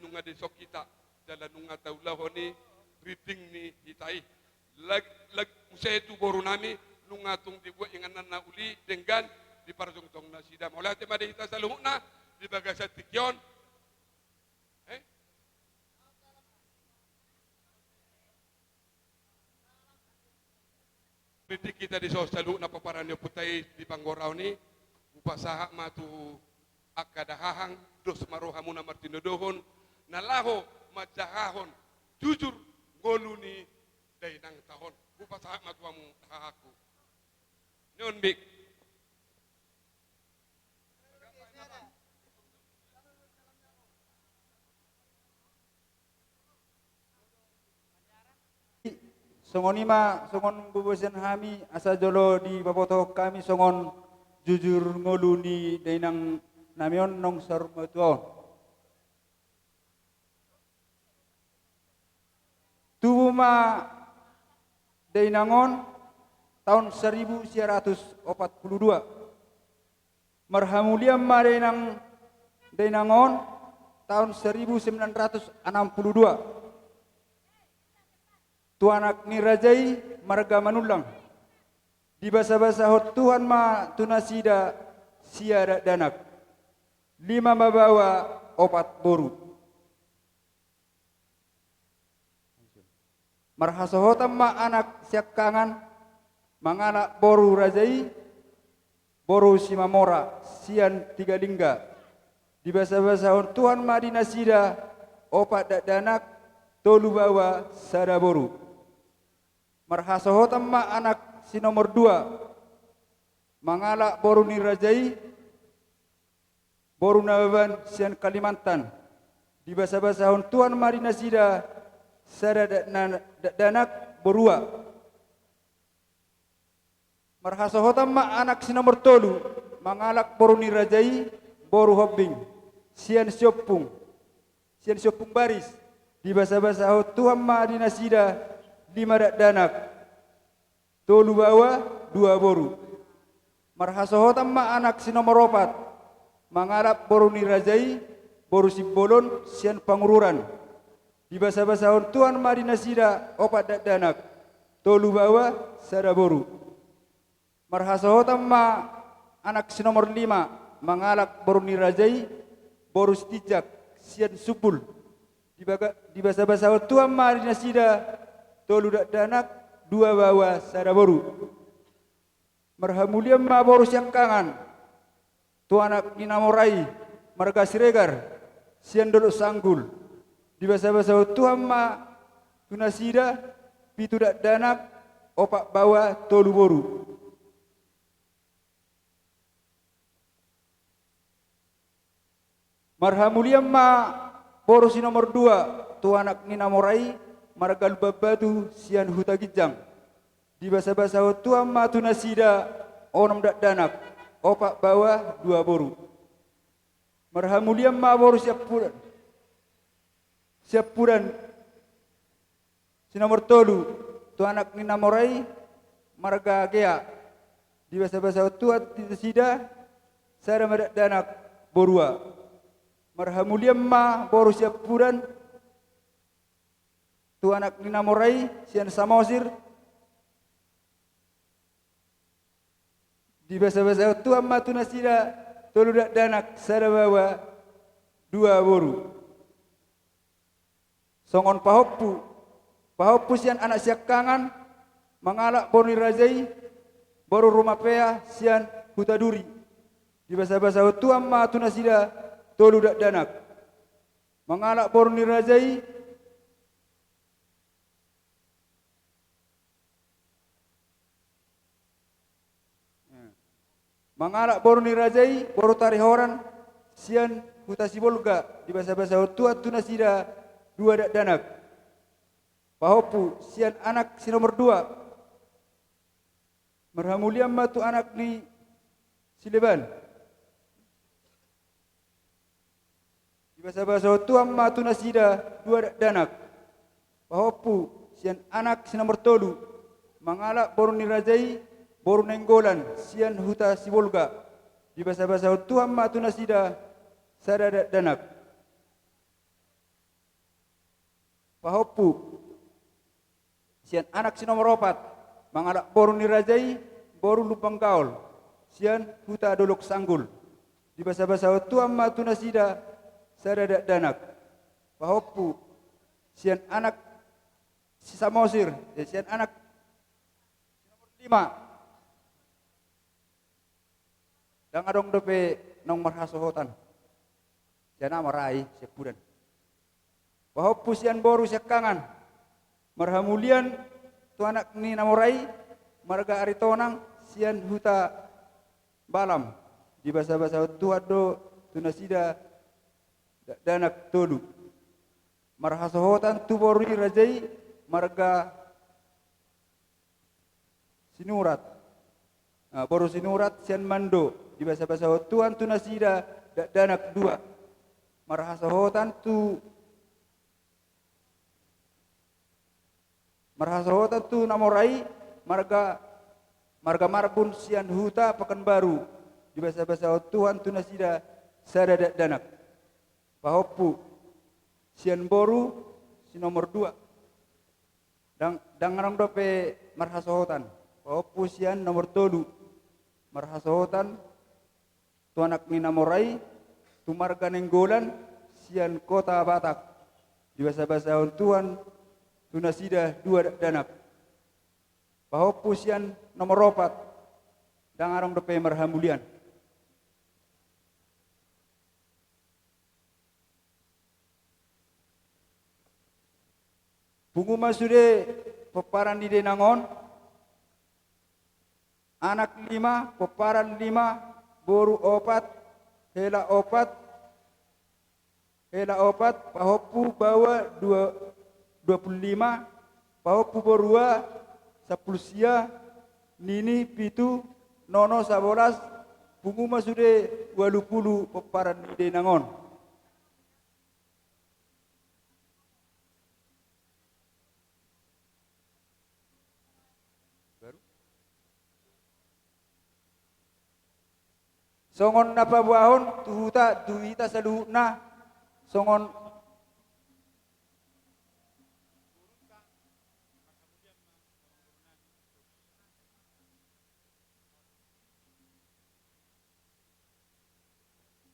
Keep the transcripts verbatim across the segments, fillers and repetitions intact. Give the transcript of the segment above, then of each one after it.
Nunga dison hita, jala nunga taulahon i rinding ni hita i. Lag-, lag-, muse tu boru nami, nunga tung dibuat inganan na uli, denggan, diparjongjongi nasida. Mauliate ma di hita saluhutna, di bagasan tingki on. Eh? Di hita dison saluhutna pomparan ni ompunta i di panggoraon i, hupasahat ma tu angka dahahang, dos ma rohamuna martinodohon, na laho manjahahon jujur ngolu ni dainangta on. Hupasahat ma tu hamu dahahangku. Ni on, Bik. Songon i ma, songon boboasan hami, asa jolo dipabotohon hami songon jujur ngolu ni dainang nami on naung saur matua on. Tubu ma dainang on taon saribu sia ratus opat pulu dua. Marhamulian ma dainang, dainang on taon saribu sembilan ratus anam pulu dua. Tu anak ni raja i marga Manullang. Dibasabasahon Tuhan ma tu nasida sia dakdanak. Lima ma baoa, opat boru. Marhasohotan ma anak siangkangan mangalap boru raja i, boru Simamora sian Tigalingga. Dibasabasahon Tuhan ma di nasida opat dakdanak, tolu baoa, sada boru. Marhasohotan ma anak si nomor dua mangalap boru ni raja i, boru Nababan sian Kalimantan. Dibasabasahon Tuhan ma di nasida sada dakna-, dakdanak, borua. Marhasohotan ma anak si nomor tolu mangalap boru ni raja i, boru Hombing sian Siompung, sian Siompung Baris. Dibasabasahon Tuhan ma di nasida lima dakdanak, tolu baoa, dua boru. Marhasohotan ma anak si nomor opat mangalap boru ni raja i, boru Simbolon sian Pangururan. Dibasabasahon Tuhan ma di nasida opat dakdanak, tolu baoa, sada boru. Marhasohotan ma anak si nomor lima mangalap boru ni raja i, boru Sitinjak sian Sumbul. Dibaga-, dibasabasahon Tuhan ma di nasida tolu dakdanak, dua baoa, sada boru. Marhamulian ma boru siangkangan tu anak ni na mora i, marga Siregar sian Dolok Sanggul. Dibasabasahon Tuhan ma tu nasida pitu dakdanak, opat baoa, tolu boru. Marhamulian ma boru si nomor dua tu anak ni na mora i, marga Lumban Batu sian Huta Ginjang. Dibasabasahon Tuhan ma tu nasida onom dakdanak, opat baoa, dua boru. Marhamulian ma boru Siampudan, Siampudan si nomor tolu tu anak ni na mora i, marga Gea. Dibasabasahon Tuhan tu nasida sada ma dakdanak, borua. Marhamulian ma boru Siampudan tu anak ni na mora i sian Samosir. Dibasabasahon Tuhan ma tu nasida tolu dakdanak, sada baoa, dua boru. Songon pahompu, pahompu sian anak siangkangan mangalap boru ni raja i, boru Rumapea sian Huta Duri. Dibasabasahon Tuhan ma tu nasida tolu dakdanak mangalap boru ni raja i, mangalap boru ni raja i, boru Tarihoran sian Huta Sibolga. Dibasabasahon Tuhan tu nasida dua dakdanak, pahompu sian anak si nomor dua. Marhamulian ma tu anak ni Sileban. Dibasabasahon Tuhan ma tu nasida dua dakdanak, pahompu sian anak si nomor tolu, mangalap boru ni raja i, boru Nainggolan sian Huta Sibolga. Dibasabasahon Tuhan ma tu nasida sada dakdanak. Pahompu sian anak si nomor opat, mangalap boru ni raja i, boru Lumban Gaol, sian huta Dolok Sanggul. Dibasabasahon Tuhan ma tu nasida sada dakdanak. Pahompu sian anak si Samosir, eh, sian anak si nomor lima. Ndang adong dope naung marhasohotan. Sian na mara i, sian pudan. Pahompu sian boru siangkangan. Marhamulian tu anak ni na mora i, marga Aritonang, sian huta Balam. Dibasabasahon Tuhan do tu nasida dakdanak tolu. Marhasohotan tu boru ni raja i, marga Sinurat. Ah, boru Sinurat sian Mando, dibasabasahon Tuhan tu nasida dakdanak dua. Marhasohotan tu, marhasohotan tu na mora i, marga, marga Marbun sian huta Pekanbaru, dibasabasahon Tuhan tu nasida sada dakdanak. Pahompu sian boru si nomor dua. Ndang, ndang adong dope marhasohotan. Pahompu sian nomor tolu. Marhasohotan tu anak ni na mora i, tu marga Nainggolan, sian kota Batak. Dibasabasahon Tuhan tu nasida dua dakdanak. Pahompu sian nomor opat. Ndang adong dope marhamulian. Pungu ma sude pomparan ni dainang on. Anak lima, pomparan lima, boru opat, hela opat, hela opat, pahompu baoa dua, dua pulu lima, pahompu borua sampulu sia, nini pitu, nono sabolas, pungu ma sude ualu pulu pomparan ni dainang on. Baru? Songon na paboahon tu huta, tu hita saluhutna, songon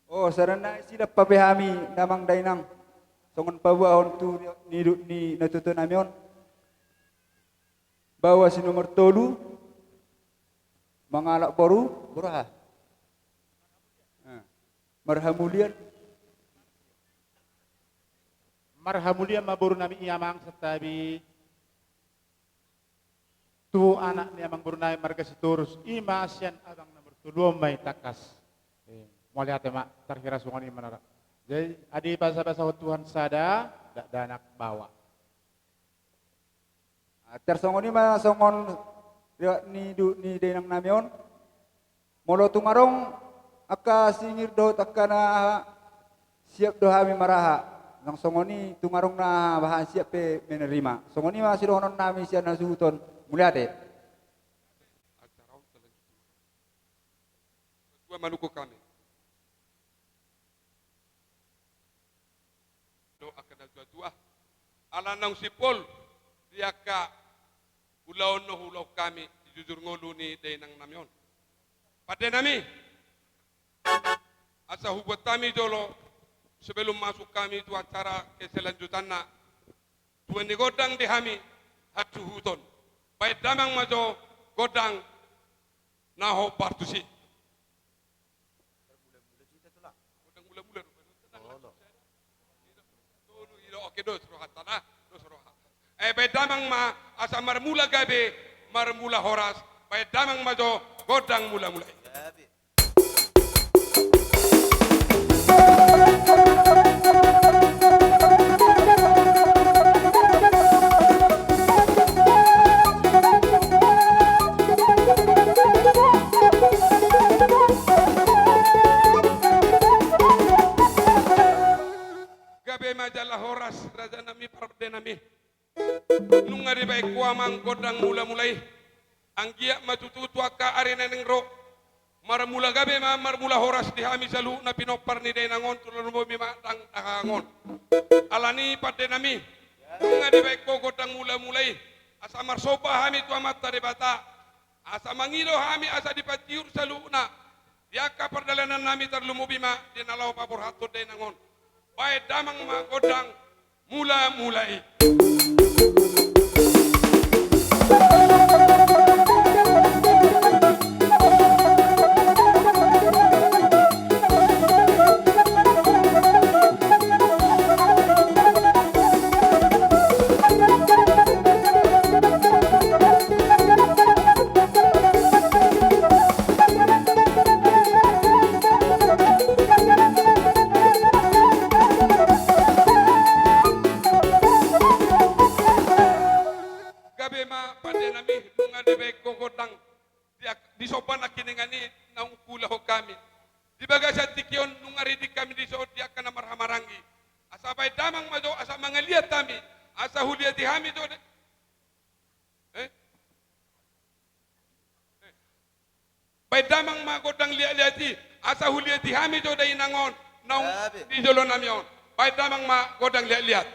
O, sada nai silap hape hami damang dainang, songon paboahon tu nidok ni natuatua nami on. Baoa si nomor tolu, mangalap boru, boru aha? Ah. Marhamulian. Marhamulian ma boru nami i amang, santabi. Tu anak ni amang boru nai marga Sitorus, i ma sian abang nomor tolu on ma i tangkas. Eh, mauliate ma, tarhira songon i ma nara. Jadi, adi basabasahon Tuhan sada, dakdanak baoa. Ah, tarsongon i ma songon riwayat ni du-, ni dainang nami on. Molo tung adong angka singir dohot angka na aha, siap do hami maraha. Nang songon i tung adong na bahan siap pe menerima. Songon i ma sidohonon nami sian hasuhuton. Mauliate. Acara on telanjut. Dua manungkun hami. Do angka natuatua. Ala naung simpul di angka ulaon na huulahon hami di jujur ngolu ni dainang nami on. Pande nami, asa hubuat hami jolo, sebelum masuk hami tu acara keselanjutanna, tua ni gondang di hami hasuhuton. Baen damang ma jo gondang na hombar tusi. Gondang mulamula rupani. Oke, dos rohanta, dos roha. Eh, baen damang ma, asa marmula gabe, marmula horas, baen damang ma jo gondang mulamula i. Gabe. Gabe ma jala horas, raja nami, pande nami. Nunga dibaen ho amang gondang mulamula i. Anggiat ma tutu tu angka ari na naeng ro, marmula gabe ma, marmula horas di hami saluhutna pinompar ni dainang on, tu lomo ni ma dang dahahang on. Alani pande nami, Nunga dibaen ho gondang mula-mula i, asa marsomba hami tu Amanta Debata, asa mangido hami asa dipatiur saluhutna di angka pardalanannami, tarlumobi ma di na laho paborhathon dainang on. Baen damang ma gondang mula-mula i. Gabe ma pandenami, nunga dibaen ho gondang di ak-, di somba nangkiningan i naung huulahon hami. Di bagasan tingki on nunga riding hami dison di angka na marhahamaranggi. Asa baen damang ma jo asa mangaliat hami, asa huliati hami jo de-, eh? Eh. Baen damang ma gondang liat-liat i, asa huliati hami jo dainang on naung di jolonami on. Baen damang ma gondang liat-liat.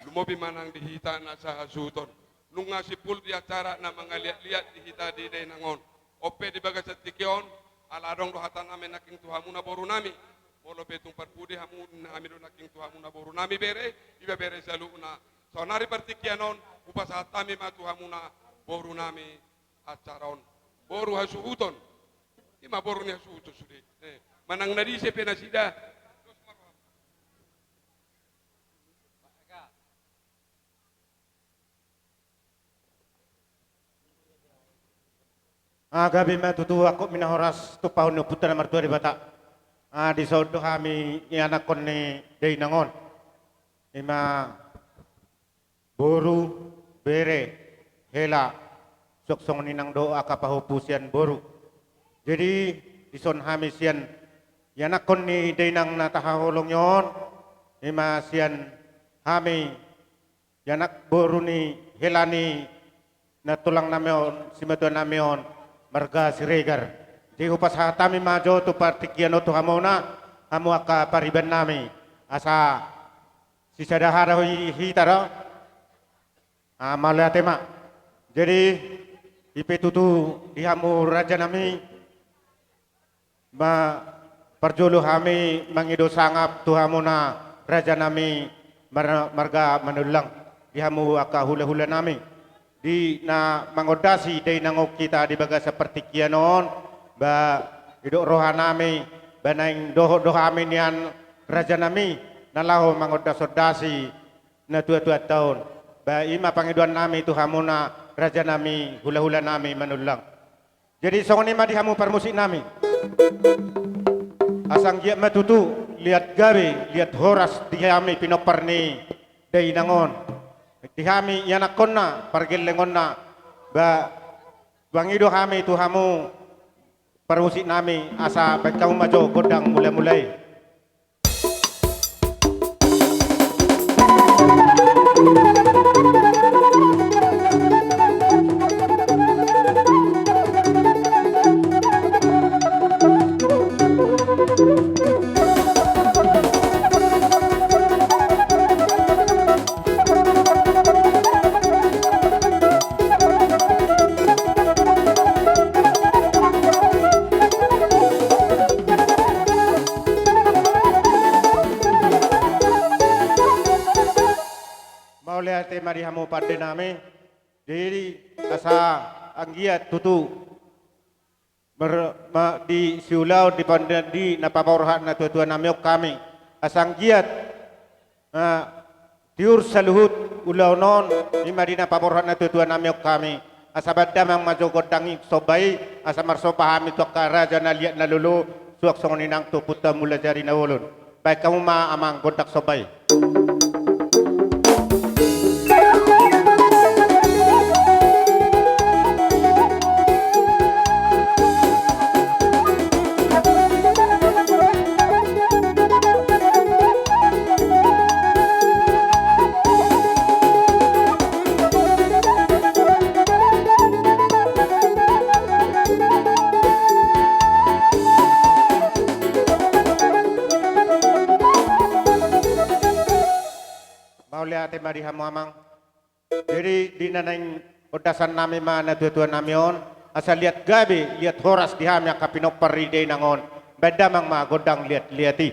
Lumobi ma nang di hita na sahasuhuton. Nunga simpul di acara na mangaliat-liat di hita di dainang on. On pe di bagasan tingki on, ala adong do hatanami nangkin tu hamuna borunami. Molo pe tung parpudi hamu, hami do nangkin tu hamuna borunami bere, iba bere saluhutna. Saonari partingkian on, hupasahat hami ma tu hamuna borunami acara on. Boru hasuhuton. Ima boru ni hasuhuton sude. Eh, manang na disi pe nasida. Ah, gabe ma tutu angkup ni na horas tumpahon ni Ompunta na martua Debata. Ah, dison do hami ianakhon ni dainang on. Ima boru, bere, hela, suang songon i nang dohot angka pahompu sian boru. Jadi, dison hami sian ianakhon ni dainang na tahaholongi on, ima sian hami, ianak boru ni hela ni na tulang nami on, simatua nami on, marga Siregar. Jadi hupasahat hami ma jo tu partingkian on tu hamuna, hamu angka pariban nami. Asa sisada hata hi-, hita do. Ah, mauliate ma. Jadi, i pe tutu di hamu raja nami, ma parjolo hami mangido sangap tu hamuna raja nami mar-, marga Manullang, di hamu angka hula-hula nami. Di na mangondasi dainang on hita di bagasan partingkian on, ba didok roha nami, ba naeng dohot do hami nian raja nami, na laho mangondas-ondasi na tua-tuanta on. Ba ima pangidoan nami tu hamuna raja nami, hula-hula nami Manullang. Jadi songon i ma di hamu parmusik nami. Asa anggiat ma tutu liat gabe, liat horas di hami pinompar ni dainang on. Di hami ianakhonna, pargellengonna, ba mangido hami tu hamu parmusik nami, asa baen hamu ma jo gondang mula-mula i. Mauliate ma di hamu pande nami. Jadi asa anggiat tutu mer-, ma-, di siulaon di pande-, di na paborhat na tua-tua nami on hami. Asa anggiat, ah, tiur saluhut ulaon on, ima di na paborhat na tua-tua nami on hami. Asa baen damang ma jo gondang i somba i, asa marsomba hami tu angka raja na liat na lolo, suang songon i nang tu Ompunta Mulajadi Nabolon. Baen hamu ma amang gondang somba i. Mauliate ma di hamu amang. Jadi di na naeng ondasan nami ma na tua-tua nami on, asa liat gabe, liat horas di hami angka pinompar ni dainang on, baen damang ma gondang liat-liat i.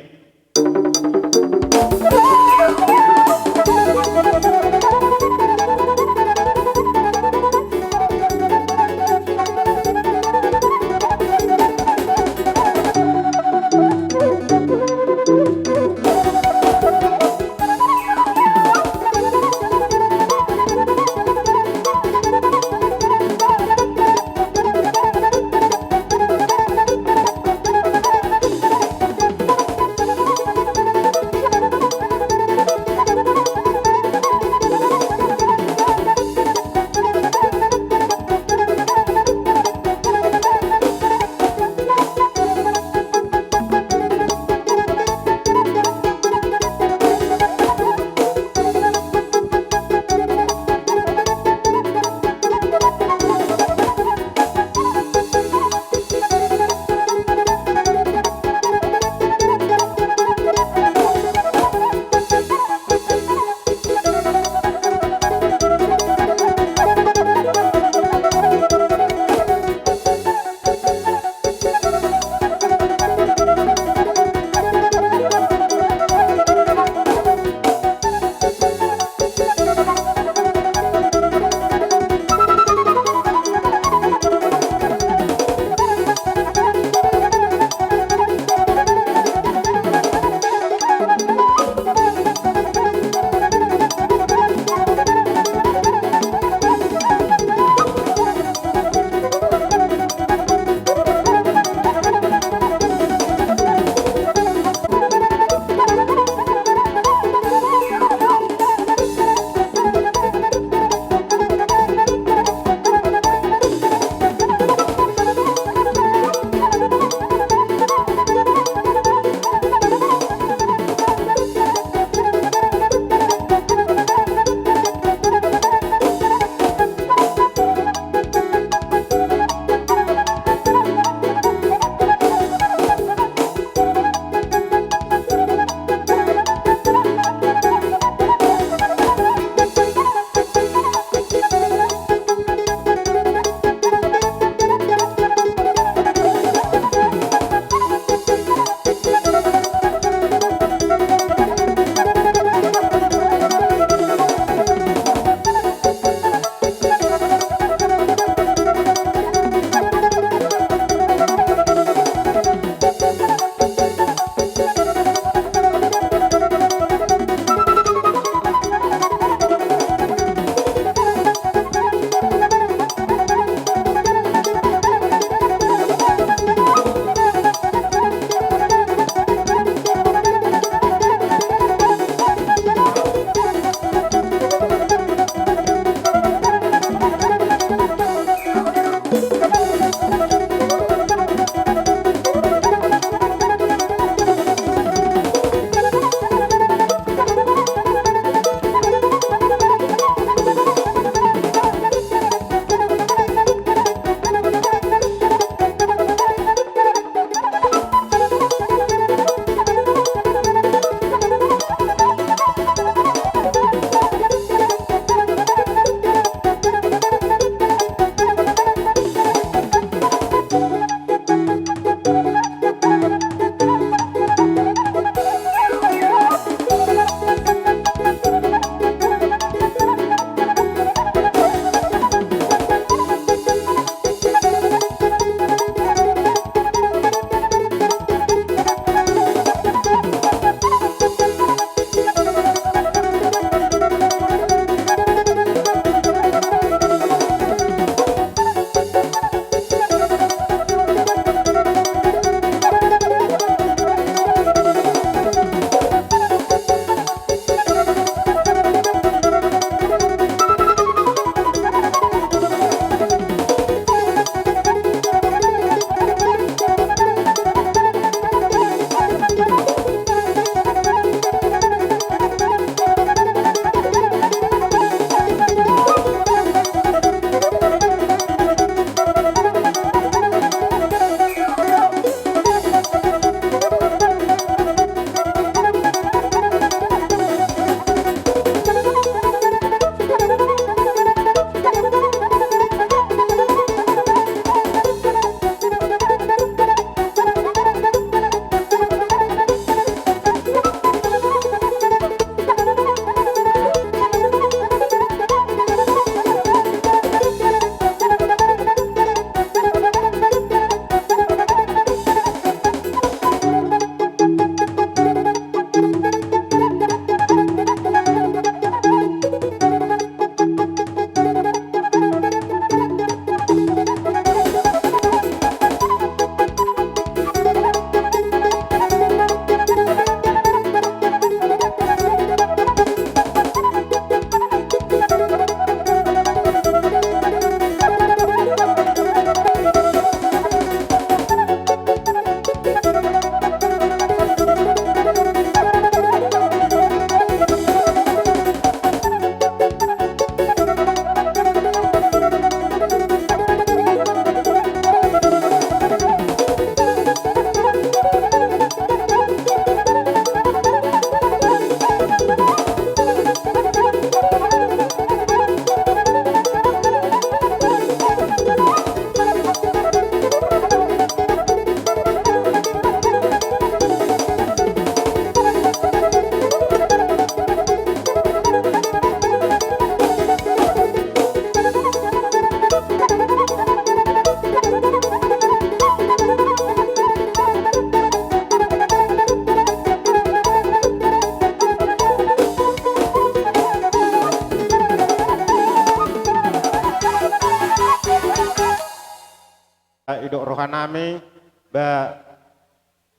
didok rohanami, ba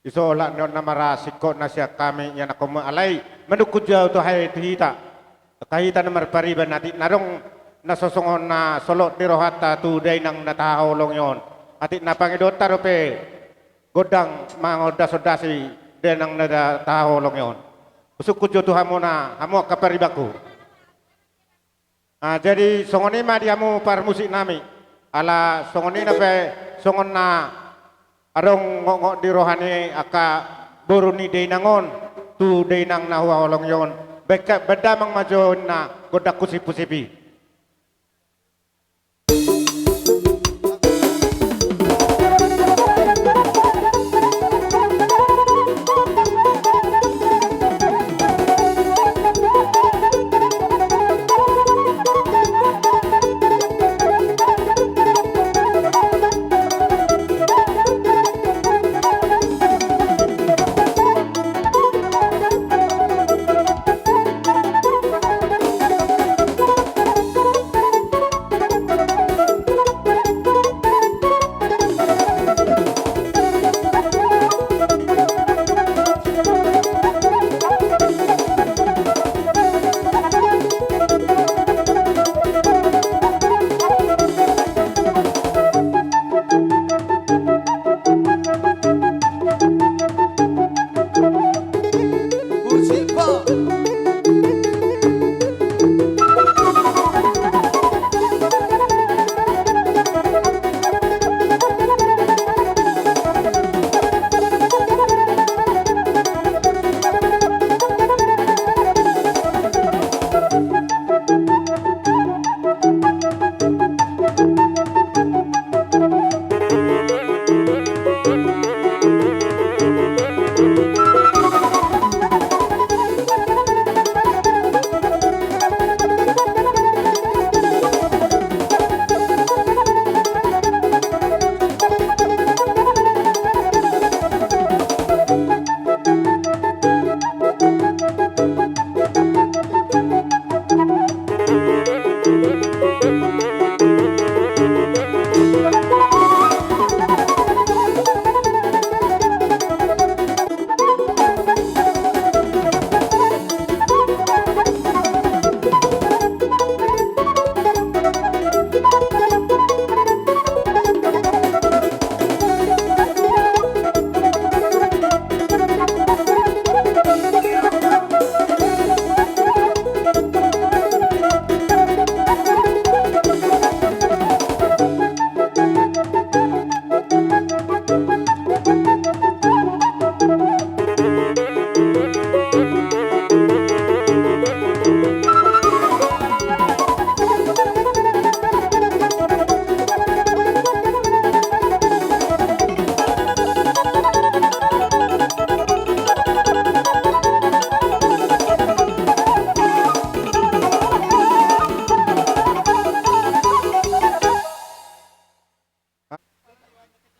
iso olat ni on na marasingkot na sian hami ianakhonmu, alai manungkun jo ahu tu hita, angka hita na marpariban, atik na adong na so songon na solot ni rohanta tu dainang na tahaholongi on, atik na pangidoanta dope gondang mangondasondasi dainang na tahaholongi on. Husungkun jo tu hamuna, hamu angka paribanku. Ah, jadi songon i ma di hamu parmusiknami. Ala songon i na pe, songon na adong ngokngok di roha ni angka boru ni dainang on tu dainang na huhaholongi on, baen damang ma jo ninna gondang husipusip i.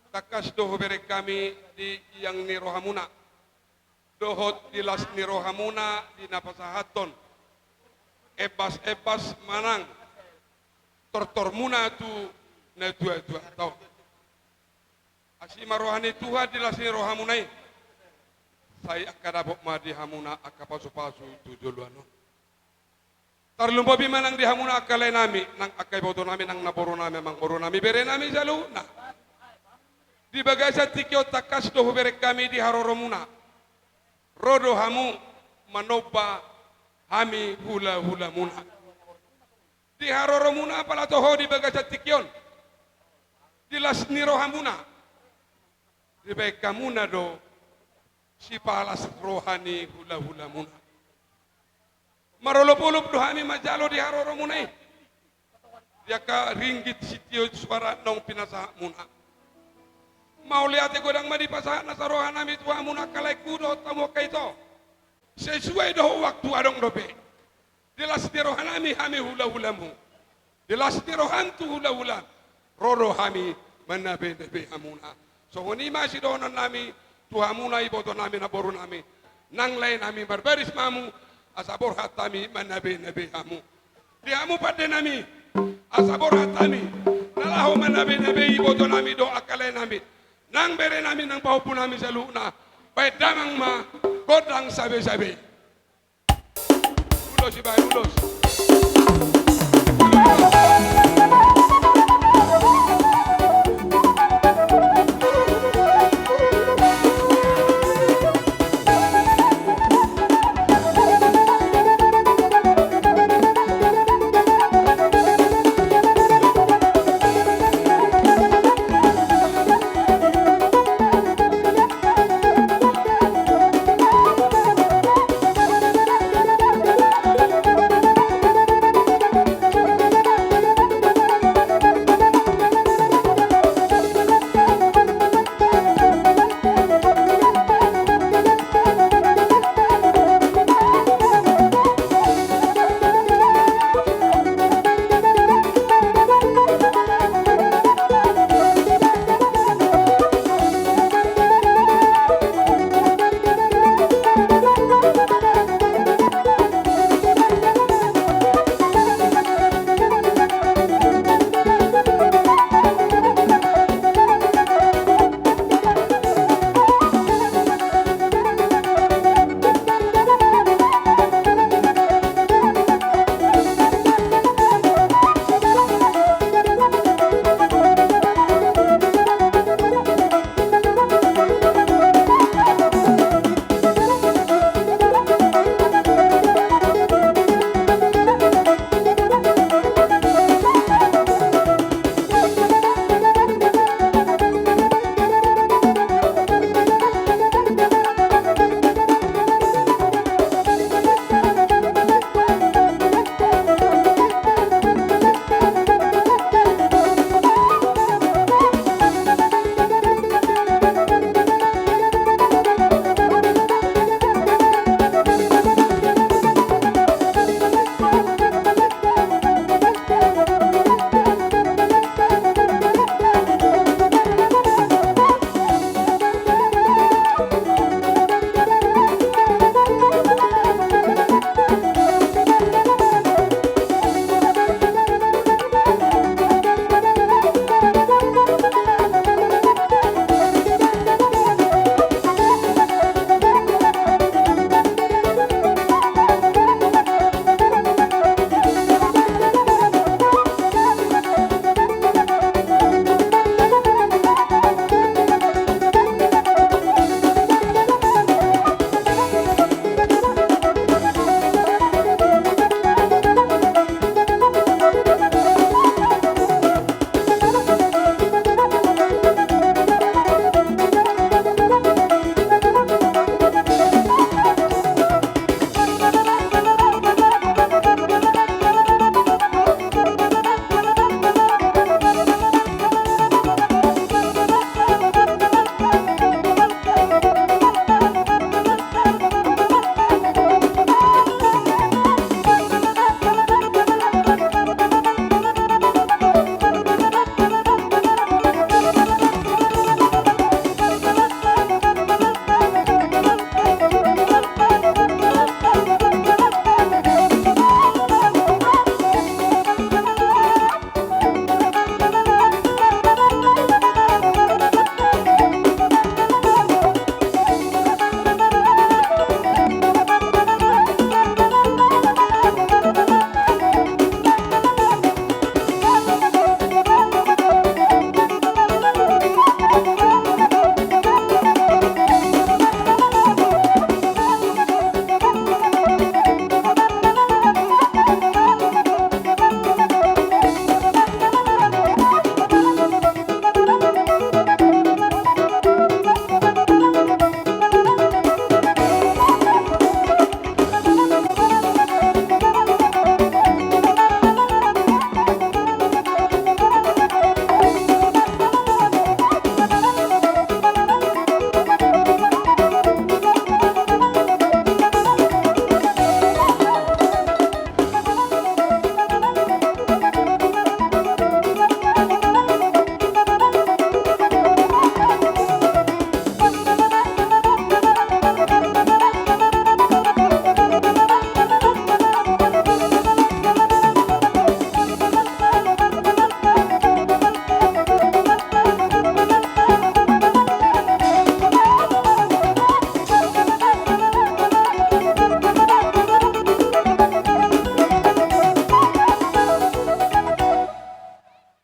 Tangkas do hubereng hami di iang ni rohamuna dohot di las ni rohamuna di na pasahathon embas-embas manang tortormuna tu natua-tuata on. Asi ma roha ni Tuhan di las ni rohamuna i, sai angka dapot ma di hamuna angka pasu-pasu tu joloan on. Tarlumobi ma nang di hamuna angka laenami, nang angka ibotonami, nang naborunami, amangborunami, berenami saluhutna. Di bagasan tingki on tangkas do hubereng hami di haroromuna. Ro do hamu manomba hami hulahulamuna. Di haroromuna pala toho di bagasan tingki on, di las ni rohamuna, dibaen hamuna do sipalas roha ni hulahulamuna. Marolopolop do hami manjalo di haroromuna i, di angka ringgit sitio suara naung pinasahatmuna. Mauliate godang ma dipasahat nasa rohanami tu hamuna angka laengku dohot hamu angka ito. Sesuai dohot waktu adong dope. Di las ni rohanami hami hulahulamu. Di las ni roham tu hulahulam, ro do hami manabenabe hamuna. Songon i ma sidohononnami tu hamuna ibotonami naborunami. Nang laenami marbaris ma hamu, asa borhat hami manabenabe hamu. Di hamu pandenami, asa borhat hami. Na Laho manabe-nabe iboto nami dohot angka lae nami, nang bere nami nang pahompu nami saluhutna. Baen damang ma gondang sabe-sabe. Ulos ibaen ulos.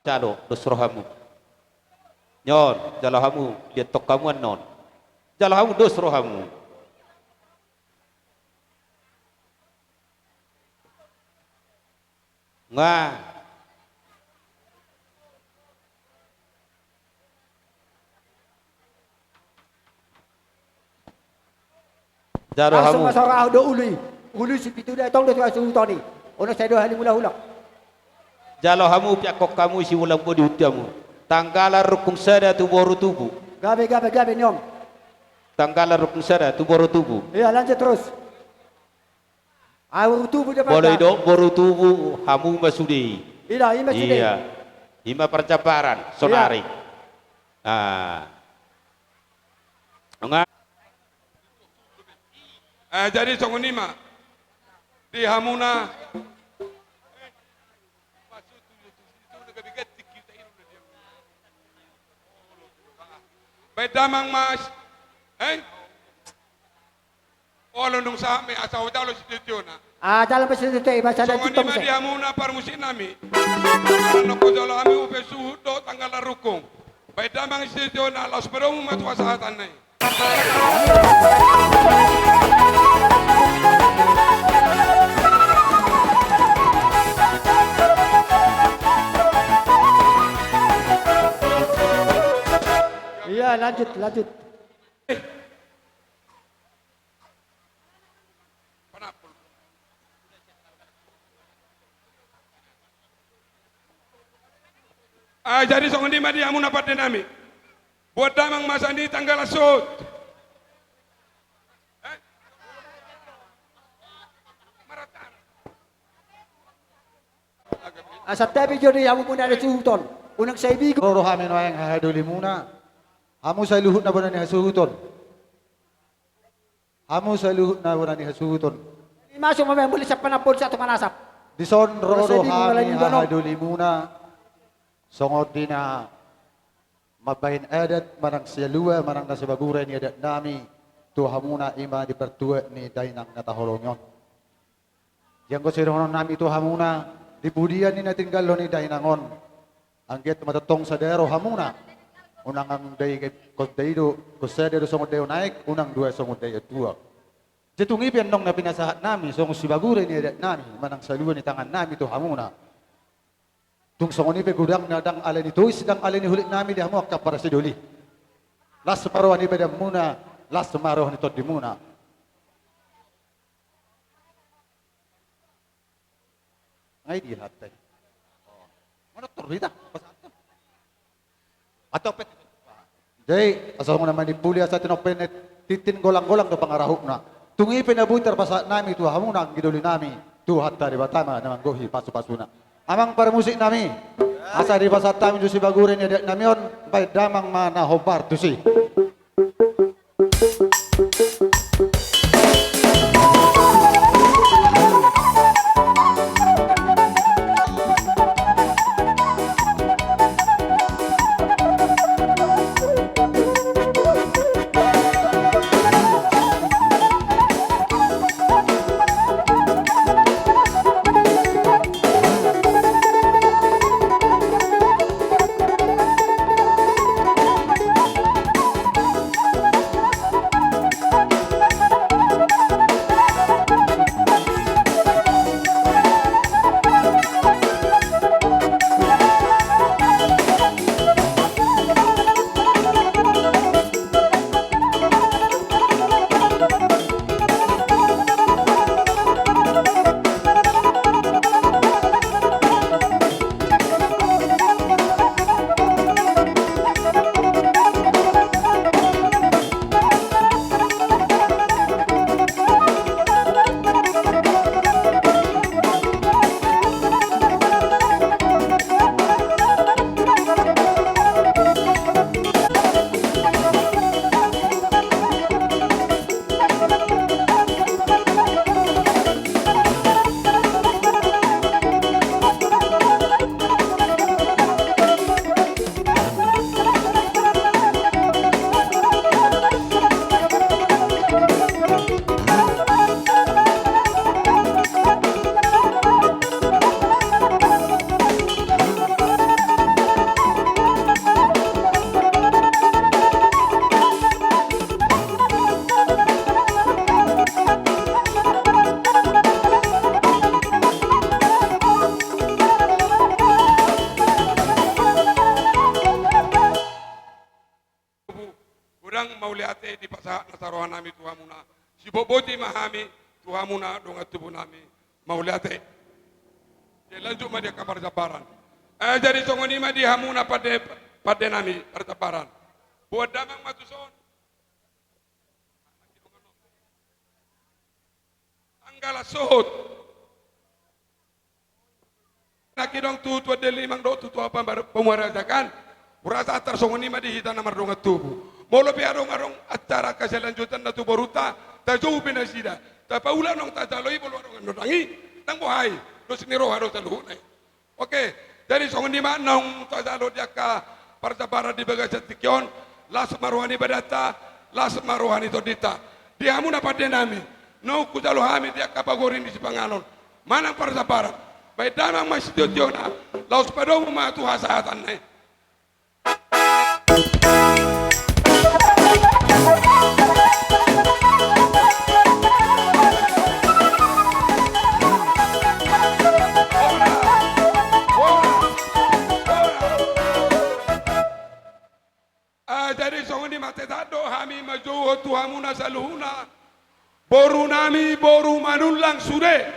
Jalo, dos rohamu. Nyon, jalo hamu, liat tong hamu annon. Jalo hamu, dos rohamu. Nga. Jalo hamu. Langsung masora ahu do uli. Uli si pitu da tong do tu hasuhuton i. Unang sai do haling hulahula. Jalo hamu, piangkok hamu, si ulang bodi uti hamu. Tanggalan rungkung sada tu boru tubu. Gabe, gabe, gabe, Nyom. Tanggalan rungkung sada tu boru tubu. Iya, lanjut terus. Boru tubu dia. Molo didok boru tubu, hamu ma sude i. Ida, ima sude. Iya. Ima parjamparan sonari. Ah. Nga. Eh, jadi songon i ma di hamuna. Baen damang ma. Eh? Olo, dung sahat ma i, asa hujalo sitiotio na. Ah, jalo ma sitiotio i, masa na. Songon i ma di hamuna parmusik nami. Nangkin hujalo hami, upa suhut dohot tanggalan rungkung. Baen damang sitiotio na, laos padomu ma tu hasahatan na i. Iya, lanjut, lanjut. Ah, jadi songon i ma di hamuna pande nami. Buat damang ma sian i tanggalan suhut. Eh? Asa tabi jo di hamuna hasuhuton. Unang sai bigo. Ro hami nuaeng hahadolimuna. Hamu saluhutna bona ni hasuhuton. Hamu saluhutna bona ni hasuhuton. Masuk ma memang boleh siapa na pol satu manasap. Dison ro do hami hahadolimuna. Songon di na mambahen adat manang sialua manang na sibagure ni adat nami tu hamuna, ima di partuat ni dainang na taholongi on. Di anggo sidohonon nami tu hamuna, di pudian ni na tinggalhon ni dainang on, anggiat ma tongtong sada rohamuna. Unang anggo dai, anggo dai do, anggo sada do songon daion aek, unang dua songon daion tuak. Jadi tung i pe annon na pinasahat nami songon sibagure ni adat nami manang sialua ni tangan nami tu hamuna. Tung songon i pe godangna ndang alani tois, ndang alani hulit nami di hamu angka parsidoli. Las ma roha ni badanmuna, las ma roha ni tondimuna. Nga i di hata i. Mana torita? Atau pet. Jadi asa songon na manipuli asa tinompe ni tintin, golang-golang do pangarahutna. Tung i pe na boi tarpasahat nami tu hamuna anggi doli nami, Tuhanta Debata ma na manggohi pasu-pasuna. Amang parmusik nami, asa dipasahat hami tu sibagure ni adat nami on, baen damang ma na hombar tusi. Asa rohanami tu hamuna, sibotboti ma hami tu hamuna dongan tubunami. Mauliate. Jadi lanjut ma di angka parjambaran. Eh, jadi songon i ma di hamuna pande, pandenami parjambaran. Buat damang ma tuson. Tanggal suhut. Nangkin adong tu tuan deli mang dohot tu tuan pambar-, pamuara jakan. Urasa antar songon i ma di hita na mardongan tubu. Molo pe adong, adong acara keselanjutan na tu borunta, tajou pe nasida. Tapaula naung tajalo i, molo adong annon nang i, nang boha i, dos ni roha do saluhutna i. Oke, jadi songon i ma naung tajalo di angka parjambaran di bagasan tingki on, las ma roha ni badanta, las ma roha ni tondinta. Di hamuna pandenami, naung hujalo hami di angka pagori ni sipanganon manang parjambaran, baen damang ma sitio-tiona, laos padomu ma tu hasahatanna i. Ah, jadi songon i ma tetap do hami manjouhon tu hamuna saluhutna. Borunami boru Manullang sude.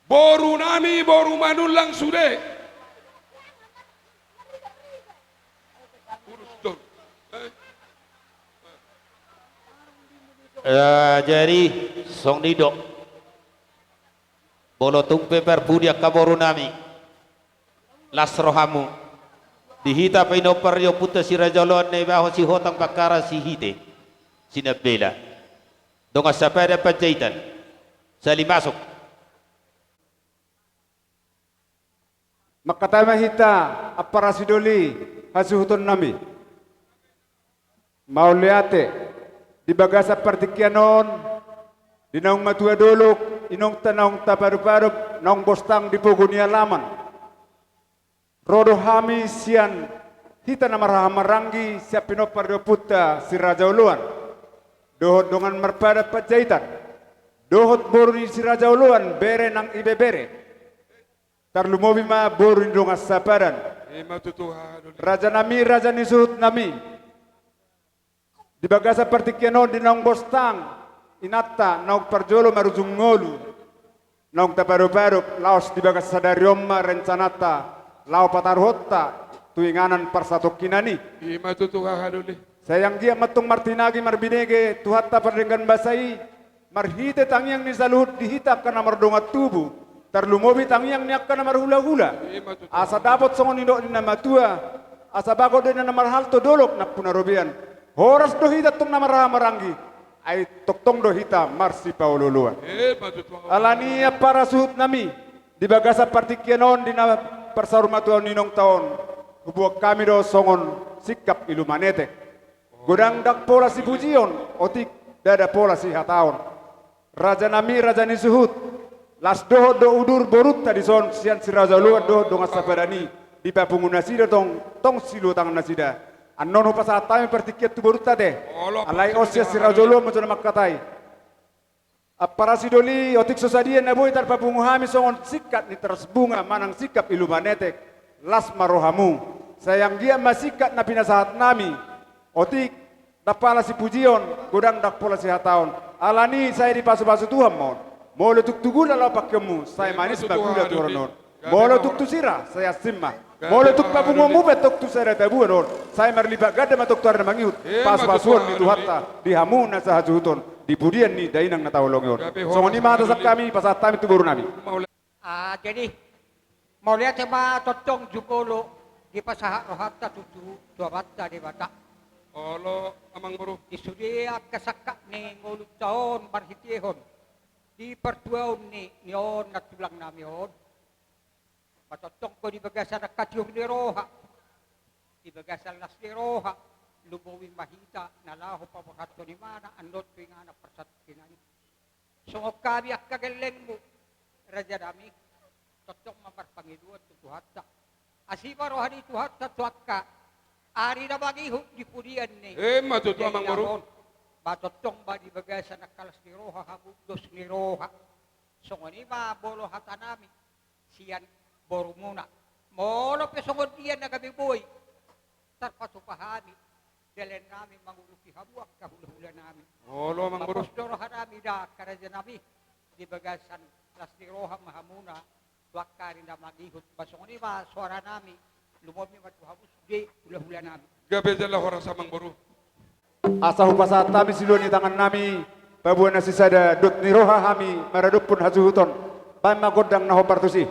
Borunami boru Manullang sude. Eh, jadi songon i do. Molo tung pe parpudi angka borunami, las rohamu. Di hita pinompar ni ompunta si Raja Oloan Naibaho Sihotang Bangkara Sihite Sinambela, dongan sapadan Panjaitan, sahali masuk. Mangkatai ma hita ampara sidoli hasuhutonnami. Mauliate. Di bagasan partingkian on, di naung matua dolok, inongta naung tapadopadop, naung bostang di pogu ni alaman, ro do hami sian hita na marhahamaranggi, sian pinompar ni ompunta si Raja Oloan dohot dongan marpadan Panjaitan, dohot boru ni si Raja Oloan, bere nang ibebere. Tarlumobi ma boru ni dongan sapadan. Ima tutu, haha doli. Rajanami, raja ni suhutnami. Di bagasan partingkian on, di naung bostang inanta, naung parjolo marujung ngolu, naung tapadopadop, laos di bagasan sadari on ma rencananta laho pataruhonta tu inganan parsatongkinan i. Ima tutu, haha doli. Sai anggiat ma tong martinangi marbinege Tuhanta pardenggan basa i, marhite tangiang ni saluhut di hita angka na mardongan tubu, tarlumobi tangiang ni angka na marhulahula. Ima tutu. Asa dapot songon nidok ni na matua, asa bagot do inna na marhalto, dolok nampuna robean. Horas do hita tong na marhahamaranggi, ai tongtong do hita marsipaolooloan. Ima tutu. Alani i ampara suhutnami, di bagasan partingkian on, di na parsaurmatuaon ni inongta on, huboan hami do songon singkap ilumanetek. Godang ndang pola sipujion, otik ndada pola sihataon. Rajanami, raja ni suhut, las dohot do udur borunta dison sian si Raja Oloan dohot dongan sapadan i, dipapungu nasida tong, tong siluatangan nasida. Annon hupasahat hami partingkian tu borunta ate. Alai on sian si Raja Oloan ma jolo mangkatai. Ampara sidoli, otik so sadia na boi tarpapungu hami songon singkat ni teras bunga manang singkat ilumanetek, las ma rohamu. Sai anggiat ma singkat na pinasahatnami, otik ndang pola sipujion, godang ndang pola sihataon. Alani i sai dipasupasu Tuhan ma on. Molo tung tu gula laho pangkeonmu, sai manis ma gula tu ari on. Molo tung tu sira, sai asing ma. Molo tung papunguonmu pe tong tu sada tabuan on, sai marlipat ganda ma tong tu ari na mangihut. Pasupasuon ni Tuhanta di hamu na sahasuhuton di pudian ni dainang na taholongi on. Songon i ma hata sian hami, pasahat hami tu borunami. Ah, jadi mauliate ma tongtong jumolo dipasahat rohanta tu, tu, tu Amanta Debata. Olo, amang boru. Di sude angka sangkap ni ngolunta on marhitehon di partuaon ni, ni on na tulang nami on. Ma tongtong do di bagasan angka tiur ni roha, di bagasan las ni roha, lumobi ma hita na laho paborhathon ibana annon tu inganan parsatongkinan i. Songon hami angka gellengmu, rajanami, tongtong ma marpangidoan tu Tuhanta. Asi ma roha ni Tuhanta tu angka ari na mangihut di pudian ni. Ima tutu, amang boru. Ma tongtong ma di bagasan angka las ni roha, hamu dos ni roha. Songon i ma molo hatanami sian borumuna. Molo pe songon dia na gabe boi tarpatupa hami dalan nami mangurupi hamu angka hula-hula nami. Olo, Amang Boru. Mapos do roha nami da angka raja nami, di bagasan las ni roha ma hamuna, tu angka ari na mangihut, ba songon i ma soara nami, lumobi ma tu hamu sude hula-hula nami. Gabe jala horas Amang Boru. Asa hupasahat hami siluan ni tangan nami, paboa na sisada dot ni roha hami maradophon hasuhuton. Baen ma gondang na hombar tusi.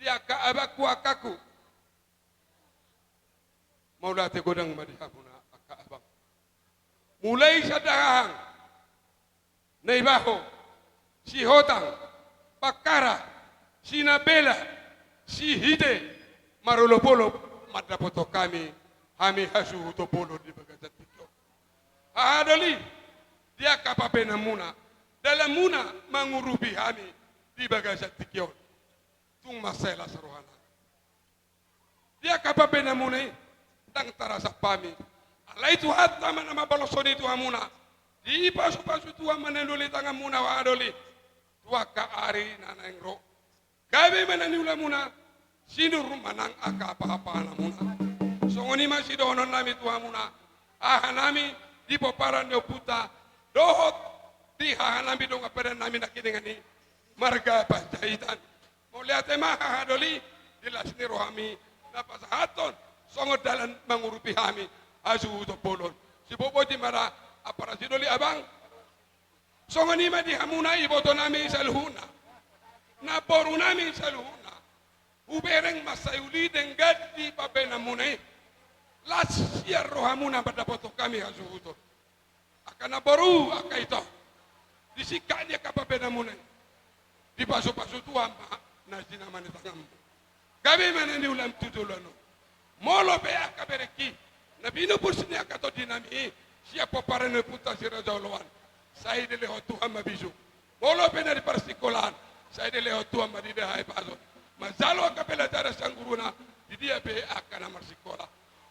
Di angka abangku, angkangku. Mauliate godang ma di hamuna angka abang. Mulai Sandahahang, Naibaho, Sihotang, Bakkara, Sinambela, Sihite, marolopolop mandapothon hami, hami hasuhuton bolon di bagasan tingki on. Hahadoli, di angka pambahenanmuna, dalanmuna mangurupi hami di bagasan tingki on. Tung mansai las rohanami. Di angka pambahenanmuna i, ndang tarasam hami. Alai Tuhanta ma na mambaloshon i tu hamuna. Dipasupasu Tuhan ma na niula ni tanganmuna, hahadoli. Tu angka ari na naeng ro. Gabe ma na niulamuna, sinur manang angka apahanamuna. Songon i ma sidohononnami tu hamuna. Hahanami di pomparan ni ompunta, dohot di hahanami dongan padanannami nangkiningan i, marga Panjaitan. Mauliate ma, hahadoli, di las ni rohami na pasahathon songon dalan mangurupi hami hasuhuton bolon. Siboboti ma da, ampara sidoli abang. Songon i ma di hamuna ibotonami saluhutna. Namboru nami saluhutna, hubereng ma sai uli denggan di pambahenanmuna i. Las sian rohamuna mandapothon hami hasuhuton. Angka namboru, angka ito, di singkat ni angka pambahenanmuna i, dipasupasu Tuhan ma na sinama ni tanganmu. Gabe ma na niulam tu joloan on. Molo pe angka berengki na pinupus ni angka tondi nami i sian pomparan ni ompunta Si Raja Oloan, sai dilehon Tuhan ma bisuk. Molo pe na di parsingkolaan, sai dilehon Tuhan ma diida hahipason manjalo angka pelajaran sian guruna di dia pe angka na marsingkola.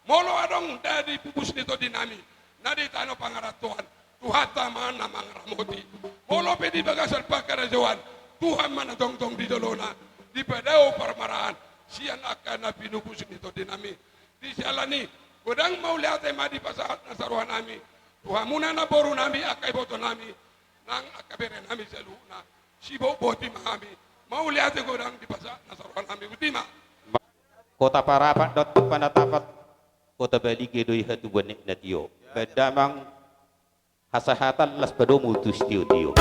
Molo adong na di pupus ni tondi nami na di tano pangarantoan, Tuhanta ma na mangaramoti. Molo pe di bagasan pangkarajoan, Tuhan ma na jongjong di jolona, dipadao parmaraan sian angka na pinupus ni tondi nami. Di siala ni i, godang mauliate ma dipasahat nasa roha nami tu hamuna namboru nami, angka iboto nami, nang angka bere nami saluhutna. Sibotboti ma hami. Mauliate godang dipasahat nasa roha nami. Boti ma. Kota Parapat dohot panatapan, kota Balige do i hatubuan ni na tio. Baen damang hasahatan, las padomu tu sitiotio.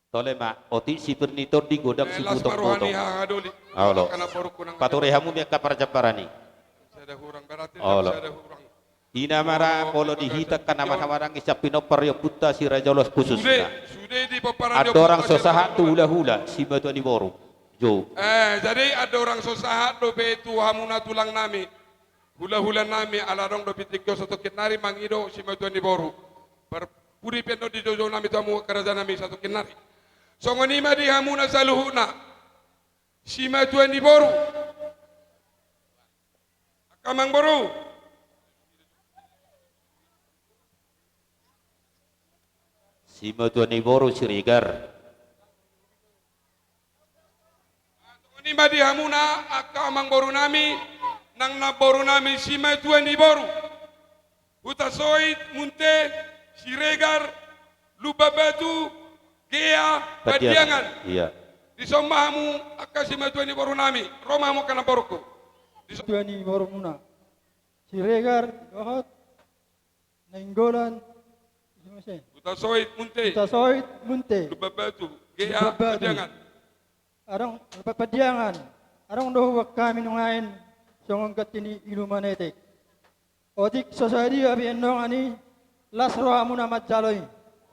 Tole ma, otik sipir ni tondi, godang sibuton botong. Olo. Pature hamu ma angka parjambaran i. Olo. Ina ma ra, molo di hita angka na manamanangi sian pinompar ni ompunta Si Raja Oloan khususna. Andorang so sahat tu hulahula, simatua ni boru. Jou. Eh, jadi andorang so sahat dope tu hamuna tulang nami, hulahula nami, ala adong dope tingki on satongkin nari mangido simatua ni boru. Parpudi pe annon dijou nami tu hamu angka raja nami satongkin nari. Songon i ma di hamuna saluhutna, simatua ni boru. Angka amangboru. Simatua ni boru Siregar. Songon i ma di hamuna angka amangboru nami, nang namboru nami simatua ni boru Hutasoit, Munte, Siregar, Lumban Batu, Gea, Pandiangan. Pandiangan. Iya. Dison ma hamu angka simatua ni boru nami, ro ma hamu angka namborungku. Dison. Simatua ni borumuna Siregar dohot Nainggolan, ise muse? Hutasoit, Munte. Hutasoit, Munte. Lumban Batu, Gea, Lumban Batu. Pandiangan. Adong, Lumban Pandiangan. Adong do huboan hami nuaeng songon ganti ni iluman etek. Otik so sadia be annon i, las rohamuna manjalo i.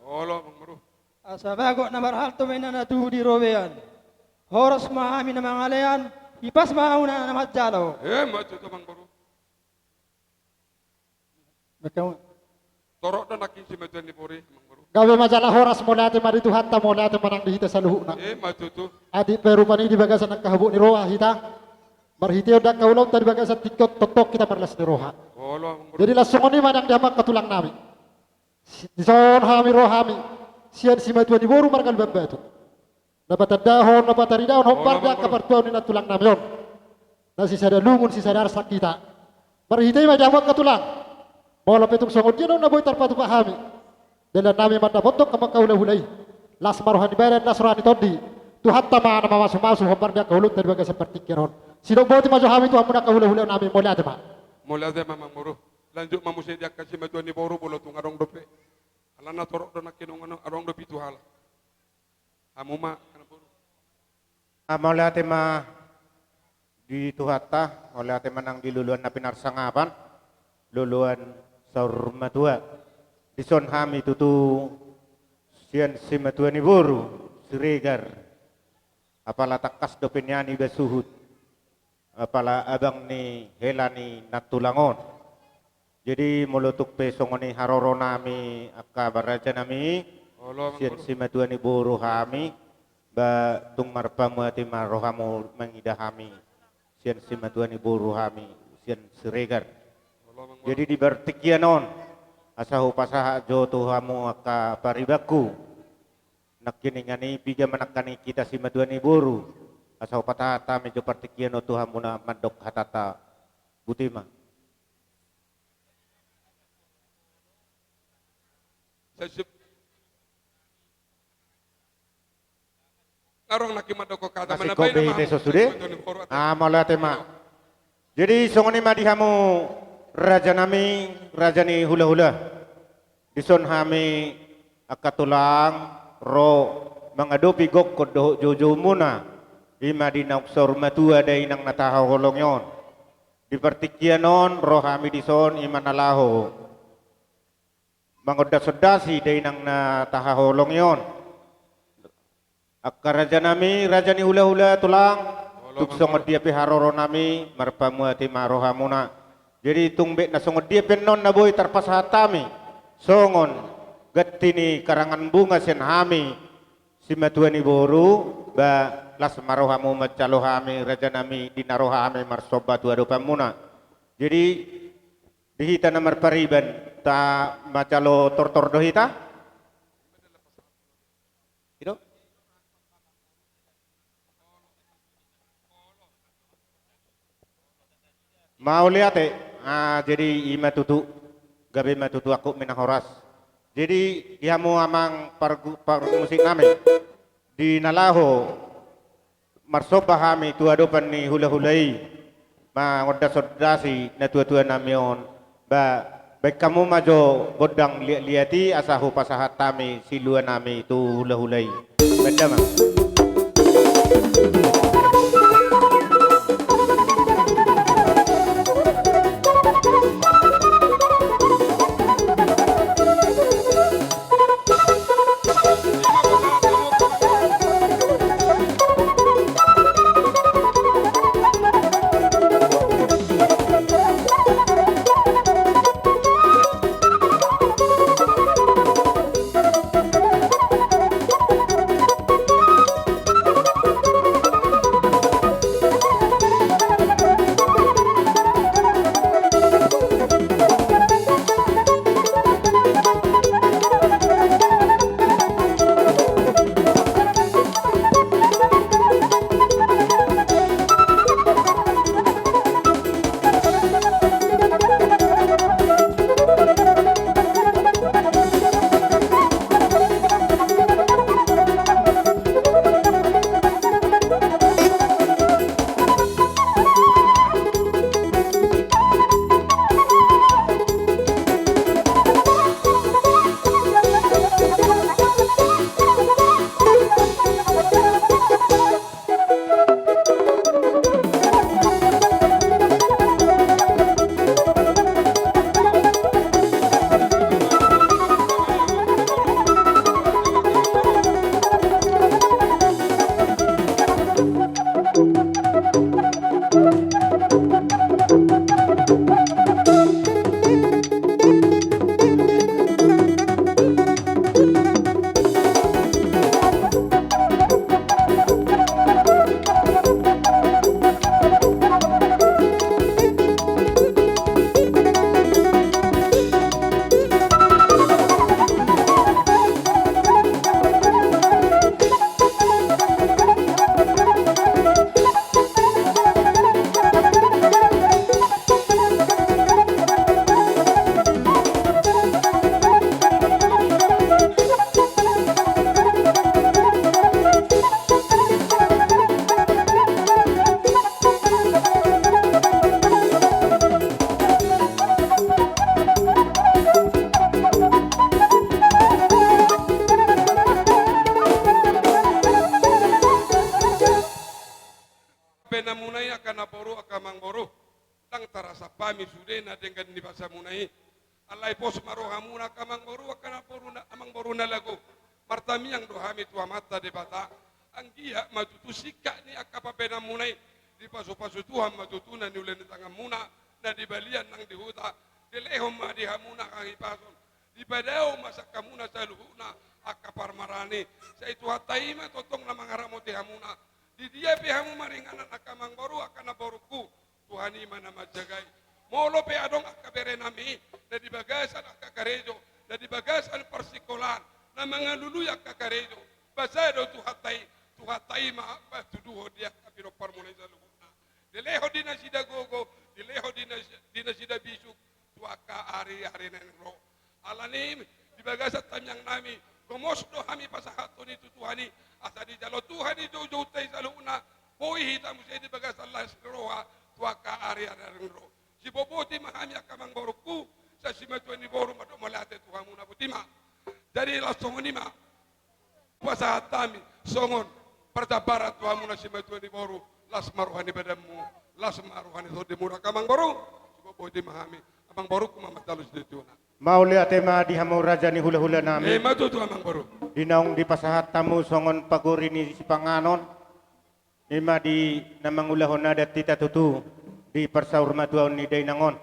Olo, amangboru. Asa bagot na marhalto ma inna na tubu di robean. Horas ma hami na mangalean, hipas ma hamuna na manjalo. Emma tutu, amangboru. Maka torop do nangkin simatua ni boru i, amangboru. Gabe ma jala horas, mauliate ma di Tuhanta, mauliate ma nang di hita saluhutna. Emma tutu. Atik pe rupani di bagasan angka habot ni roha hita, marhitehon di angka ulaonta di bagasan tingki on, tongtong hita marlas ni roha. Olo, amangboru. Jadi laos songon i ma nang di hamu angka tulang nami. Si-, dison hami ro hami sian simatua ni boru marga Lumban Batu. Na patandahon, na pataridahon hombar di angka partuaon ni nantulang nami on. Na sisada lungun, sisada arsak hita. Marhite i ma di hamu angka tulang. Molo pe tung songon dia annon na boi tarpatupa hami, dalan nami mandapothon hamu angka hulahula i, las ma roha ni badan, las roha ni tondi. Tuhanta ma na mamasumasu hombar ni angka ulaonta di bagasan partingkian on. Sidok boti ma jo hami tu hamu angka hulahula nami, mauliate ma. Mauliate ma, amangboru. Lanjut ma muse di angka simatua ni boru, molo tung adong dope. Alana torop do nangkin, adong do pitu halak. Hamu ma, amangboru. Ah, mauliate ma di Tuhanta, mauliate ma nang di loloan na pinarsangapan, loloan saur matua. Dison hami tutu sian simatua ni boru Siregar. Apala tangkas dope nian iba suhut. Apala abang ni hela ni nantulang on. Jadi molo tung pe songon i haroro nami angka baraja nami, sian simatua ni boru hami, ba tung marpamuati ma rohamu mangida hami, sian simatua ni boru hami, sian Siregar. Jadi di partingkian on, asa hupasahat jo tu hamu angka paribanku. Nangkiningan i piga ma nangkaning hita simatua ni boru, asa hupatahan hami jo partingkian on tu hamuna mandok hatanta. Boti ma. Sasip. Adong nangkin mandok hata. Masih mana kopi baina ini ma sesudah? Tuan ni boru, ate. Ah, mauliate ma. Jadi songon i ma di hamu raja nami, raja ni hulahula. Dison hami angka tulang ro mangadopi gokhon dohot joujoumuna, i ma di naung saur matua dainang na tahaholongi on. Di partingkian on ro hami dison i ma na laho mangondasondasi dainang na tahaholongi on. Angka raja nami, raja ni hulahula, tulang, tung songon dia pe haroro nami, marpamuati ma rohamuna. Jadi tung baen na songon dia pe annon na boi tarpasahat hami songon ganti ni karangan bunga sian hami simatua ni boru, ba las ma rohamu manjalo hami raja nami di na ro hami marsomba tu adopanmuna. Jadi di hita na marpariban, ta manjalo tortor do hita? I do? Mauliate. Ah, jadi i ma tutu, gabe ma tutu angkup ni na horas. Jadi di hamu amang pargu-, parmusik nami, di na laho marsomba hami tu adopan ni hulahula i, mangondasondasi natuatua nami on, ba, baen hamu ma jo gondang liatliat i asa hupasahat hami silua nami tu hulahula i. Baen damang. Baenmuna i angka namboru, angka amangboru, ndang tarasap hami sude na denggan ni basamuna i. Alai pos ma rohamuna angka amangboru, angka namboru na, amangboru na lagu. Martamiang do hami tu Amanta Debata. Anggiat ma tutu singkat ni angka pambaenanmuna i, dipasupasu Tuhan ma tutu na niula ni tanganmuna, na di balian nang di huta. Dilehon ma di hamuna hahipason. Dipadao ma sian hamuna saluhutna angka parmaraan i. Sai Tuhanta i ma tongtong na mangaramoti hamuna. Di dia pe hamu maringanan angka amangboru, angka namborungku, Tuhan i ma na manjagai. Molo pe adong angka berenami na di bagasan angka karejo, na di bagasan parsingkolaan, na mangalului angka karejo, basa do Tuhanta i, Tuhanta i ma patuduhon di angka pinomparmuna i saluhutna. Dilehon di nasida gogo, dilehon di nas-, di nasida bisuk, tu angka ari-ari na naeng ro. Alani i, di bagasan tangiangnami, Gomos do hami pasahathon i tu Tuhan i, asa dijalo Tuhan i joujounta i saluhutna, boi hita muse di bagasan las ni roha tu angka ari-ari naeng ro. Siboboti ma hami angka amangborungku, sai simatua ni boru mandok mauliate tu hamuna, boti ma. Jadi laos songon i ma pasahat hami songon parjambaran tu hamuna simatua ni boru, las ma roha ni badanmu, las ma roha ni tondimuna angka amangboru, siboboti ma hami, amangborungku ma manjalo sitiotio na. Mauliate ma di hamu raja ni hulahulanami. Ima tutu amangboru. Di naung dipasahat hamu songon pagori ni sipanganon, ima di na mangulahon adat hita tutu di parsaurmatuaon ni dainang on.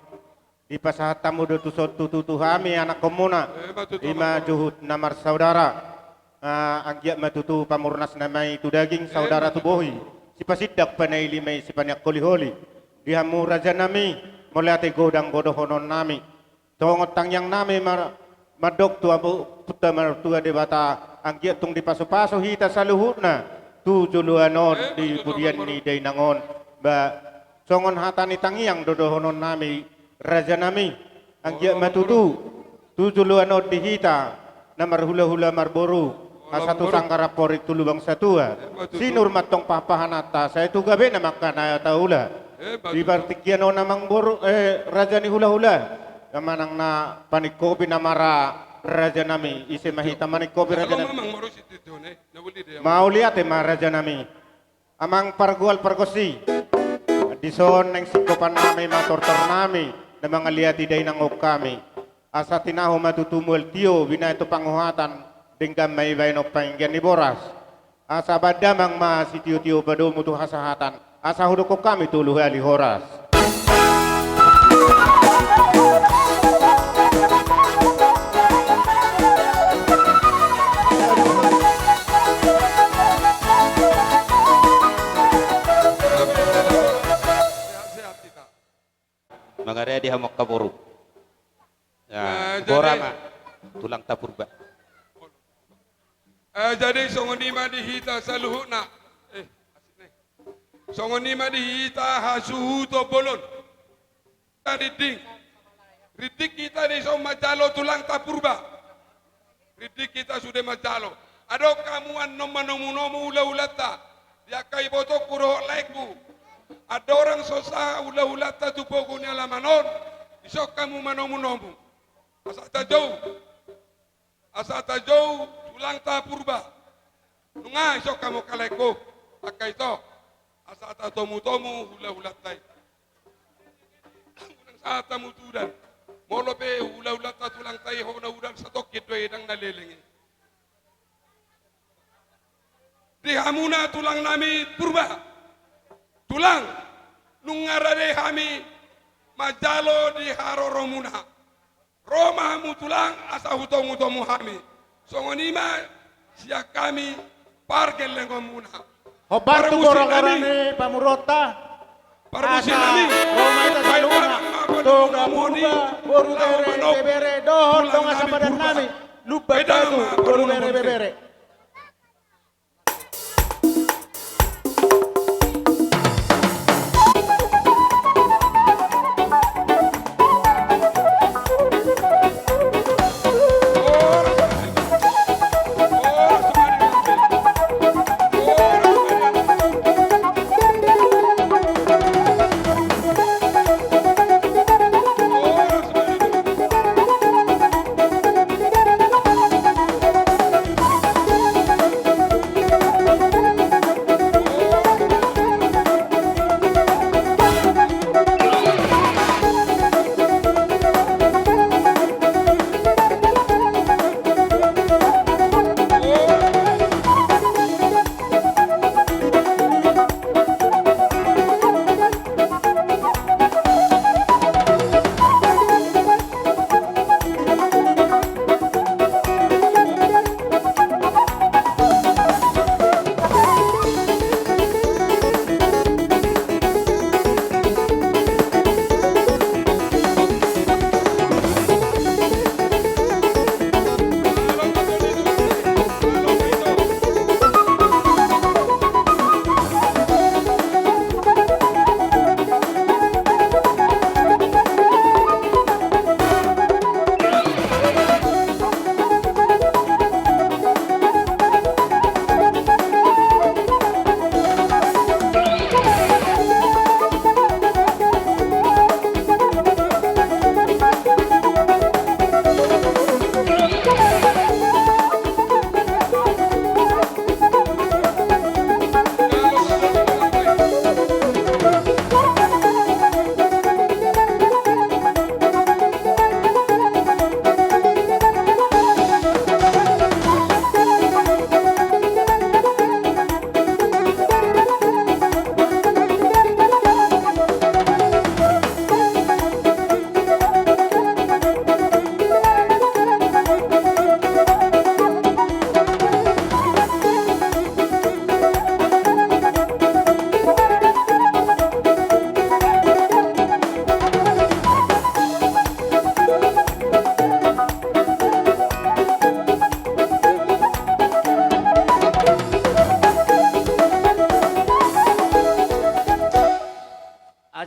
Dipasahat hamu do tuson tutu tu hami anakkonmuna. Ima tutu amangboru. Ima juhut na marsaudara. Ah, anggiat ma tutu pamurnasna ma i tu daging, saudara tu bohi. Sipasindak panaili ma i, sipaneang holiholi. Di hamu rajanami, mauliate godang do dohononnami. Songon tangiangnami ma-, mandok tu Amanta Martua Debata, anggiat tung dipasupasu hita saluhutna tu joloan on di pudian ni dainang on. Ba, songon hata ni tangiang do dohononnami rajanami, anggiat ma tutu tu joloan on di hita na marhulahula marboru, asa tu sanggar amporik tu lubang satua. Sinur ma antong pahanpahananta, sai tu gabena ma angka na taula. Di partingkian on amangboru, eh, raja ni hulahula, na manang na paningkopi na mara rajanami, ise ma hita maningkopi rajanami. Mauliate ma rajanami. Amang pargual pargonsi, dison naeng singkopannami ma tortornami na mangaliati dainang on hami. Asa tinahu ma tutu mual tio, binahen tu panguhatan, denggan ma i bahenon panginggian ni boras. Asa bahen damang ma sitiotio padomu tu hasahatan, asa hudokkon hami tolu hali horas. Sehat-sehat hita. Mangaradi hamu angka boru. Ya, eh, bora jadi ma tulangta Purba. Eh, jadi songon i ma di hita saluhutna. Eh, asik ni. Songon i ma di hita hasuhuton bolon. Ringgit. Ringgit hita dison manjalo tulangta Purba. Ringgit hita sude manjalo. Adong hamu annon manomunomu hulahulanta di angka ibotongku dohot laengku. Andorang so sahat hulahulanta tu pogu ni alaman on, dison hamu manomunomu. Asa tajou. Asa tajou tulangta Purba. Nunga, dison hamu angka laengku. Angka ito. Asa tatomutomu hulahulanta i. Unang sahat hamu tu udan. Molo pe hulahulanta tulangta i hona udan satongkin do i, ndang na leleng i. Di hamuna tulangnami Purba. Tulang, nunga rade hami manjalo di haroromuna. Ro ma hamu tulang, asa hutomutomu hami. Songon i ma sian hami pargellengonmuna. Hombar tu goragora ni pamoruonta. Parmusiknami. Asa ro ma hita saluhutna. Toga Purba, boru bere, bebere, dohot dongan sapadannami. Lumban Batu, boru bere, bebere.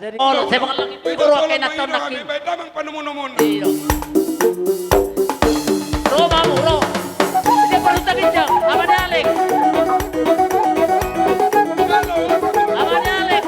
Jadi, oh, saya bakal lagi tidur, oke, nonton lagi. Baik, damang panumun-numun. Iya. Ro, mamu, ro. Dia perlu tak kencang. Apa dia, Alex? Apa dia, Alex?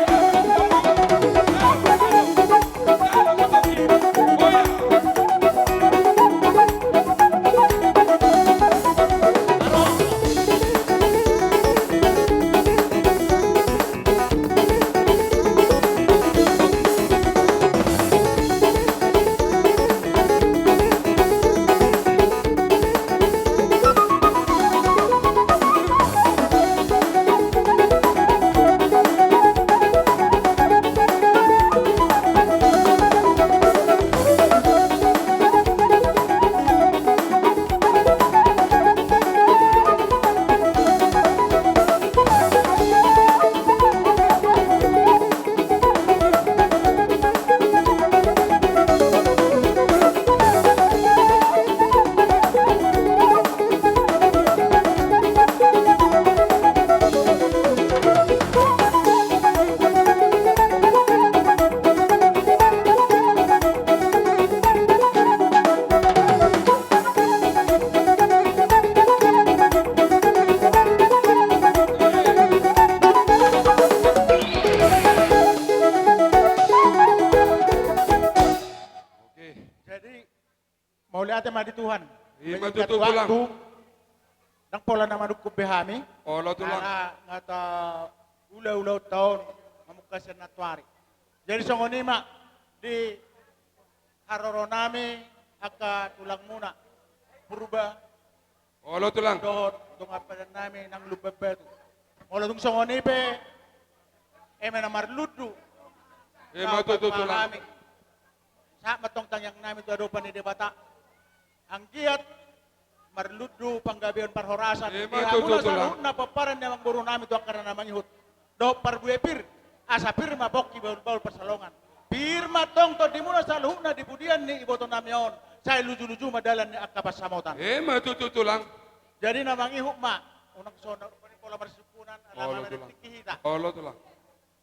Oke. Jadi, mauliate ma di Tuhan. Ima tutu, Tulang. Ndang pola na manungkun be hami. Olo, Tulang. Ala nga taula-ulaonta on mamungka sian nantoari. Jadi songon i ma di haroro nami angka tulangmuna Purba. Olo, Tulang. Dohot dongan padan nami nang Lumban Batu. Molo tung songon i pe, eme na marlundu. Ima tutu, Tulang. Sahat ma antong tangiang nami tu adopan ni Debata. Anggiat marlundu panggabean parhorasan. Ima tutu, Tulang. Di hamuna saluhutna pomparan ni amangboru nami tu angka na mangihut. Dohot parbue pir, asa pir ma pongki bahul-bahul pansalongan. Pir ma antong tondimuna saluhutna di pudian ni iboto nami on, sai luju-luju ma dalan ni angka pansamotan. Ima tutu, Tulang. Jadi na mangihut ma, unang songon na pola marsimpunan, ala, olo, Tulang, martingki hita. Olo, Tulang.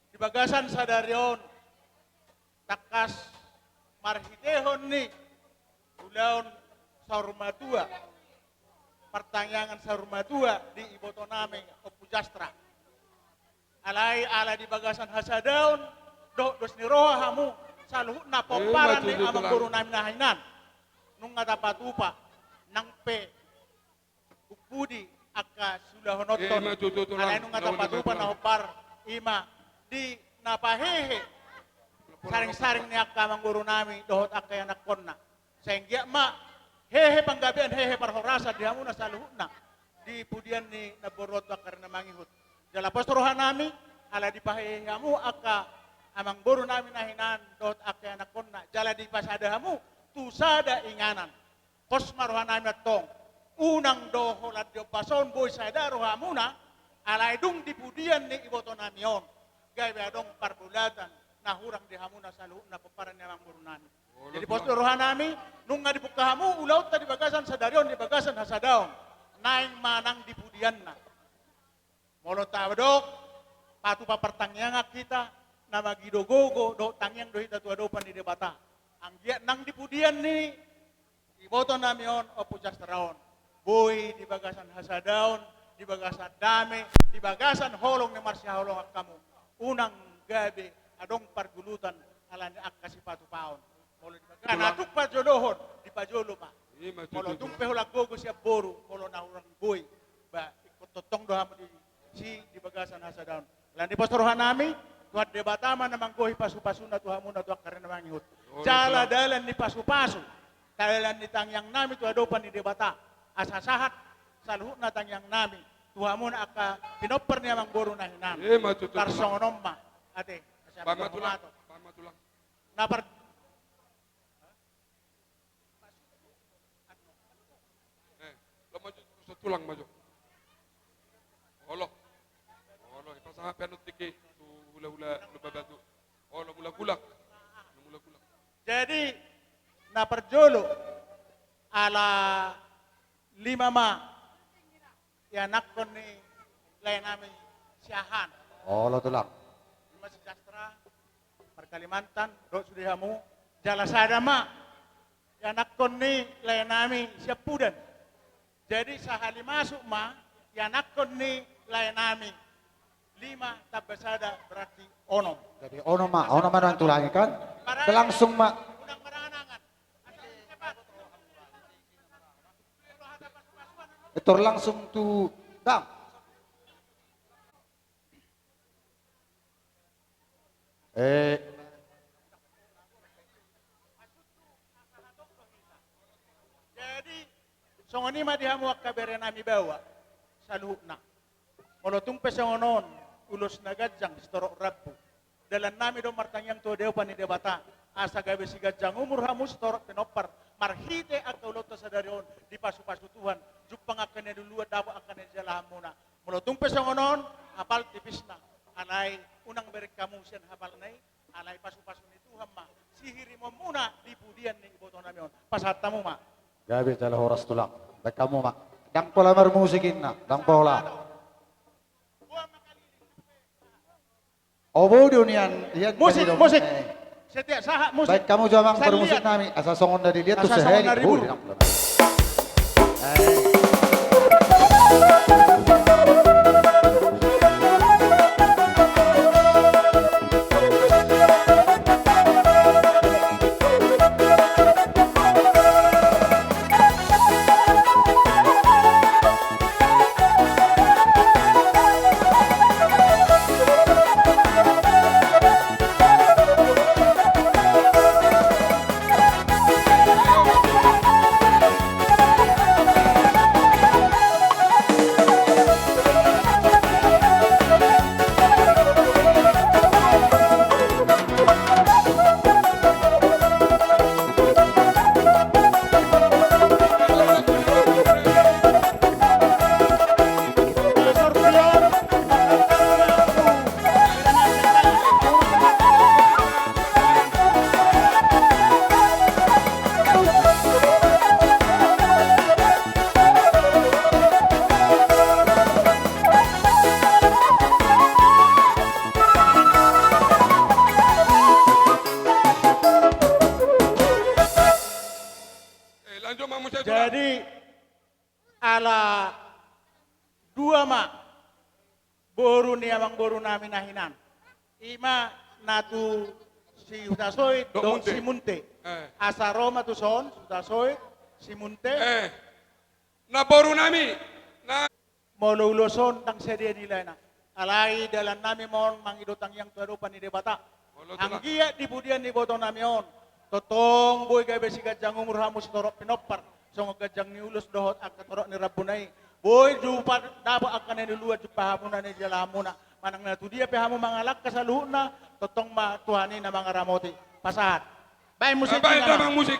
Di bagasan sadari on, tangkas marhitehon ni ulaon saur matua, partangiangan saur matua di iboto nami Ompu Jastra. Alai ala di bagasan hasadaon dohot dos ni roha hamu saluhutna pomparan ni amangboru nami na hinan, nunga tapatupa nang pe umpudi angka siulahononton. Ima tutu, Tulang. Alai nunga tapatupa na hombar, ima di na pahehe saring-saring ni angka amangboru nami dohot angka ianakhonna. Sai anggiat ma hehe panggabean, hehe parhorasan di hamuna saluhutna di pudian ni namboru on tu angka ari na mangihut. Jala pos roha nami ala dipahehe hamu angka amangboru nami na hinan dohot angka ianakhonna, jala dipasada hamu tu sada inganan. Pos ma roha nami antong, unang do holan di ombas on boi sada rohamuna, alai dung di pudian ni iboto nami on gabe adong parbolatan na hurang di hamuna saluhutna pomparan ni amangboru nami. Jadi pos do roha nami, nunga dibungka hamu ulaonta di bagasan sadari on di bagasan hasadaon, naeng ma nang di pudianna. Molo tadok patupa partangiangan hita, na magido gogo dohot tangiang do hita tu adopan ni Debata. Anggiat nang di pudian ni iboto nami on Ompu Jastra on, boi di bagasan hasadaon, di bagasan dame, di bagasan holong ni marsihaholongan hamu, unang gabe adong pargulutan ala ni angka sipatupaon. Molo di bagasan na tung pajolohon, dipajolo ma. Ima tutu. Molo tung pe holan gogo sian boru, molo na hurang boi, ba ingkon tongtong do hamu disi di bagasan hasadaon. Alani i pos rohanami, Tuhan Debata ma na manggohi pasupasuna tu hamuna tu angka ari na mangihut. Olo, jala tulang. Dalan ni pasupasu, dalan ni tangiangnami tu adopan ni Debata, asa sahat saluhutna tangiangnami tu hamuna angka pinompar ni amangboru na hinan. Ima tutu, tulang. Tarsongon on ma. Ate, asa. Bahen ma, tulang. Bahen ma, tulang. Na par- Eh, lo maju, tulang maju. Olo. Olo, ipasahat pe annon tingki tu hulahula Lumban Batu. Olo, mulak-mulak. Mulak-mulak. Jadi, na parjolo, ala lima ma ianakhon ni laenami Siahaan. Olo, tulang. Ima si Jastra, par Kalimantan, dohot sude hamu, jala sada ma ianakhon ni laenami Siampudan. Jadi sahali masuk ma ianakhon ni laenami, lima tamba sada berarti onom. Jadi onom ma, onom ma, tulang, kan? Langsung ma. Unang marangan-angan. Tor langsung tu dang. Eh. Jadi songon i ma di hamu angka berenami baoa saluhutna. Molo tung pe songon on ulos na ganjang sitorop rambu, dalannami do martangiang tu adopan ni Debata asa gabe siganjang umur hamu sitorop pinompar, marhite angka ulaonta sadari on dipasupasu Tuhan, jumpang angka na niluluan, dapot angka na nijalahanmuna. Molo tung pe songon on, hapal tipisna, alai unang bereng hamu sian hapalna i, alai pasupasu ni Tuhan ma sihirimonmuna di pudian ni ibotonami on. Pasahat hamu ma. Gabe jala horas, tulang. Bahen hamu ma. Ndang pola marmusik inna, ndang pola. Obo do nian, ian. Musik, tadi dong, musik. Eh. Setiap saat musik. Bahen hamu jo amang parmusiknami, asa songon na diliat tu sahali. Asa songon na diburu. Oh, di nang. Eh. Eh, lanjut, Mang Musa, tulang. Jadi, ala dua ma boru ni amangborunami na hinan. Ima na tu si Hutasoit dohot Simunte. Eh. Asa ro ma tuson, Hutasoit, Simunte. Eh. Na borunami, na. Molo ulos on ndang sadia nilaina. Alai dalannami ma on mangido tangiang tu adopan ni Debata. Olo, tulang. Anggiat di pudian ni ibotonami on, tongtong boi gabe siganjang umur hamu sitorop pinompar, songon ganjang ni ulos dohot angka torop ni rambuna i. Boi jumpang dapot angka na niluluan, jumpang hamu na nijalahanmuna. Manang na tu dia pe hamu mangalangka saluhutna, tongtong ma Tuhan i na mangaramoti. Pasahat. Baen musik. Baen damang musik.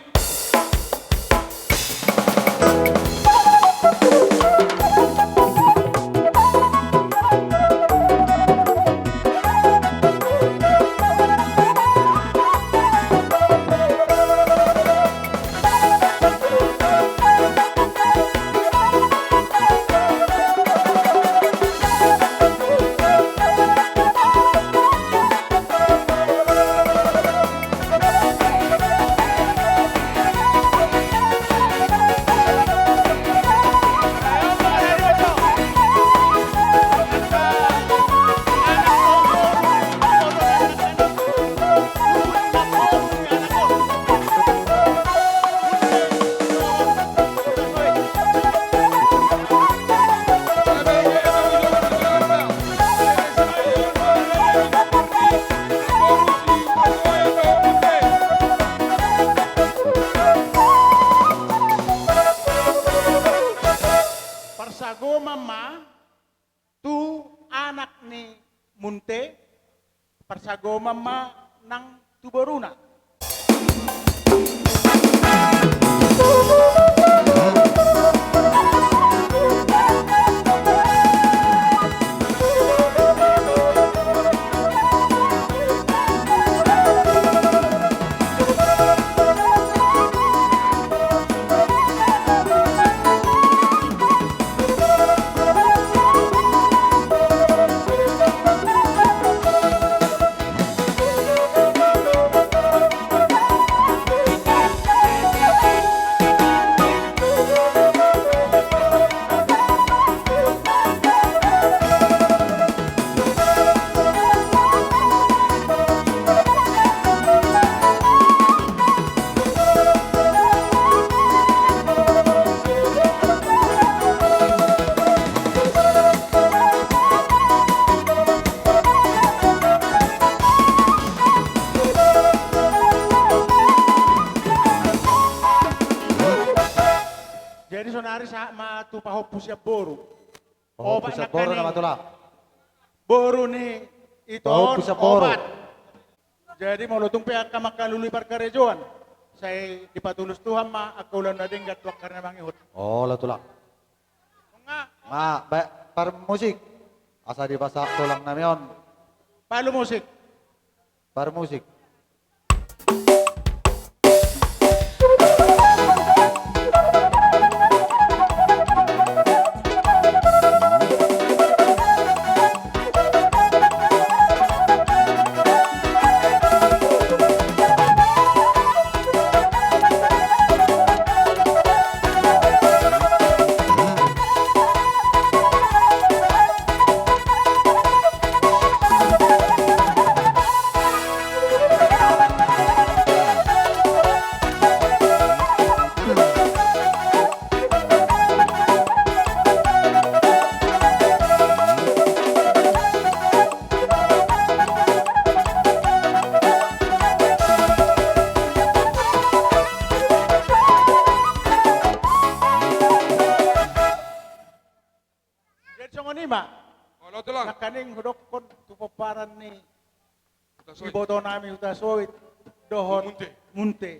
Parsagoman ma tu anak ni Munte, parsagoman ma nang tu boruna. Jadi sonari sahat ma tu pahompu sian boru. Pahompu sian boru, na matula. Boru ni Ito on, pahompu sian boru. Opat. Jadi molo tung pe angka mangkalului parkarejoan, sai dipatulus Tuhan ma angka ulaon na denggan tu angka na mangihut. Olo tulang. Nunga. Ma, baen parmusik. Asa dipasahat tulang nami on. Palu musik. Parmusik. Jadi songon i ma. Olo tulang. Nangkaning hudokkon tu pomparan ni Hutasoit. Iboto nami Hutasoit dohot Munte. Munte.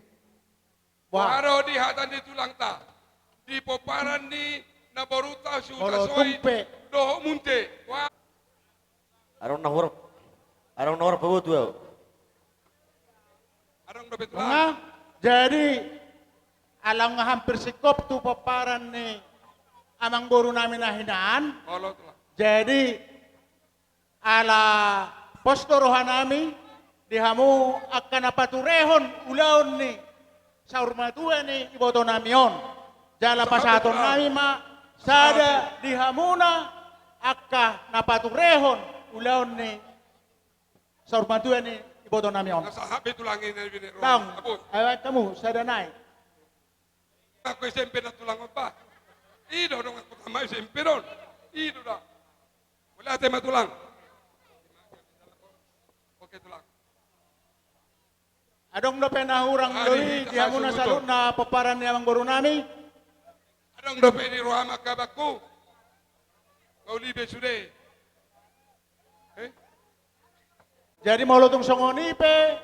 Wah. Wah, ro di hata ni tulangta. Di pomparan ni naborunta si Hutasoit dohot Munte. Wah. Adong na huruf. Adong na huruf pabotu au. Adong dope tulang. Nah, jadi ala nga hampir singkop tu pomparan ni amangboru nami na hinan. Olo tulang. Jadi ala pos do roha nami di hamu angka na paturehon ulaon ni saur matua ni iboto nami on. Jala pasahaton nami ma sada di hamuna angka na paturehon ulaon ni saur matua ni iboto nami on. Na sahat be tulang i na bine ro. Daong. Abut. Ayo kamu sada nai. Aku S M P na tulang on ba. I do dong aku tamat S M P do on. I do da. Mauliate ma tulang. Oke tulang. Adong dope na hurang do i di hamuna saluhutna pomparan ni amangboru nami. Adong dope di roham angka abangku. Mauli be sude. Eh? Jadi molo tung songon i pe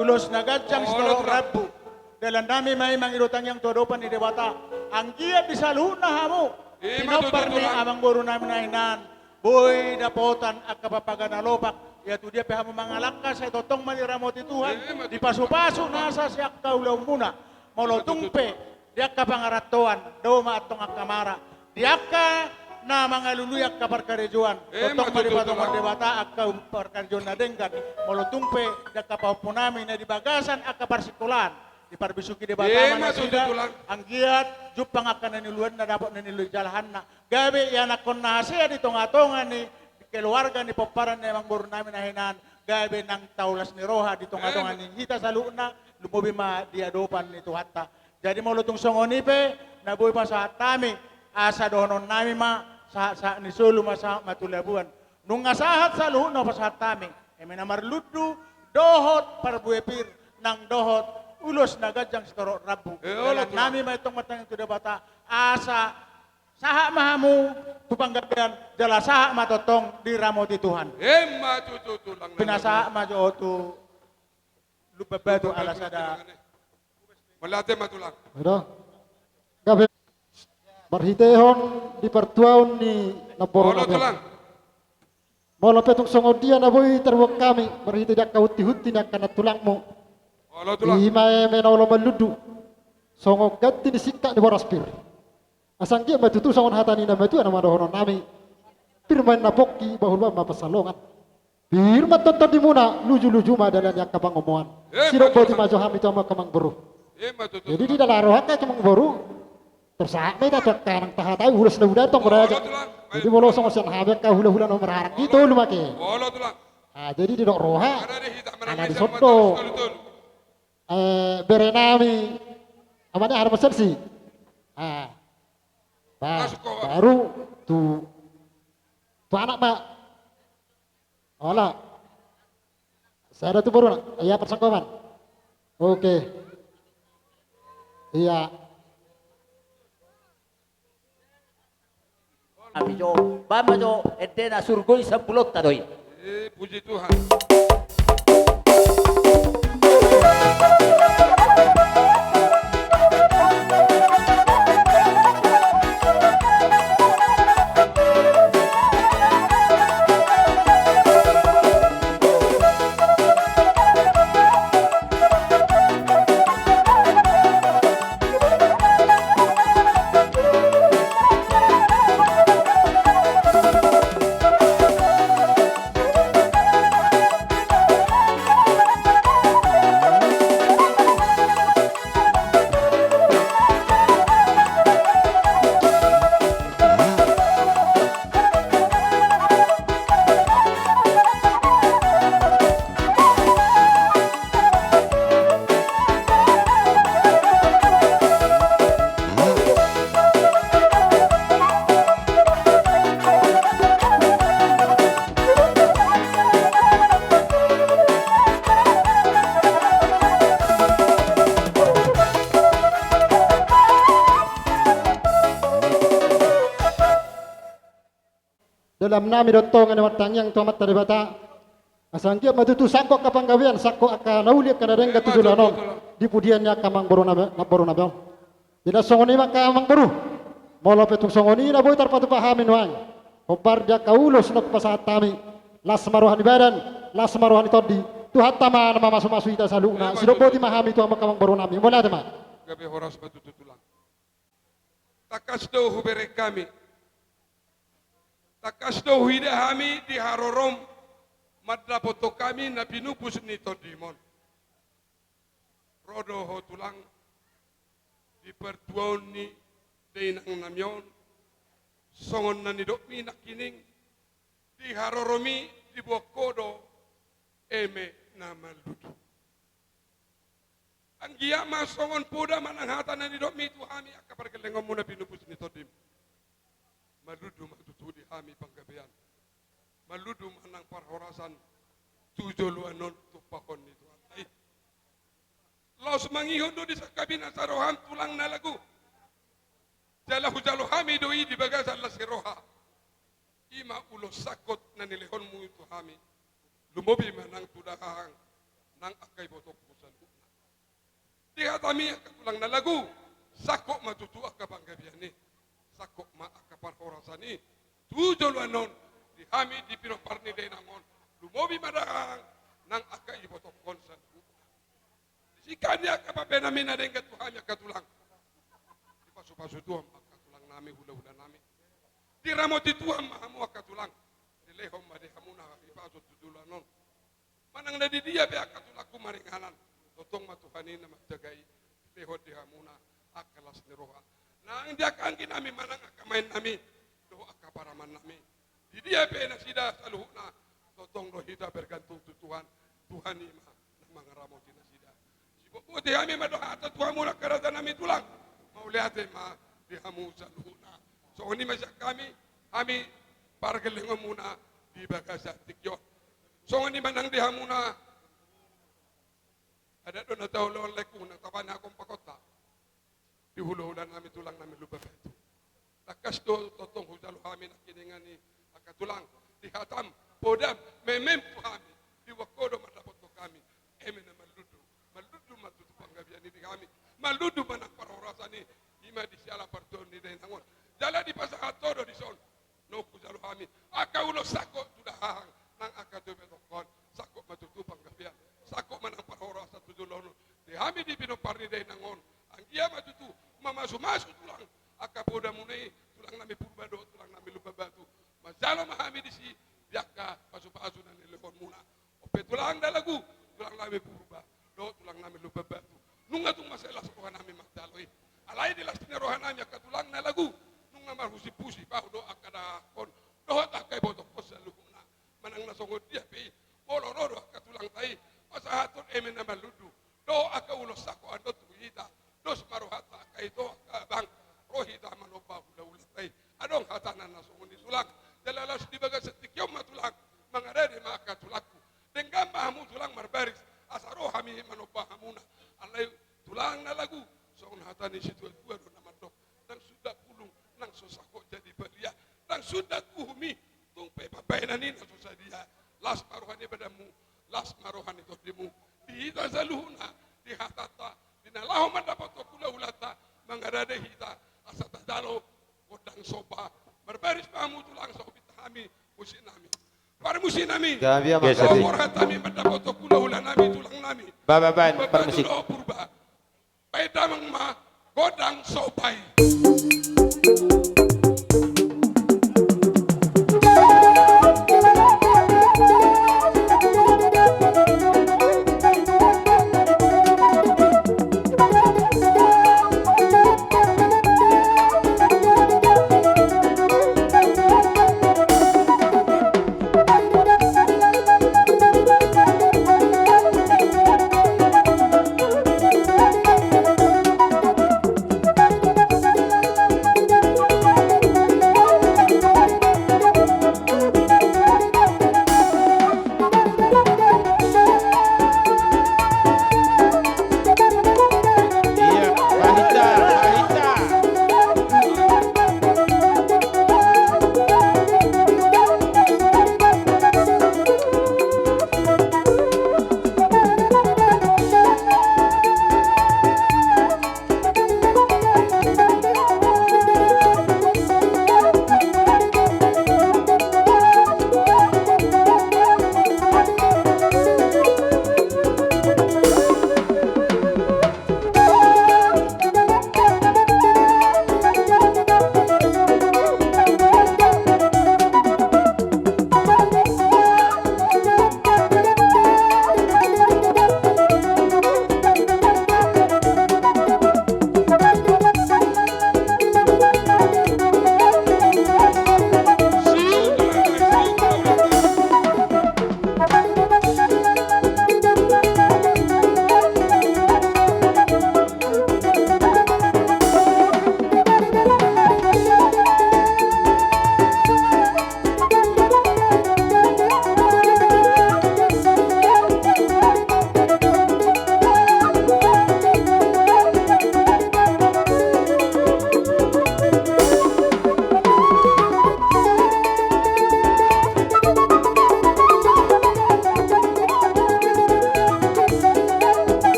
ulos na ganjang sitorop rambu. Dalan nami ma i mangido tangiang tu adopan ni Debata. Anggiat di saluhutna hamu pinompar ni amangboru nami na hinan boi dapotan angka papaga na lopak. Ia tu dia pe hamu mangalangka sai tongtong ma diramoti Tuhan, dipasupasu nasa sian angka ulaonmuna. Molo tung pe di angka pangarantoan dao ma antong angka mara. Di angka na mangalului angka parkarejoan, tongtong ma dipatongon Debata angka parkarejoan na denggan. Molo tung pe di angka pahompu nami na di bagasan angka parsingkolaan, diparbisuhi Debata ma nasida. Anggiat jumpang angka na niuluanna, dapot na niulu jalahanna. Gabe ianakhon na hasea di tongatonga ni keluarga ni pomparan ni amangboru nami na hinan. Gabe nang taulas ni roha di tongatonga ni hita saluhutna, lumobi ma di adopan ni Tuhanta. Jadi molo tung songon i pe na boi pasahat hami, asa dohonon nami ma, sahat-sahat ni solu ma sahat ma tu labuan. Nunga sahat saluhutna pasahat hami, eme na marlundu dohot parbue pir nang dohot ulos na ganjang sitorop rambu. Dalan nami ma i tongtong martangiang tu Debata asa Sahat ma hamu tu panggabean, jala sahat ma tongtong diramoti Tuhan. Emma tutu, Tulang. Pinasahat ma jo tu Lumban Batu ala sada. Mauliate ma, Tulang. Ado. Gabe. Marhitehon di partuaon ni namboru nami on. Molo pe tung songon dia na boi tarbuat hami marhite di angka hunti-hunti ni angka nantulangmu, i ma eme na olo manlundu songon ganti ni singkat ni boras pir. Asa anggiat ma tutu songon hata ni na matua na mandohonon nami: Pir ma inna pongki, bahulbang ma pansalongan. Pir ma tondimuna, luju-luju ma dalan ni angka pangomoan. Sidok boti ma jo hami tu hamu angka amangboru. Jadi di dalan roha angka amangboru, tersahat ma hita tu angka nang tahatai ulos na huda tong baraja. Jadi molo songon sian hami angka hula-hula na marhahamaranggi, tolu ma ke. Jadi didok roha ala dison do bere nami, amane aha do masensi. Baru tu anak ma. Olo. Sada tu boru, ia parsangkopan. Oke. Ia. Hami jo, bahen ma jo endena, surgo i sambulonta do i. Puji Tuhan. Dalan nami do tong, eme martangiang tu Amanta Debata, asa anggiat ma tutu sangkot angka panggabean, sangkot angka na uli, angka na denggan tu joloan on, di pudian ni angka amangboru nami, namboru nami on. Jadi songon i ma angka amangboru, molo pe tung songon i na boi tarpatupa hami nuaeng, hombar di angka ulos na hupasahat hami, las ma roha ni badan, las ma roha ni tondi, Tuhanta ma na mamasu-masu hita saluhutna. Sidok boti ma hami tu hamu angka amangboru nami. Mauliate ma. Gabe horas ma tutu, Tulang. Tangkas do hubereng hami, tangkas do huida hami di harorom mandapothon hami na pinupus ni tondim on. Ro do ho, Tulang, di partuaon ni dainang nami on, songon na nidokmi nangkining, di harorom i diboan ho do eme na manlundu. Anggiat ma songon poda manang hata na nidokmi tu hami angka pargellengonmu na pinupus ni tondim. Manlundu ma tutu di hami panggabean. Manlundu ma nang parhorasan tu joloan on tumpahon ni Tuhanta i. Laos mangihut do di sangkabin asa roham, Tulang na lagu. Jala hujalo hami do i di bagasan las ni roha. I ma ulos sangkot na nilehonmu tu hami. Lumobi ma nang tu dahahang nang angka ibotongku saluhutna. Di hatami angka Tulang na lagu, sangkot ma tutu angka panggabean i, sangkot ma angka parhorasan i tu joloan on di hami di pinompar ni dainang on. Lumobi ma dahahang nang angka ibotongkon saluhutna. Di singkat ni angka pambahenanmi na denggan tu hami angka Tulang, dipasu-pasu Tuhan ma angka Tulang nami, hula-hula nami. Diramoti Tuhan ma hamu angka Tulang. Dilehon ma di hamuna hahipason tu joloan on. Manang na di dia pe angka tulangku maringanan, tongtong ma Tuhan i na manjagai. Dilehon di hamuna angka las ni roha. Nang di angka anggi nami manang angka maen nami dohot angka paraman nami, di dia pe nasida saluhutna, tongtong do hita bergantung tu Tuhan. Tuhan i ma na mangaramoti nasida. Sibotboti hami ma do hata tu hamuna angka raja nami, Tulang. Mauliate ma di hamu saluhutna. Songon i ma sian hami, hami pargellengonmuna di bagasan tingki on. Songon i ma nang di hamuna. Adat do na taoloi laengku, nang tapanahon pakonta. Di hula-hula nami, Tulang nami Lumban Batu. Ndang Tangkas do tongtong hujalo hami nangkiningan i angka tulang, di hatam, podam, memem tu hami, diboan ho do mandapothon hami eme na marlundu. Marlundu ma tutu panggabean i di hami, marlundu ma nang parhorasan i, i ma di siala partuaon ni dainang on. Jala dipasahat ho do dison, nunga hujalo hami angka ulos sangkot tu dahahang, nang angka tu betohon, sangkot ma tutu panggabean, sangkot ma nang parhorasan tu joloan on. Di hami di pinompar ni dainang on, anggiat ma tutu mamasumasu tulang angka podamuna i, tulang nami Purba dohot tulang nami Lumban Batu. Manjalo ma hami disi di angka pasupasu na nilehonmuna. On pe tulang Dalagu, tulang nami Purba dohot tulang nami Lumban Batu, nunga tung mansai las roha nami manjalo i. Alai di las ni roha nami angka tulang Dalagu, nunga marhusipusip ahu dohot angka dahahang on dohot angka ibotohon saluhutna. Manang na songon dia pe i, molo ro do angka tulangta i pasahathon eme na marlundu dohot angka ulos sangkot on tu hita, dos ma rohanta angka ito angka abang, ro hita manomba hulahulanta i. Adong hatana na songon i tulang. Jala laos di bagasan tingki on ma tulang, mangaradei ma angka tulangku. Denggan ma hamu tulang marbaris, asa ro hami manomba hamuna. Alai tulang Dalagu, songon hata ni situatua do na mandok, ndang sundat bulung, ndang so sangkot jadi paria, ndang sundat uhum i, tung pe pambahenan i na so sadia. Las ma roha ni badanmu, las ma roha ni tondimu, di hita saluhutna, di hatanta, di na laho mandapothon hulahulanta, mangaradei hita, asa tajalo gondang somba. Marbaris ma hamu tulang, sahat hami musik nami. Parmusik nami. Gabe ma. Gabe. Sahat hami mandapothon hulahula nami, tulang nami. Babaen, Lumban Batu parmusik. Dohot Purba. Baen damang ma gondang somba i.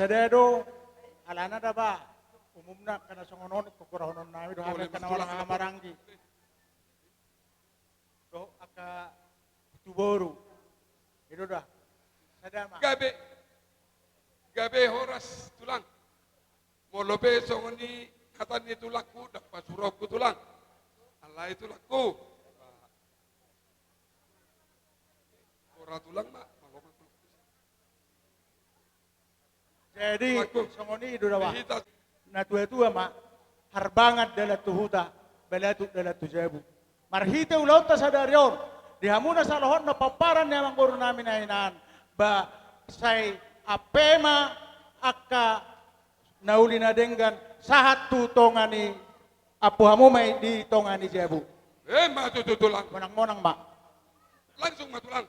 Sada do, alana da ba, umumna angka na songon on, panggorahonon nami do hami angka na maranggi. Dohot angka tutu boru. I do da. Sada ma. Gabe, gabe horas tulang. Molo pe songon i hata ni tulangku, ndang pasuruonku tulang. Alai tulangku. Ora tulang ma, molo ma tulang. Jadi, songon i do da ba. Natuatua ma, harbangan dalan tu huta, balatuk dalan tu jabu. Marhite ulaonta sadari on, di hamu na saluhutna pomparan ni amangboru nami na hinan, ba sai ampe ma angka na uli na denggan, sahat tu tonga ni ampu hamu ma i di tonga ni jabu. Emma tutu tulang. Monang-monang ma. Langsung ma tulang.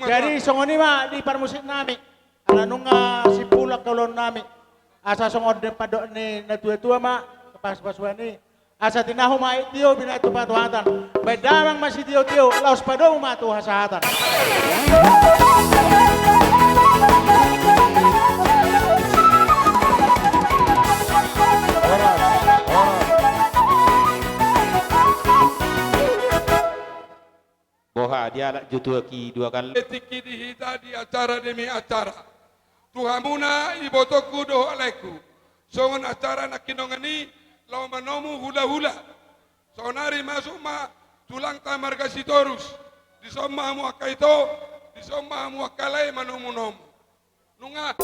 Jadi songon i ma di parmusik nami. Ala nunga simpul angka ulaon nami. Asa songon na pandok ni natuatua ma, pasu-pasuan i. Asa tinahu ma aek tio, binatu patuatan. Baen damang ma sitio-tio, laos padomu ma tu hasahatan. Boha dialap jo tu aki dua kali. Tingki di hita di acara demi acara. Tu hamuna ibotongku dohot laengku. Songon acara nangkiningan i laho manomu hula-hula. Saonari masuk ma tulangta marga Sitorus. Dison ma hamu angka ito, dison ma hamu angka lae manomu-nomu. Nunga.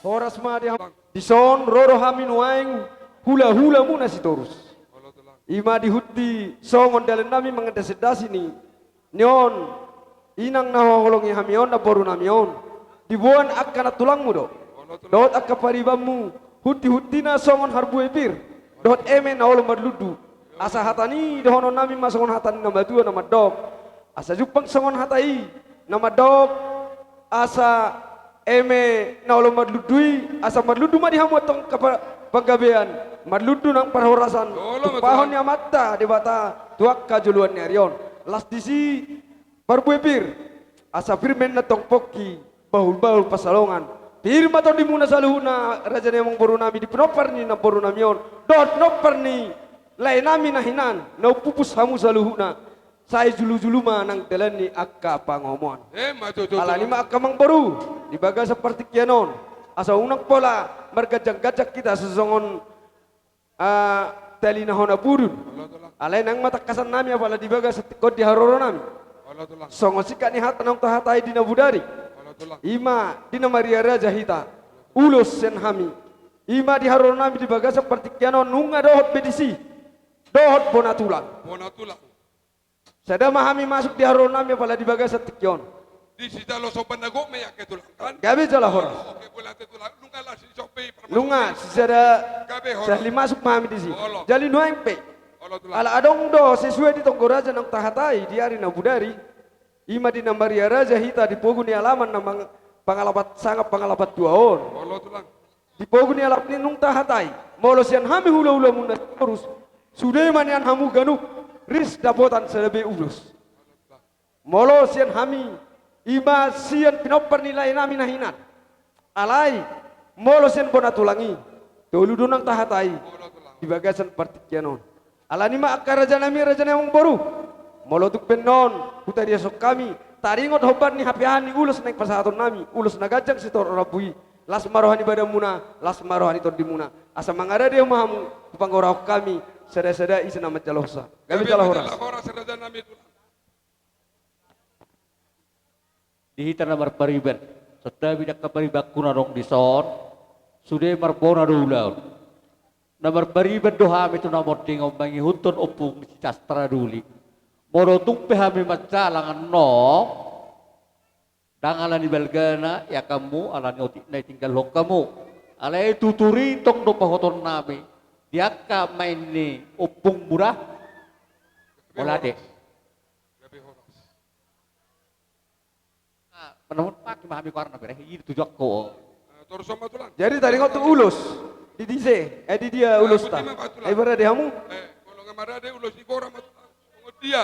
Horas ma di hamu. Dison ro do hami nuaeng hulahulamuna Sitorus. Olo, Tulang. I ma di huti songon dalannami mangendasendasi ni, ni on, inang na huhaholongi hami on, namborunami on. Diboan angka nantulangmu do. Olo, Tulang. Dohot angka paribanmu, huntihuntina songon harbue pir. Dohot eme na olo marlundu. Asa hata ni dohononnami ma songon hata ni na matua na mandok. Asa jumpang songon hata i na mandok. Asa eme na olo marlundu i, asa marlundu ma di hamu antong angka pa-, panggabean, marlundu nang parhorasan. Olo, tumpahon ni Amanta Debata tu angka joloan ni ari on. Las disi parbue pir, asa pir ma antong pongki, bahulbahul pansalongan. Pir ma tondimuna saluhutna, raja ni amangborunami, di pinompar ni namborunami on dohot pinompar ni laenami na hinan, na umpupus hamu saluhutna. Sai julujulu ma nang dalan ni angka pangomoan. Emma tutu. Alani ma angka amangboru, di bagasan partingkian on, asa unang pola marganjangganjang hita songon, ah, tali na hona budun. Olo, Tulang. Alai nang ma tangkasannami apala di bagasan tingki on di haroronami. Olo, Tulang. Songon singkat ni hata naung tahatai di na bodari. Olo, Tulang. I ma di na mariaraja hita, ulos sian hami. I ma di haroronami di bagasan partingkian on, nunga dohot be disi. Dohot bona tulang. Bona tulang. Sada ma hami masuk di haroronami apala di bagasan tingki on. Di sijalo somba na gok ma i angka tulang, kan? Gabe jala horas. Oke, bola te tulang. Nunga las si somba i parmasuk. Nunga, sisada. Gabe horas. Sahali masuk ma hami disi. Olo. Jala nuaeng pe. Olo, Tulang. Ala adong do sesuai di tonggo raja naung tahatai di ari na bodari. I ma di na mariaraja hita di pogu ni alaman na mang-, pangalapan sangap pangalapan dua on. Olo, Tulang. Di pogu ni alaman i nunga tahatai, molo sian hami hulahulamuna Sitorus, sude ma nian hamu ganup ris dapotan sada be ulos. Molo sian hami, i ma sian pinompar ni laenami na hinan. Alai, molo sian bona tulang i, tolu do nang tahatai di bagasan partingkian on. Alani ma angka rajanami, raja ni amangboru. Molo tung pe annon hutariashon hami, taringot hombar ni hapeahan ni ulos naeng pasahatonnami, ulos na ganjang sitorop rambu i. Las ma roha ni badanmuna, las ma roha ni tondimuna. Asa mangarade ma hamu, hupanggorahon hami, sadasada ise na manjalosa. Gabe jala horas. Gabe jala horas, rajanami tulang. Di hita na marpariban, santabi angka paribanku na adong dison, sude marbona do ulaon. Na marpariban do hami tu na monding on mangihuthon ompung ni si Jastra Duli. Molo tung pe hami manjalang annon, ndang alani balgana iakanmu, alani otik na ditinggalhon hamu. Alai tutu ritong do pahotononnami di angka maen ni ompungmu da. Mauliate. Gabe horas. Ah, manamun paki ma hami koarna bere, i tujuanku. Ah, torus on ma tulang. Jadi taringot tu ulos, di dise, eh, di dia ulosta. Ah, songon i ma tulang. Ai marade hamu? Eh, molo nunga marade ulos, ibora ma tulang. Songon dia.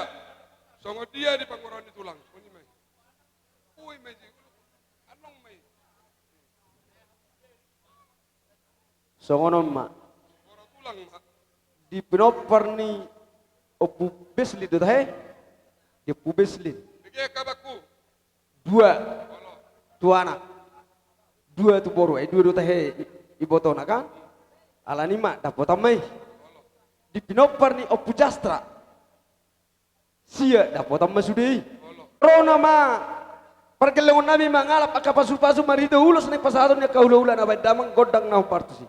Songon dia di panggoraon ni tulang. Songon i ma i. Ui ma i. Annon ma i. Songon on ma. Di pinompar ni Ompu Beslin do tahe. Di Ompu Beslin. Dua tu anak, dua tu boru, ai dua do tahe i-, ibotona kan. Alani ma dapotan ma i. Di pinompar ni Ompu Jastra. Sia dapotan ma sude i. Ro nama pargellengonnami mangalap angka pasupasu marhite ulos naeng pasahaton ni angka hulahula na baen damang gondang na hombar tusi.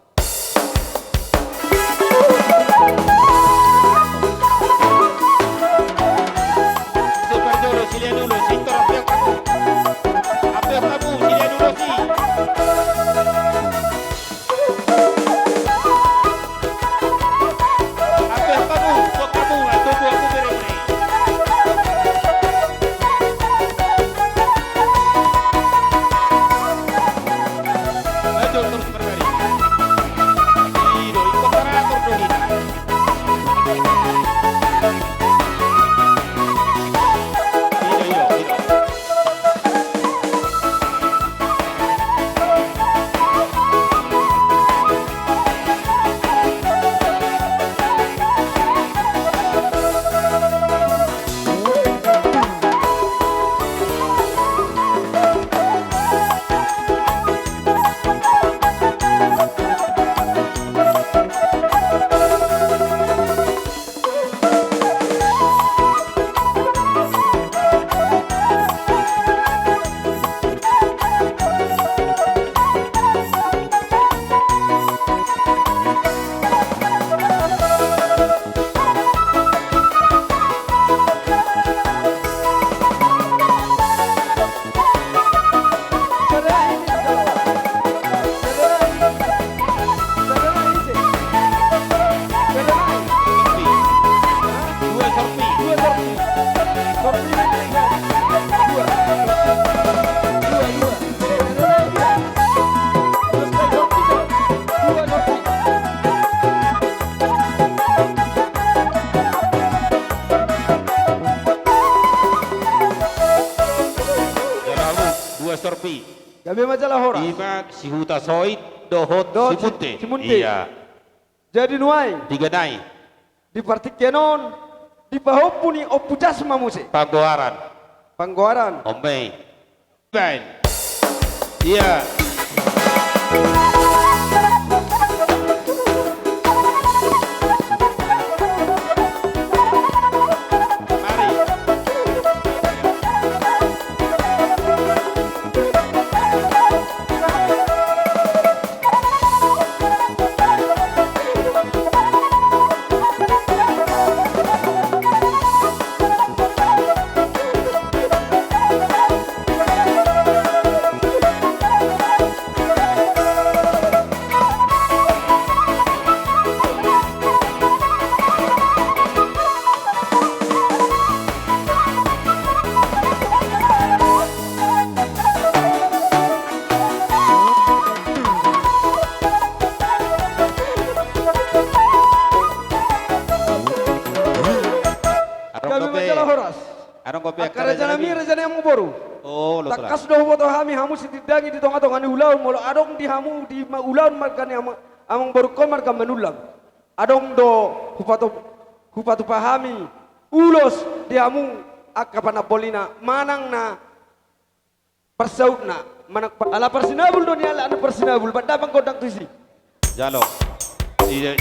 Sihuta Soit dohot Dohot Simunte. Simunte. Iya. Jadi nuaeng. Tiga nai. Di partingkian on, di pahompu ni Ompu Jas ma muse. Panggoaran. Panggoaran. Ombe. Baen. Iya. Mari. Adong dope. Gabe ma jala horas. Adong dope angka raja nami, raja ni amangboru. Oh, lo. Tangkas do huboto hami hamu sitindangi di tonga-tonga ni ulaon, molo adong di hamu di ma-, ulaon marga ni amang, amangborungkon marga Manullang. Adong do hupatup-, hupatupa hami ulos di hamu angka panambolina manang na parsautna, manang pa-, ala parsinabul do nialap na parsinabul, baen damang gondang tusi. Jalo. Iya.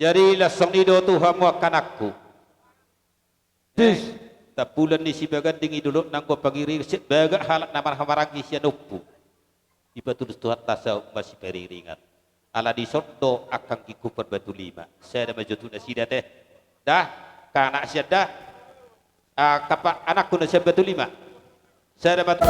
Jadi laos songon i do tu hamu angka anakku. Tis. Eh, tampulan ni Sibaganding i dolok nanggo pangiring, sian bagak halak na marhahamaranggi sian ompu. Dipatulus Tuhanta saut ma sipariringan. Ala dison do angka anggingku parbatu lima. Sada ma jo tu nasida te. Dah, angka anak sian dah. Ah, angka anakku na sian Batu Lima. Sada ma tu.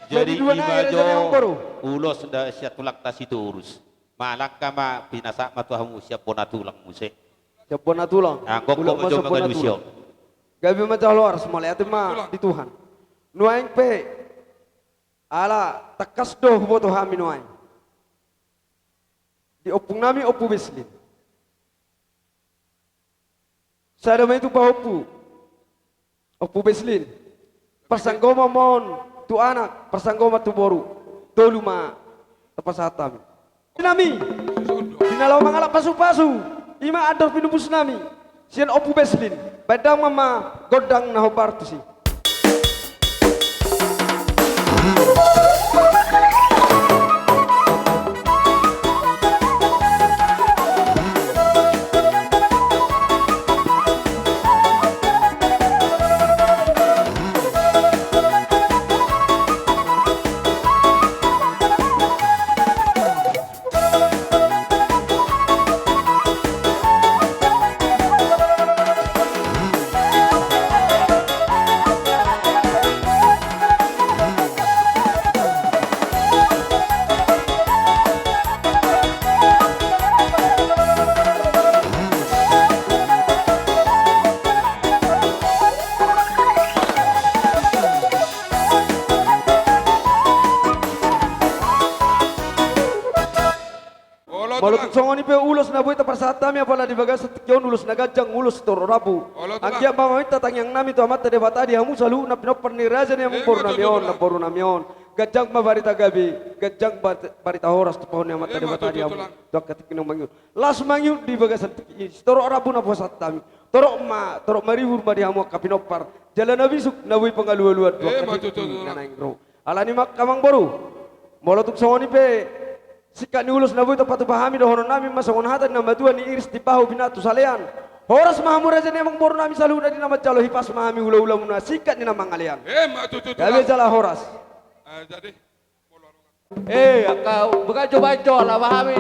Jadi ima jo ulos da sian tulangta Sitorus. Mangalangka ma, pinasahat ma tu hamu sian bona tulang muse. Sian bona tulang. Anggo ma jo mangalusi on. Gabe ma jala horas, mauliate ma di Tuhan. Nuaeng pe, ala tangkas do huboto hami nuaeng di ompung nami Ompu Beslin. Sada ma i tu pahompu. Ompu Beslin. Parsanggoman ma on tu anak, parsanggoman tu boru. Tolu ma tapasahat hami. Nami. Di na laho mangalap pasupasu. Ima andor pinumus nami. Sian Ompu Beslin. Baen damang ma gondang na hombar tusi. Molo tung songon i pe ulos na boi tapasahat hami apala di bagasan tingki on, ulos na ganjang, ulos torop rambu. Anggiat ma maminta tangiang nami tu Amanta Debata di hamu saluhutna pinompar ni raja ni amangboru nami on, namboru nami on. Ganjang ma barita gabe, ganjang bar-, barita horas tumpahon ni Amanta Debata di hamu. Emma tutu, Tulang. Tu angka tingki na mangihut. Laos mangihut di bagasan tingki i, sitorop rambu na hupasahat hami. Torop ma, torop maribur ma di hamu angka pinompar. Jala na bisuk, na boi pangalualuan tu angka tingki na naeng ro. Emma tutu, Tulang. Alani i ma angka amangboru. Molo tung songon i pe, singkat ni ulos na boi tarpatupa hami dohonon nami ma songon hata ni na matua: Ni iris timbaho binatu salean. Horas ma hamu raja ni amangboru nami saluhutna di na manjalo, hipas ma hami hulahulamuna singkat ni na mangalean. Emma tutu, Tulang. Gabe jala horas. Eh, jadi, molo Eh, angka bagas jo, baen jo, ala hami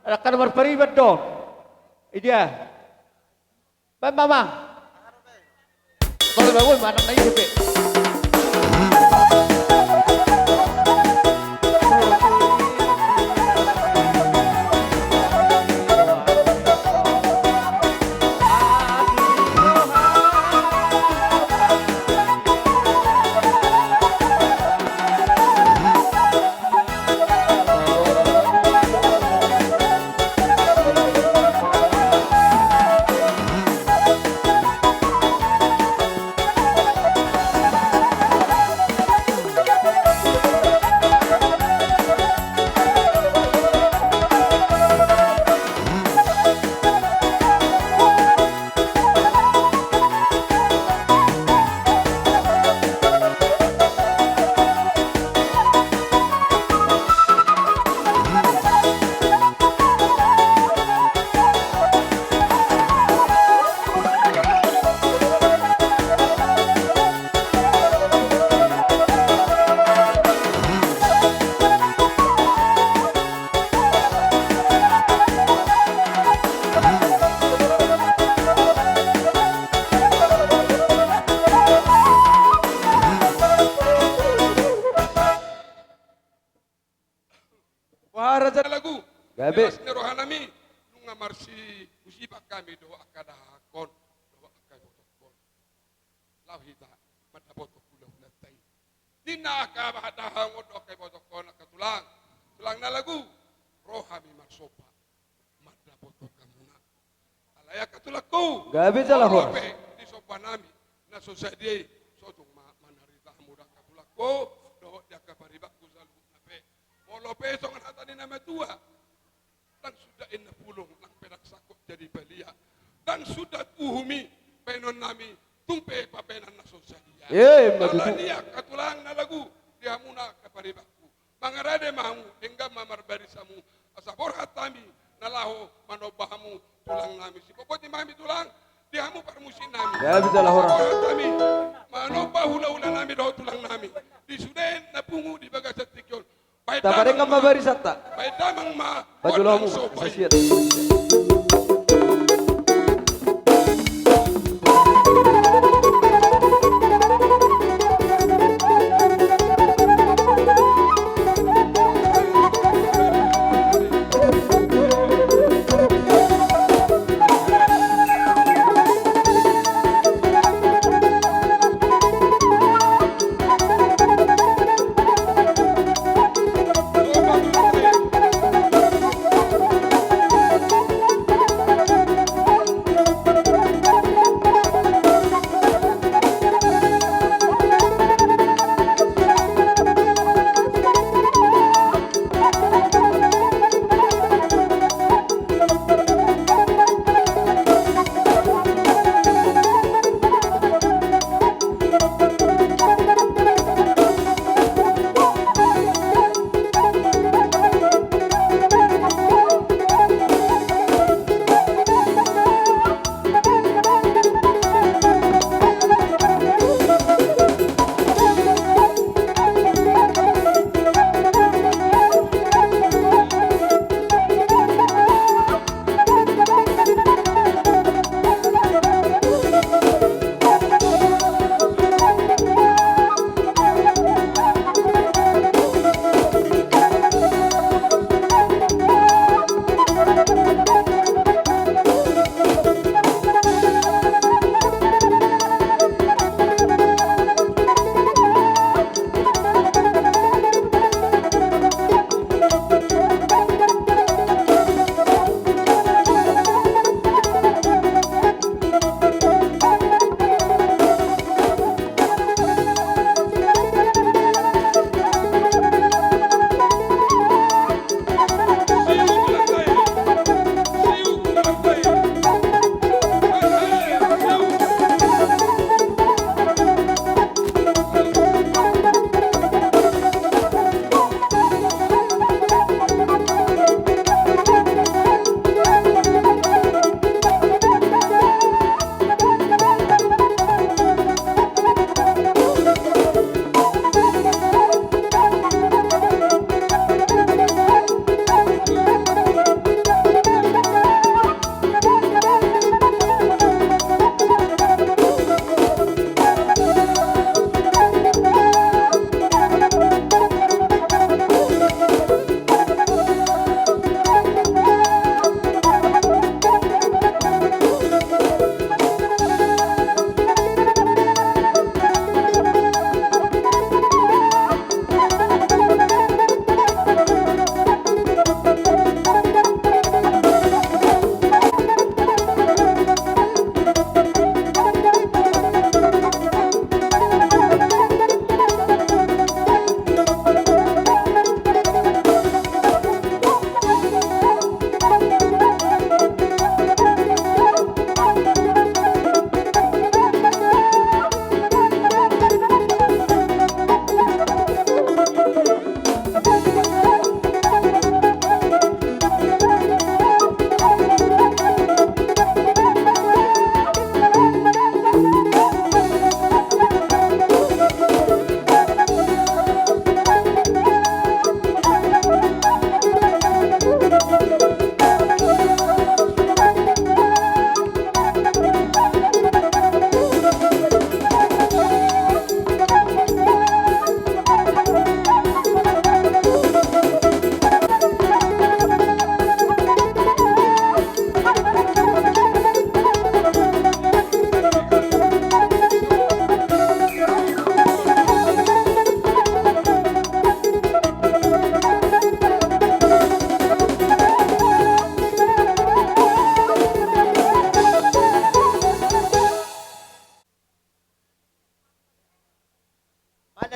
angka na marpariban do. Idia. Baen ma, amang. Molo baen, woi, manang na ise pe. Wah, raja lagu. Gabe. Las ni roha nami, nunga marsihujiba hami dohot angka dahahangkon, dohot angka ibotongkon. Laho hita mandapothon hulahulanta i. Ninna angka dahahangkon dohot angka ibotongkon, angka tulang. Tulang na lagu, ro hami marsomba mandapothon hamuna. Alai angka tulangku, gabe jala horas. Molo pe di somba nami na so sadia i, so tung ma manarita hamu da angka tulangku, dohot di angka paribanku saluhutna pe. Molo pe songon hata ni na matua, ndang suda inna pulung, ndang pe ndang sangkot jadi balia. Ndang suda uhum i baenon nami, tung pe pabaenan na so sadia. Eh, ima tutu. Alani i angka tulang na lagu, di hamuna angka paribanku, mangarade ma hamu, denggan ma marbaris hamu, asa borhat hami na laho manomba hamu tulang nami. Siboboti ma hami tulang, di hamu parmusik nami. Gabe jala horas. Asa borhat hami manomba hulahula nami dohot tulang nami. Di sude na pungu di bagasan tingki on. Baen damang ma barisanta. Baen damang ma. Pajolo hamu, asa siat.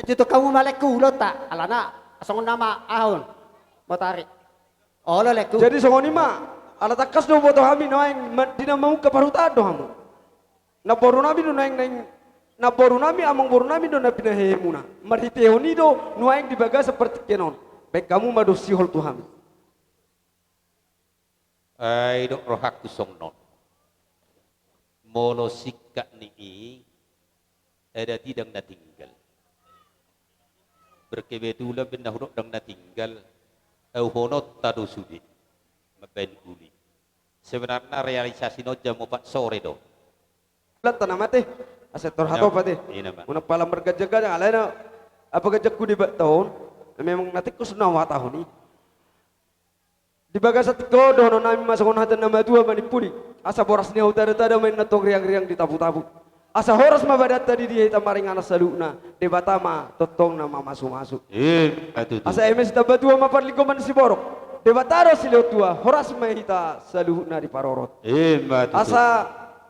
Titong hamu ma lengku ulaonta, alana songon nama aha on, motari. Olo lengku. Jadi songon i ma, ala tangkas do huboto hami nuaeng ma-, di na mamungka parhutaan do hamu. Namboru nami do nuaeng, nuaeng, namboru nami, amangboru nami do na pinahehemuna. Marhitehon i do nuaeng di bagasan partingkian on. Baen hamu ma do sihol tu hami. Ai dok rohangku songon on. Molo singkat ni i, adat i ndang na tinggal. Berkebetulan baen na hudok ndang na tinggal, auhononta do sude mambaen uli. Sebenarna realisasi na on jam opat sore do. Lanta na mate, asa tor hatopa te. Ina ma. Unang pala marganjang-ganjang, alai na apa ganjangku di bak taon, memang na tingkos na huhatahon i. Di bagasan tingki on dohonon nami ma songon hata ni na matua manimpuli, asa boras ni hau tada-tada ma inna tong riang-riang di tapu-tapu. Asa horas ma badanta di dia hita maringanan saluhutna, Debata ma tongtong na mamasu-masu. Ima tutu. Asa eme sitambatua ma parlinggoman ni siborok, Debata do silehon tua, horas ma hita saluhutna diparorot. Ima tutu. Asa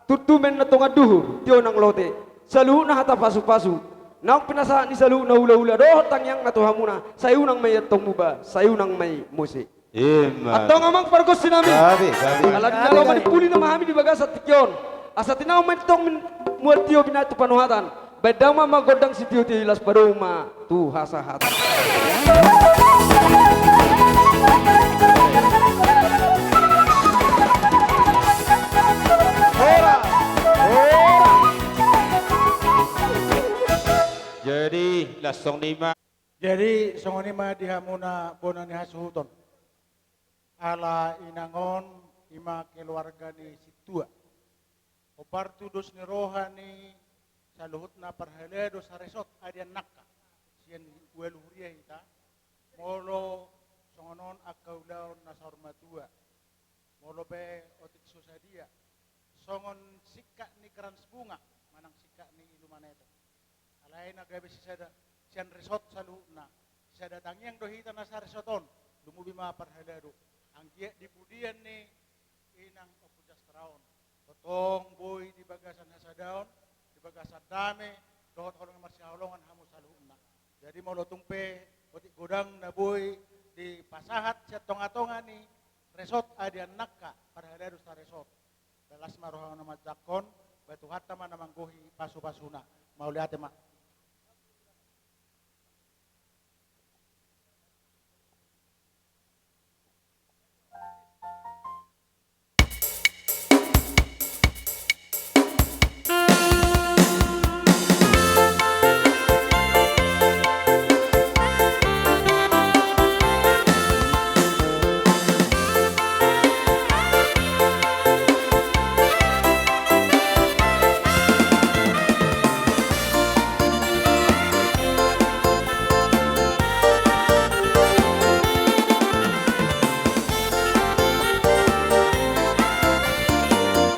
tuntu ma inna tongan duhur, tio nang lote, saluhutna hata pasu-pasu, naung pinasahat ni saluhutna hula-hula dohot tangiangna tu hamuna, sai unang ma i antong muba, sai unang ma i muse. Ima. Antong amang pargonsi nami. Gabe, gabe. Ala ni na laho manimpuli nama hami di bagasan tingki on. Asa tinaon ma i antong min-, mual tio binahen tu panuhatan. Baen damang ma gondang sitio-tio i, laos padomu ma tu hasahatan. Horas. Horas. Jadi, laos songon i ma. Jadi, songon i ma di hamuna bona ni hasuhuton. Ala inang on, i ma keluarga ni sintua. Hombar tu dos ni roha ni saluhutna parhalado saresort Adian Nangka. Sian ualu huria hita. Molo songon on angka ulaon na saur matua. Molo pe otik so sadia. Songon singkat ni krans bunga, manang singkat ni ilumaneto. Alai na gabe sisada, sian resort saluhutna. Sisada tangiang do hita na saresort on, lumobi ma parhalado. Anggiat di pudian ni inang Ompu Jastra on. Tongtong boi di bagasan hasadaon, di bagasan dame, dohot holong ni marsihaholongan hamu saluhutna. Jadi molo tung pe otik godang na boi dipasahat sian tonga-tonga ni resort Adian Nangka, parhalado saresort. Las ma roha na manjangkon, baen Tuhanta ma na manggohi pasu-pasuna. Mauliate ma.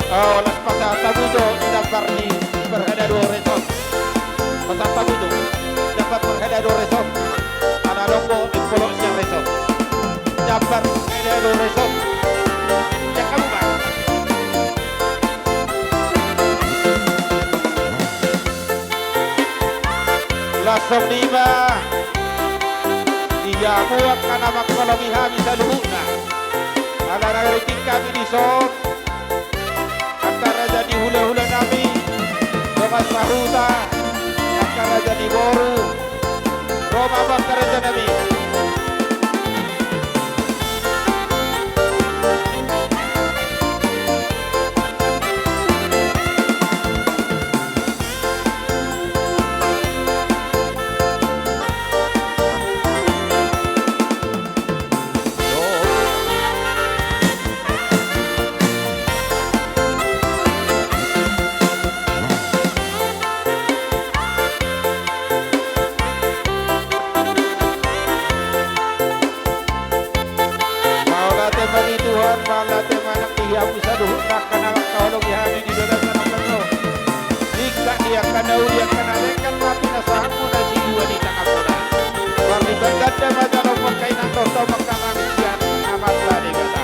Aho las pasahat hamu jo di jambar ni parhalado resort. Pasahat hamu jo jambar parhalado resort. Ala adong do impolok sian resort. Jambar parhalado resort. Jangka buka. Las songon i ma. Di hamu angka na mangholongi hami saluhutna. Ala na ringkot hami dison. Angka raja ni hula-hula nami. Dongan sahuta. Angka raja ni boru. Ro ma hamu angka raja nami. Mauliate ma di Tuhan, mauliate ma nang di hamu saluhutna angka na mangkaholongi hami di bagasan on. Singkat ni angka na uli, angka na denggan, na pinasahatmuna sidua di tanganmuna. Marlipat ganda ma jalo pangkainan dohot pangkalangan sian Amanta Debata.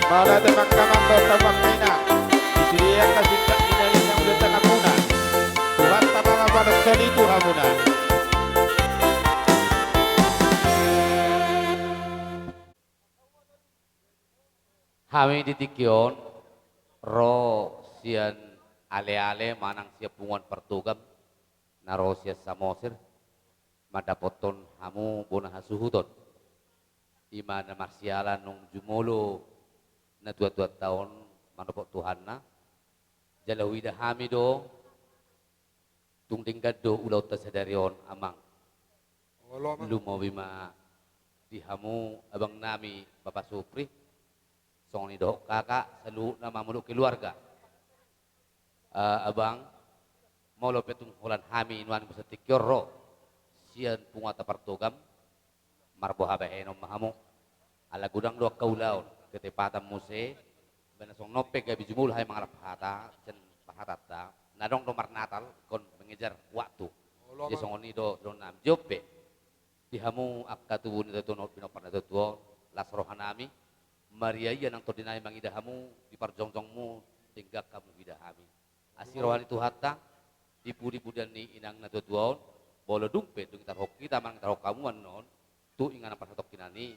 Mauliate ma angka amang dohot hamu angka inang. Di sude angka sinta inang inang dohot angka muna. Tuhanta ma mambahen solu tu hamuna. Hami di tingki on ro sian aleale manang sian punguan Partogam na ro sian Samosir mandapothon hamu bona hasuhuton. I ma na marsiala naung jumolo natuatuanta on manopot Tuhanna. Jala huida hami do tung denggan do ulaonta sadari on, amang. Olo, amang. Lumobi ma di hamu abangnami Bapa Supri, songon i dohot kakak, saluhutna ma molo keluarga. Eh, abang, molo pe tung holan hami nuaeng muse tingki on ro sian punguanta Partogam, marboha bahenon ma hamu. Ala godang do angka ulaon, ketepatan muse. Baen songon on pe gabe jumolo hami mangalap hata sian parhatanta. Na adong do marnatal ingkon mengejar waktu. Jadi songon i do dohononnami. Jop pe di hamu angka tubu ni natuatua on, pinompar ni natuatua on, las rohanami. Maria ia nang tondinami mangida hamu di parjongjongmu, denggan hamu huida hami. Asi roha ni Tuhanta di pudipudian ni inang natuatua on. Molo dung pe dung ditarhon hita manang ditarhon hamu annon tu inganan parsatongkinan i,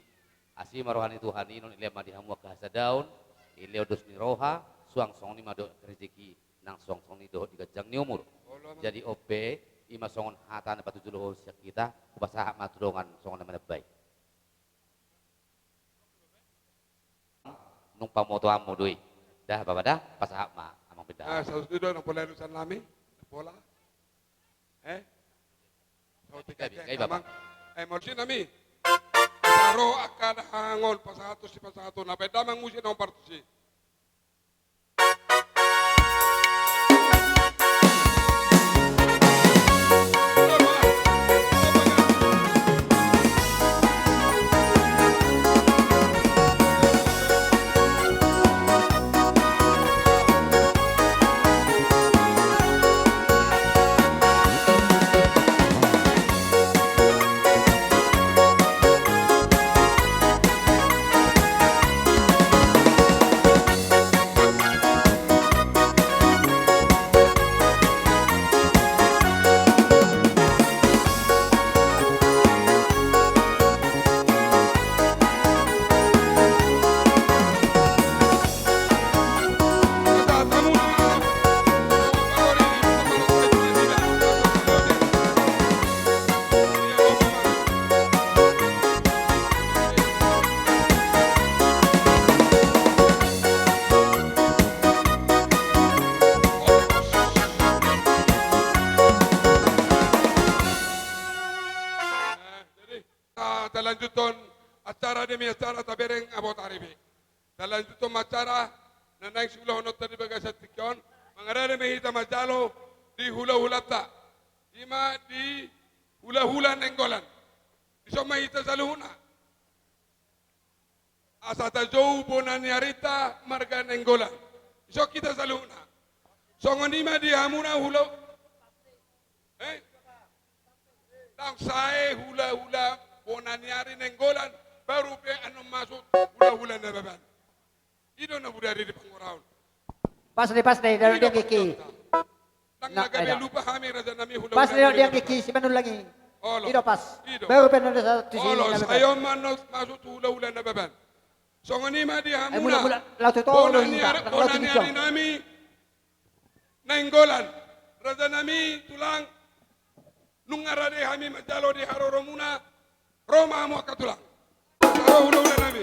asi ma roha ni Tuhan i, annon dilehon ma di hamu angka hasadaon, dilehon dos ni roha, suang songon i ma dohot rezeki nang suang songon i dohot di ganjang ni umur. Jadi on pe, i ma songon hata na patujolo sian hita, hupasahat ma tu dongan songon na manambai. Nung pamotoanmu do i. Da, Bapa da, pasahat ma, Amang Bendahara. Ah, sahat do, nang pola urusanami, nang pola. Eh? Sahat gabe, gabe, Bapa. Amang. Eh, mauliate nami. Asa ro angka dahangon pasahathon sipasahathon, na baen damang muse na hombar tusi. Talanjuthon acara demi acara tabereng abot ari be. Talanjuthon ma acara na naeng siulahononta di bagasan tingki on, mangarade ma hita manjalo di hulahulanta. I ma di hulahula Nainggolan. Dison ma hita saluhutna. Asa tajou bona ni arinta marga Nainggolan. Dison hita saluhutna. Songon i ma di hamuna hula. Eh? Ndang sae hulahula bona ni ari Nainggolan, baru pe annon masuk hulahula Nababan. I do na bodari di pangoraon. Pas deh, pas deh, dalo dia kiki. Ndang na gabe lupa hami raja nami hulahula. Pas deh, dia kiki, si manul lagi. Olo. I do pas. I do. Baru pe annon satu sisi. Olo, sai on ma annon masuk tu hulahula Nababan. Songon i ma di hamuna. Bona ni ari nami. Nainggolan, raja nami, tulang, nunga rade hami manjalo di haroromuna, ro ma hamu angka tulang. Ro hulahula nami.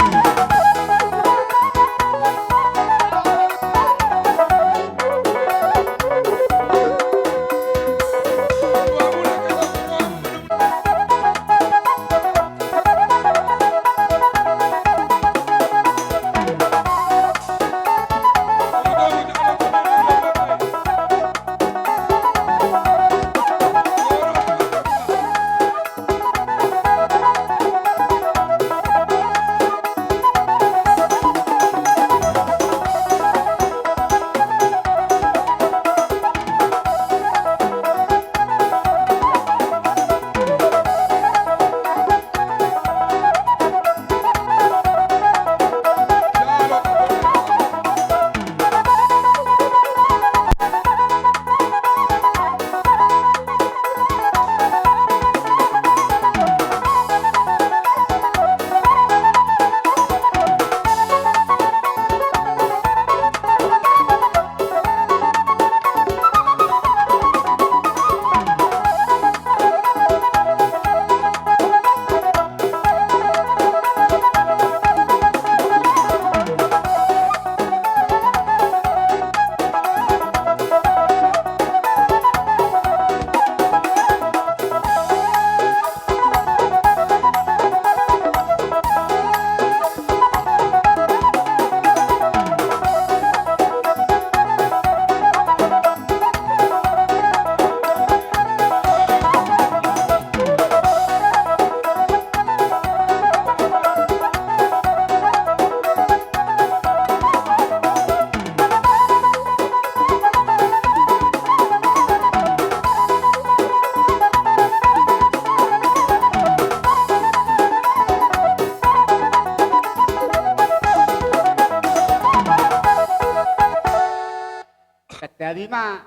Gabe ma,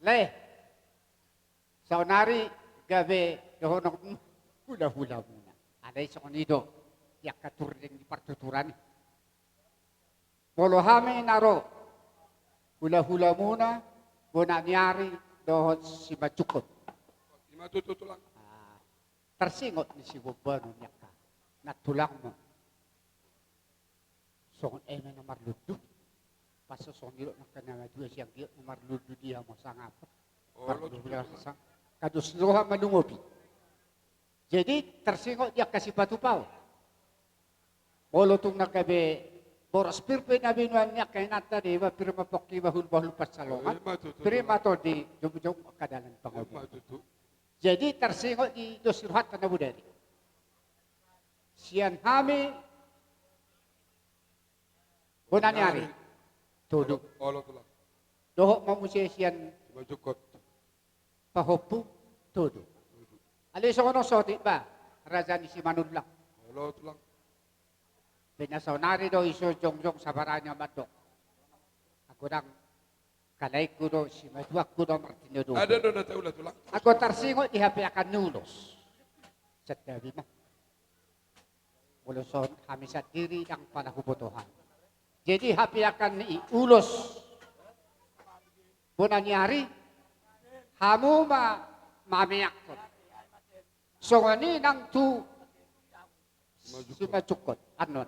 lae. Saonari gabe dohonon hula-hulamuna. Alai songon i do di angka turdeng di partuturan i. Molo hami na ro hula-hulamuna, bona ni ari dohot simanjungkon. Ima tutu, Tulang. Ah, tarsingot ni sibombanon ni angka nantulangmu. Songon eme na marlundu. Pas songon i do angka na madua sian giot na marlundu di hamu sangap. Olo, marlundu tutu, Tulang. Sang-, kados roha malumobi. Jadi tarsingot di angka sipatupaon. Molo tung na gabe boras pir pe na binoan ni angka inanta deba, pir ma pongki bahul-bahul pansalongan. Ima tutu, Tulang. Pir ma tondi jomjom angka dalan pangomo. Ima tutu. Jadi tarsingot di dos ni rohanta na bodari. Sian hami bona ni ari. Tolu. Olo, Tulang. Dohot ma muse sian simanjungkon. Pahompu, tolu. Tolu. Alai songon on saotik ba, raja ni Simanullang. Olo, Tulang. Pe na saonari do iso jongjong sabarani mandok. Anggo ndang kalaengku do, simatuangku do, martinodohon. Ada do na taula, Tulang. Anggo tarsingot di hapeakan ni ulos. Santabi ma. Ulos on hami sandiri ndang pala huboto hami. Jadi hapeakan ni ulos bona ni ari, hamu ma mameakkon. Songon i nang tu simanjungkon. Annon.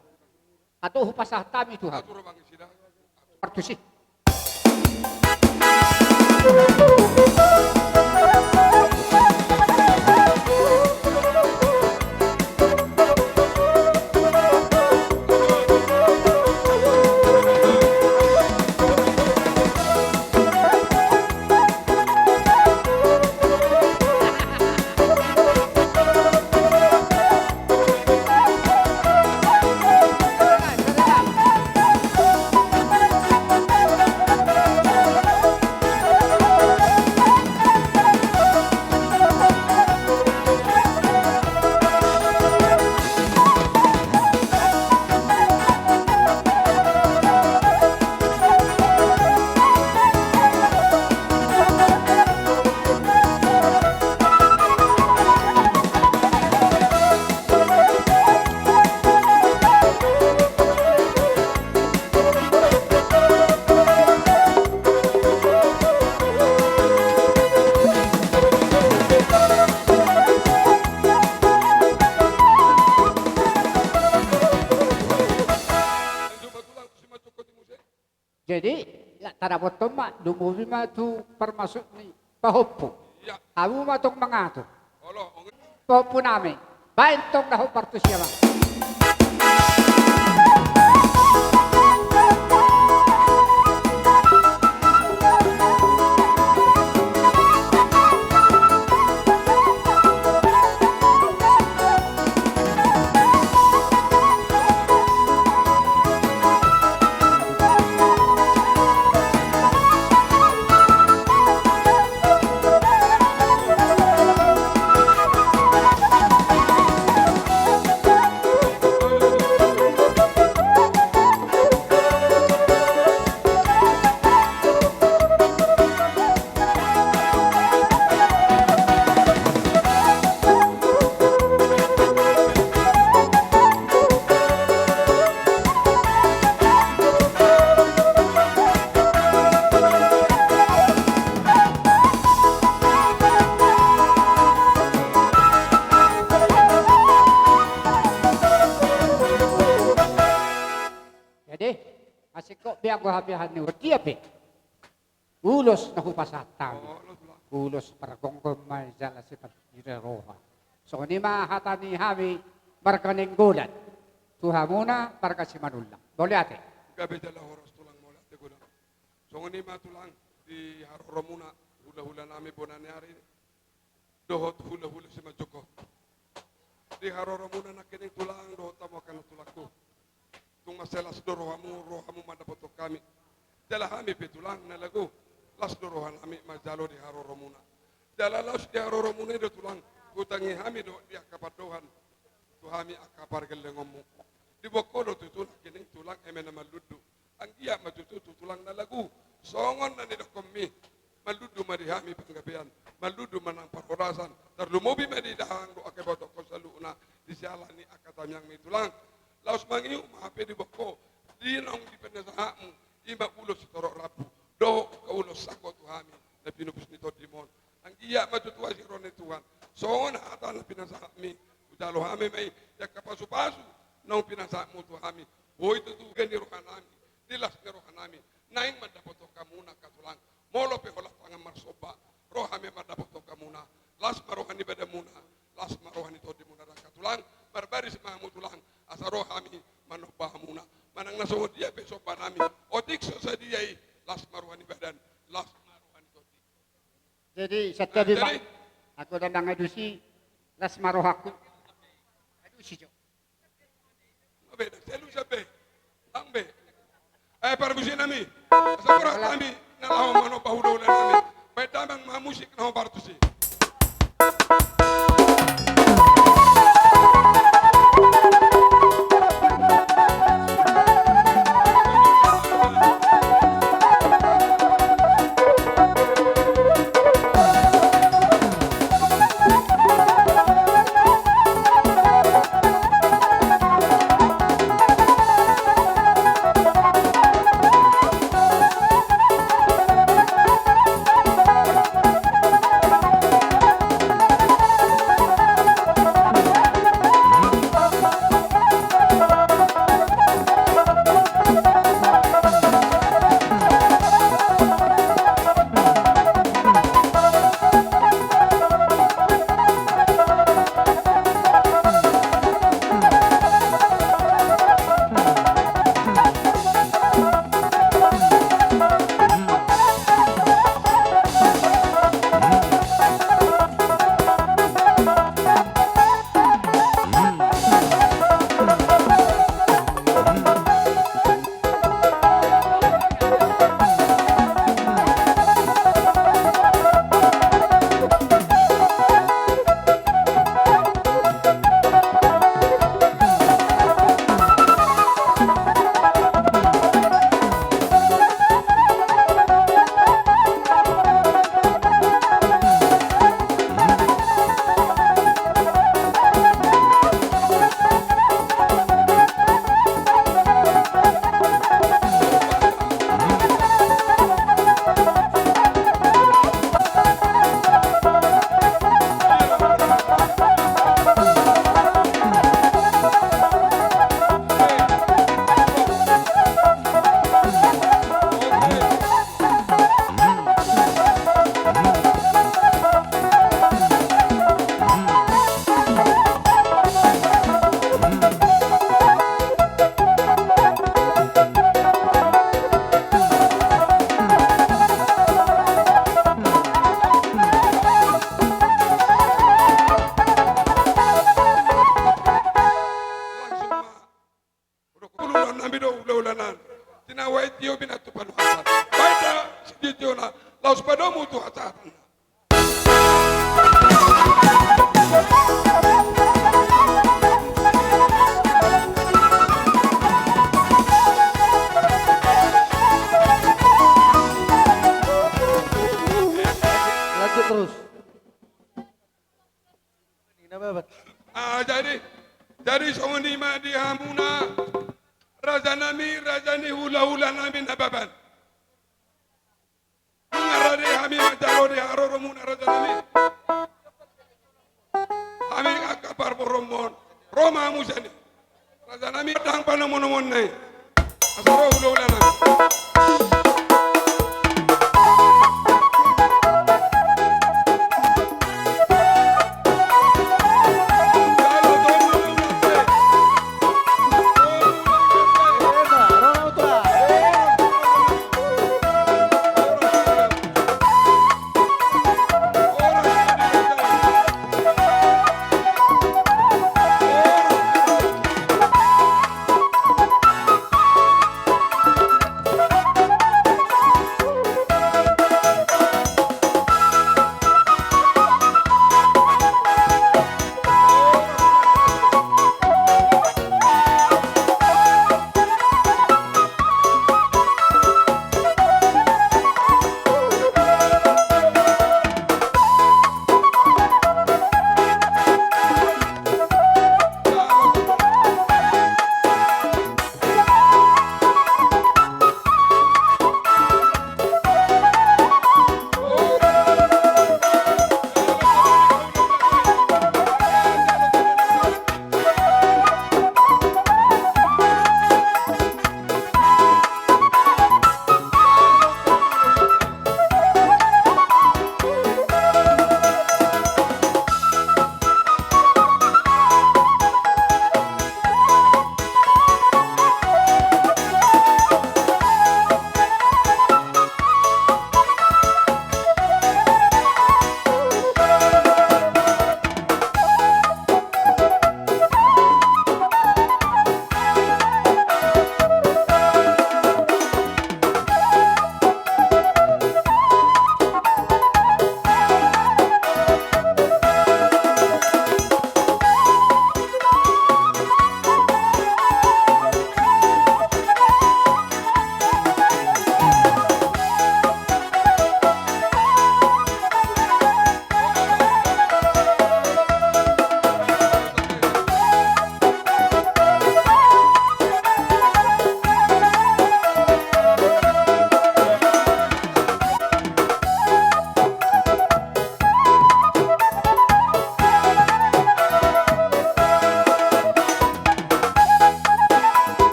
Atau hupasahat hami tu hamu. Atur bang sida. Partusi. Jadi, ya, tarabothon ma, lumobi ma tu parmasuk ni pahompu. Iya. Hamu ma tong mangatur. Olo, ong- Pahompu nami. Baen tong dahot partusi, amang. Jadi, asing kok biang gua hape hanu dia pe. Ulos na hupasahat hami. Ulos pargonggon ma jala sipata roha. Songon i ma hata ni hami marga Nainggolan. Tu hamuna marga Simanullang. Mauliate. Gabe jala horas tulang, mauliate godang. Songon i ma tulang di haroromuna hula-hula nami bona ni ari. Dohot hula-hula Simanjungkon. Di haroromuna nangkining tulang dohot hamu angka nantulangku. Tung mansai las do rohamu, rohamu mandapothon hami. Jala hami pe tulang na lagu, las do roha nami manjalo di haroromuna. Jala laos di haroromuna i do tulang, hutangi hami do di angka pandohan tu hami angka pargellengonmu. Diboan ho do tutu nangkining tulang eme na marlundu. Anggiat ma tutu tu tulang na lagu, Songon na nidokkonmi, mallundu ma di hami panggabean, mallundu ma nang parhorasan, tarlumobi ma di dahahang dohot angka ibotohon saluhutna di siala ni angka tangiangmi tulang. Laos mangihut ma hape diboan ho, di naung dipinasahatmu, i ma ulos sitorop rambu dohot angka ulos sangko tu hami na pinupus ni tondimon. Anggiat ma tutu asi roha ni Tuhan, songon hata na pinasahatmi, hujalo hami ma i di angka pasupasu naung pinasahatmu tu hami. Boi tutu gabe ni rohanami, di las ni rohanami, naeng mandapothon hamuna angka tulang. Molo pe holan tangan marsomba, ro hami mandapothon hamuna. Las ma roha ni badanmuna, las ma roha ni tondimuna da angka tulang. Marbaris ma hamu tulang, asa ro hami manomba hamuna. Manang na songon dia pe sombanami, otik so sadia i, las ma roha ni badan, las ma roha ni tondi. Jadi, santabi, jadi, Bang. Aku da mangadusi, las ma rohangku. Adusi jo. Be, selu sabe. Tang be. Eh, parmusiknami. Asa borat nami na laho manomba hulahula nami. Baen damang ma musik na hombar tusi. Langsung ma. Udah kulu nami do ulaulanan. Tinawa i tio binatu panuhatan. Baen da sitio-tiona, laos padomu tu hasahatan. Lanjut terus. Ah, jadi, jadi songon i ma di hamuna, rajanami, raja ni hulahulanami Nababan. Nunga rade hami manjalo di haroromuna, rajanami. Hami angka parboromon, ro ma hamu sian i. Rajanami, dang panomonomon na i. Asa ro hulahulanami.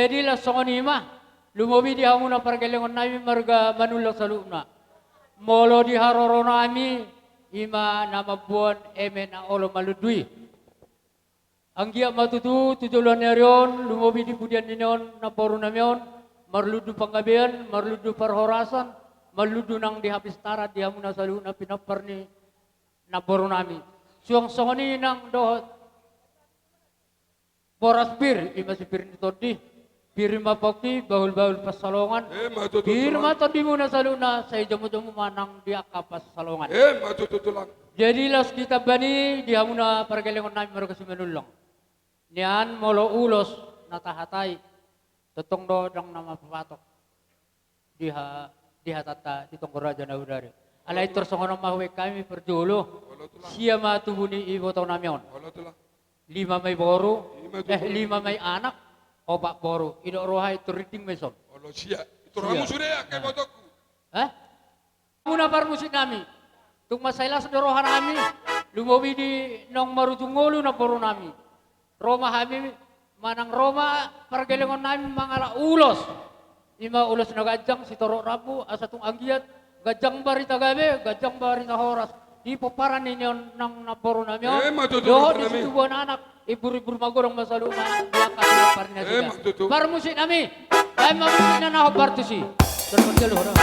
Jadi laos songon i ma, lumobi di hamuna pargellengon nami marga Manullang saluhutna. Molo di haroro nami, i ma na mamboan eme na olo malundu i. Anggiat ma tutu tu joloan ni ari on, lumobi di pudian ni on namboru nami on, marlundu panggabean, marlundu parhorasan, marlundu nang di hapistaran di hamuna saluhutna pinompar ni namboru nami. Suang songon i nang dohot boras pir, i ma si pir ni tondi, pir ma pongki, bahul-bahul pansalongan. Emma tutu, pir ma tondimuna saluhutna, sai jomu-jomu ma nang di angka pansalongan. Emma tutu, Tulang. Jadi laos ditamba ni di hamuna pargellengon nami marga Simanullang. Nian molo ulos na tahatai, tongtong do ndang na mapapatok di ha-, di hatanta di tonggo raja na bodari. Alai tor songon on ma hubaen hami parjolo. Olo, Tulang. Sia ma tubu ni iboto nami on. Olo, Tulang. Lima ma i boru, lima tubu. Eh, lima ma i anak, opat boru. Didok roha i tor rinding ma i son. Olo, sia. Sia. Tor hamu sude angka ibotongku. Eh? Hamuna parmusik nami. Tung mansai las do roha nami, lumobi di naung marujung ngolu namboru nami. Ro ma hami manang ro ma pargellengon nami mangalap ulos. I ma ulos na ganjang sitorop rambu asa tung anggiat ganjang barita gabe, ganjang barita horas. Di pomparan ni on nang namboru nami on. Emma tutu, dohot di situbuan anak, ibur-ibur magodang ma saluhutna di angka pinompar ni nasida. Emma tutu. Parmusik nami, baen ma musik na hombar tusi. Terus jalo, ora.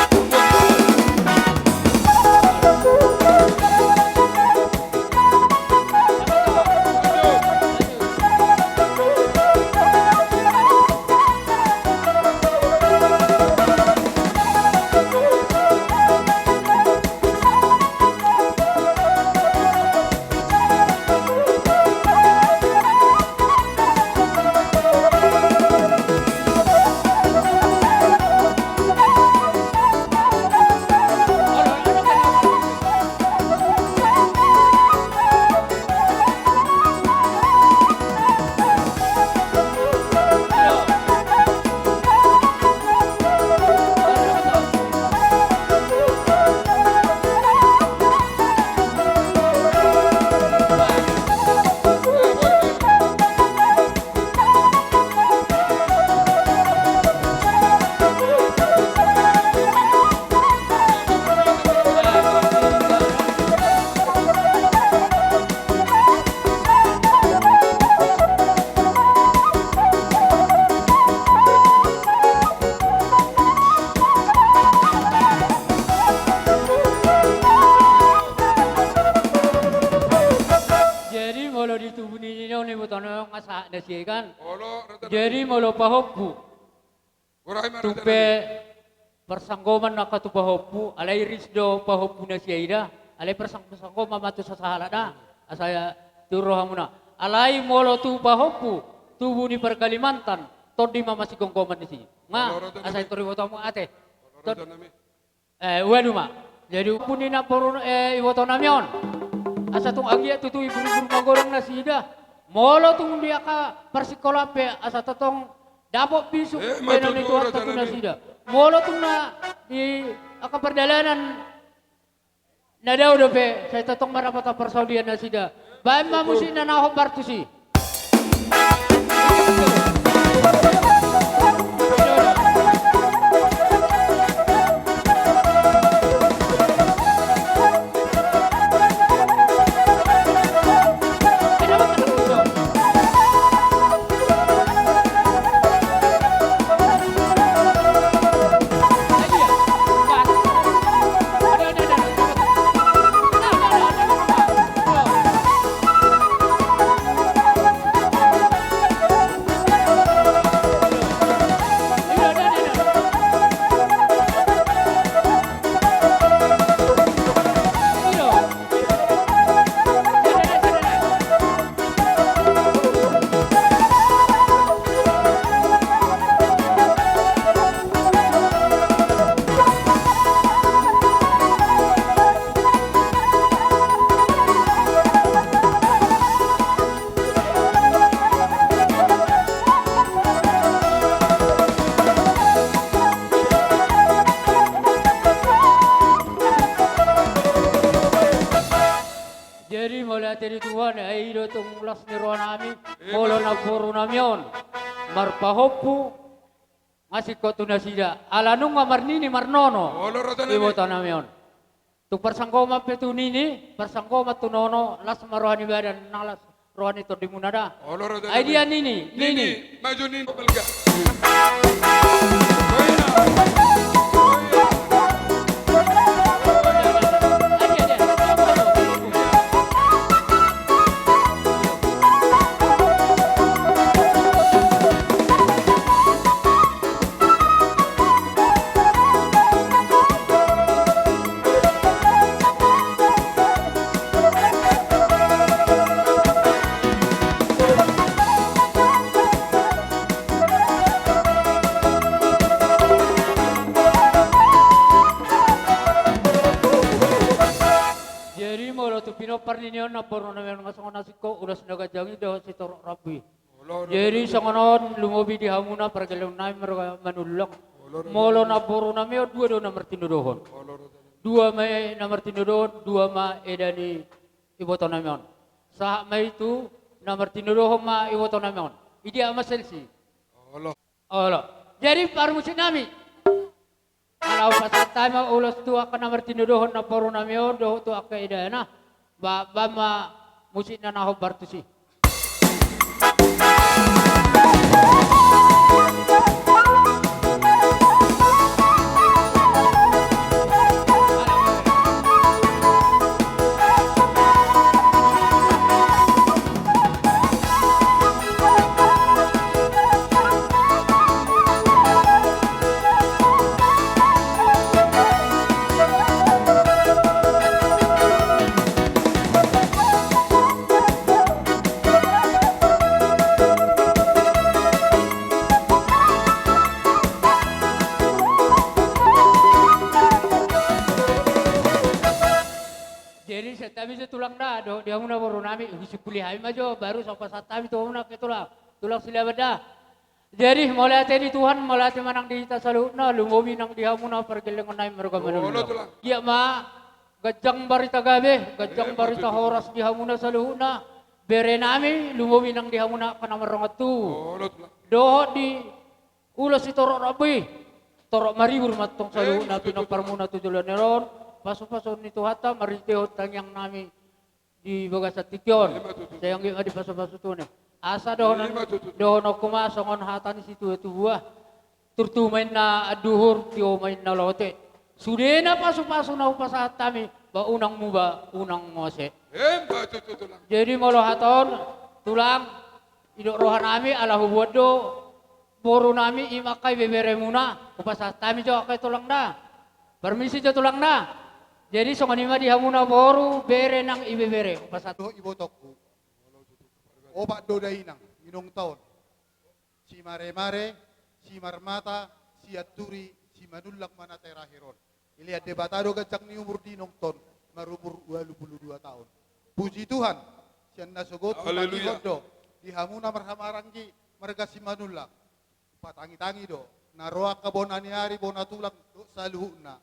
Jadi molo di tubu ni on iboto nami on nga sahat na sian i kan. Jadi molo pahompu. Tung pe parsanggoman angka tu pahompu, alai ris do pahompu na sian i da, alai parsang-, parsanggoman ma tu sasahalak da, asa tiur rohamuna. Alai molo tu pahompu, tubu ni parkalimantan, tondi ma masigomgoman disi. Nga, asa i tor iboto hamu ate. Ton-, eh, ualu ma. Jadi pahompu ni namboru, eh, iboto nami on. Asa tung anggiat tutu ibur-ibur magodang nasida. Molo tung di angka parsikolaan pe asa tongtong dapot bisuk, eh, baenon ni Tuhanta tu nasida. Molo tung na di angka pardalanan na dao dope, sai tongtong mardapotan parsaulian nasida. Baen ma musik na hombar tusi. Jadi mauliate di Tuhan, ai i do tung las ni roha nami, molo namboru nami on, marpahompu, Nga singkop tu nasida, ala nunga marnini marnono. Olo, raja nami. Iboto nami on. Tu parsanggoman pe tu nini, parsanggoman tu nono, las ma roha ni badan, nang las roha ni tondimuna da. Olo, raja nami. Ai dia nini, nini. Nini, maju nini, balga. Jadi molo tu pinompar ni on, namboru nami on, nga songon na singkop, ulos na ganjang i dohot sitorop rambu i. Jadi songon on lumobi di hamuna pargellengon nami marga Manullang. Molo namboru nami on, dua do na martinodohon. Dua ma i na martinodohon, dua ma eda ni iboto nami on. Sahat ma i tu na martinodohon ma iboto nami on. Idia ma selsi. Olo. Jadi parmusik nami. Ala hupasahat hami ma ulos tu angka na martinodohon namboru nami on dohot tu angka edana. Ba, ba ma musikna na hombar tusi. Jadi santabi jo tulang da, dohot di hamuna boru nami, husimpuli hami ma jo, baru so pasahat hami tu hamuna, oke tulang, tulang Silaban da. Jadi mauliate di Tuhan, mauliate ma nang di hita saluhutna, lumobi nang di hamuna pargellengon nami marga Manullang. Olo, tulang. Ia ma, ganjang barita gabe, ganjang barita horas di hamuna saluhutna, bere nami, lumobi nang di hamuna angka na marrongan tubu. Olo, tulang. Dohot di ulos sitorop rambu i, torop maribur ma antong saluhutna pinomparmuna tu joloan on, pasupasuon ni Tuhanta marhitehon tangiang nami di bagasan tingki on. Sai anggiat ma dipasupasu Tuhan i. Asa dohonon, dohononku ma songon hata ni situa-tua: Turtu ma inna anduhur, tio ma inna lote. Sudena pasupasu na hupasahat hami, ba unang muba, unang mose. Emma tutu, tulang. Jadi molo hata on, tulang, didok roha nami ala huboan do boru nami i ma angka ibeberemuna, hupasahat hami jo angka i tulang da. Parmisi jo tulang da. Jadi songon i ma di hamuna boru, bere nang ibebere, hupasahat. Dohot ibotongku. Opat do dainang, inongta on. Simaremare, Simarmata, Sianturi, Simanullang ma na terakhir on. Dilehon Debata do ganjang ni umur di inongta on, marumur ualu pulu dua taon. Puji Tuhan, sian nasogot hutangihon do di hamuna marhahamaranggi marga Simanullang. Hupatangitangi do na ro angka bona ni ari, bona tulang dohot saluhutna.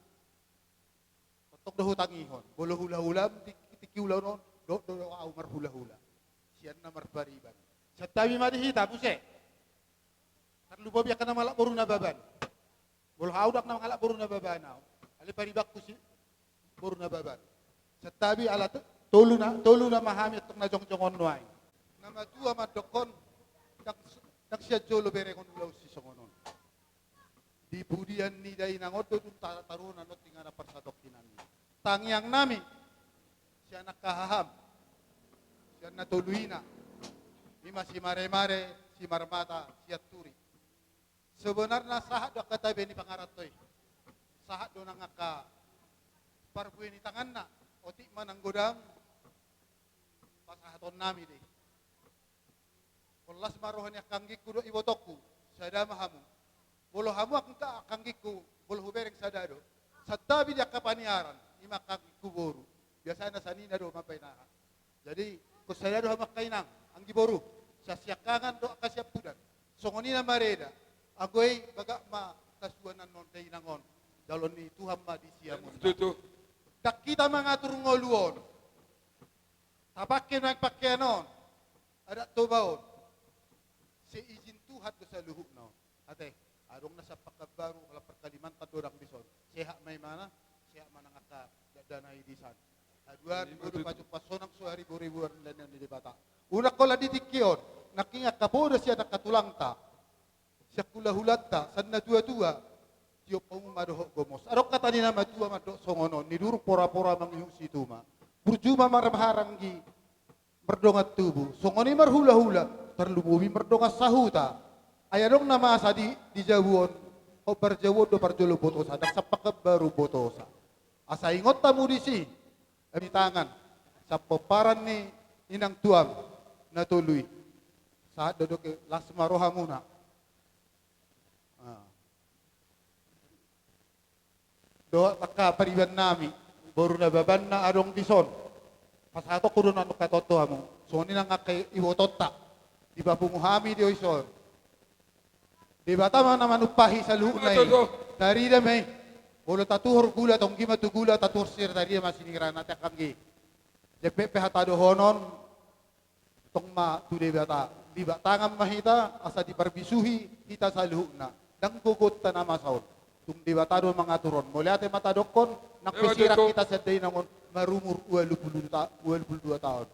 Tongtong do hutangihon, molo hulahulam tingki, tingki ulaon on, dohot do ahu marhulahula sian na marpariban. Santabi ma di hita muse. Tarlumobi angka na mangalap boru Nababan. Molo ahu ndang na mangalap boru Nababan ahu, alai paribanku si boru Nababan. Santabi ala to-, tolu na, tolu nama hami antong na jongjong on nuaeng. Na matua mandokkon, ndang, ndang sian jolo berengon ulaon sisongon on. Di pudian ni dainang on do dung ta-, taruhon annon tu inganan parsatongkinan i. Tangiang nami sian angka haham, sian na tolu ina, i ma Simaremare, Simarmata, Sianturi. Sebenarna sahat do angka tabe ni pangaranto i. Sahat do nang angka parbue ni tanganna, otik ma nang godang pasahaton nami do i. Holan las ma roha ni angka anggingku dohot ibotongku, sada ma hamu. Molo hamu angka, angka anggingku, molo hubereng sada do. Santabi di angka paniaran, i ma angka anggingku boru. Biasana sanina do mambaen aha. Jadi, ingkon sada do hamu angka inang, anggi boru, sian Siangkangan dohot angka Siampudan. Songon i na mareda, anggo i bagak ma tasuan annon dainang on, jaloon ni Tuhan ma di siamun. Tutu. Ndang hita mangatur ngolu on. Tapangke nuaeng pangkean on, adat Toba on. Seizin Tuhan do saluhutna on. Ate, adong na sian Sehat ma nang angka dakdanak i di san. Haduan, ima tutu, pajumpang sonang so haribo-riboan, leleng ni Debata. Unang holan di tingki on, nangkin angka poda sian angka tulangta, sian hula-hulanta, sian natua-tua, tiop hamu ma dohot gomos. Adong hata ni na matua mandok songon on, nidurung pora-pora mangihut situma. Burju ma marhahamaranggi mardongan tubu, songon i marhula-hula, tarlumobi mardongan sahuta. Ai adong na masa di, di jabu on, hombar jabu on do parjolo botosa, ndang sampe baru botosa. Asa ingot hamu disi, di tangan sian pomparan ni inang tuam na tolu i. Sahat do dohot i, las ma rohamuna. Ah. Dohot angka pariban nami, boru Nababan na adong dison. Pasahatonku do nangkin hata on tu hamu. Songon i nang angka ibotonta. Dipapungu hami do dison. Debata ma na manumpahi saluhutna i. Ima tutu. Tarida ma i. Molo tatuhor gula, tonggi ma tu gula, tatuhor sir, tarida ma sinirana, anggi. Jempek pe hata dohonon, tong ma tu Debata, libat tangan ma hita, asa diparbisuhi hita saluhutna. Ndang gogonta na masa on. Tung Debata do mangatur on. Mauliate ma tadokkon, nang pe sirang hita sian dainang on, marumur ualu pulu ta-, ualu pulu dua taon.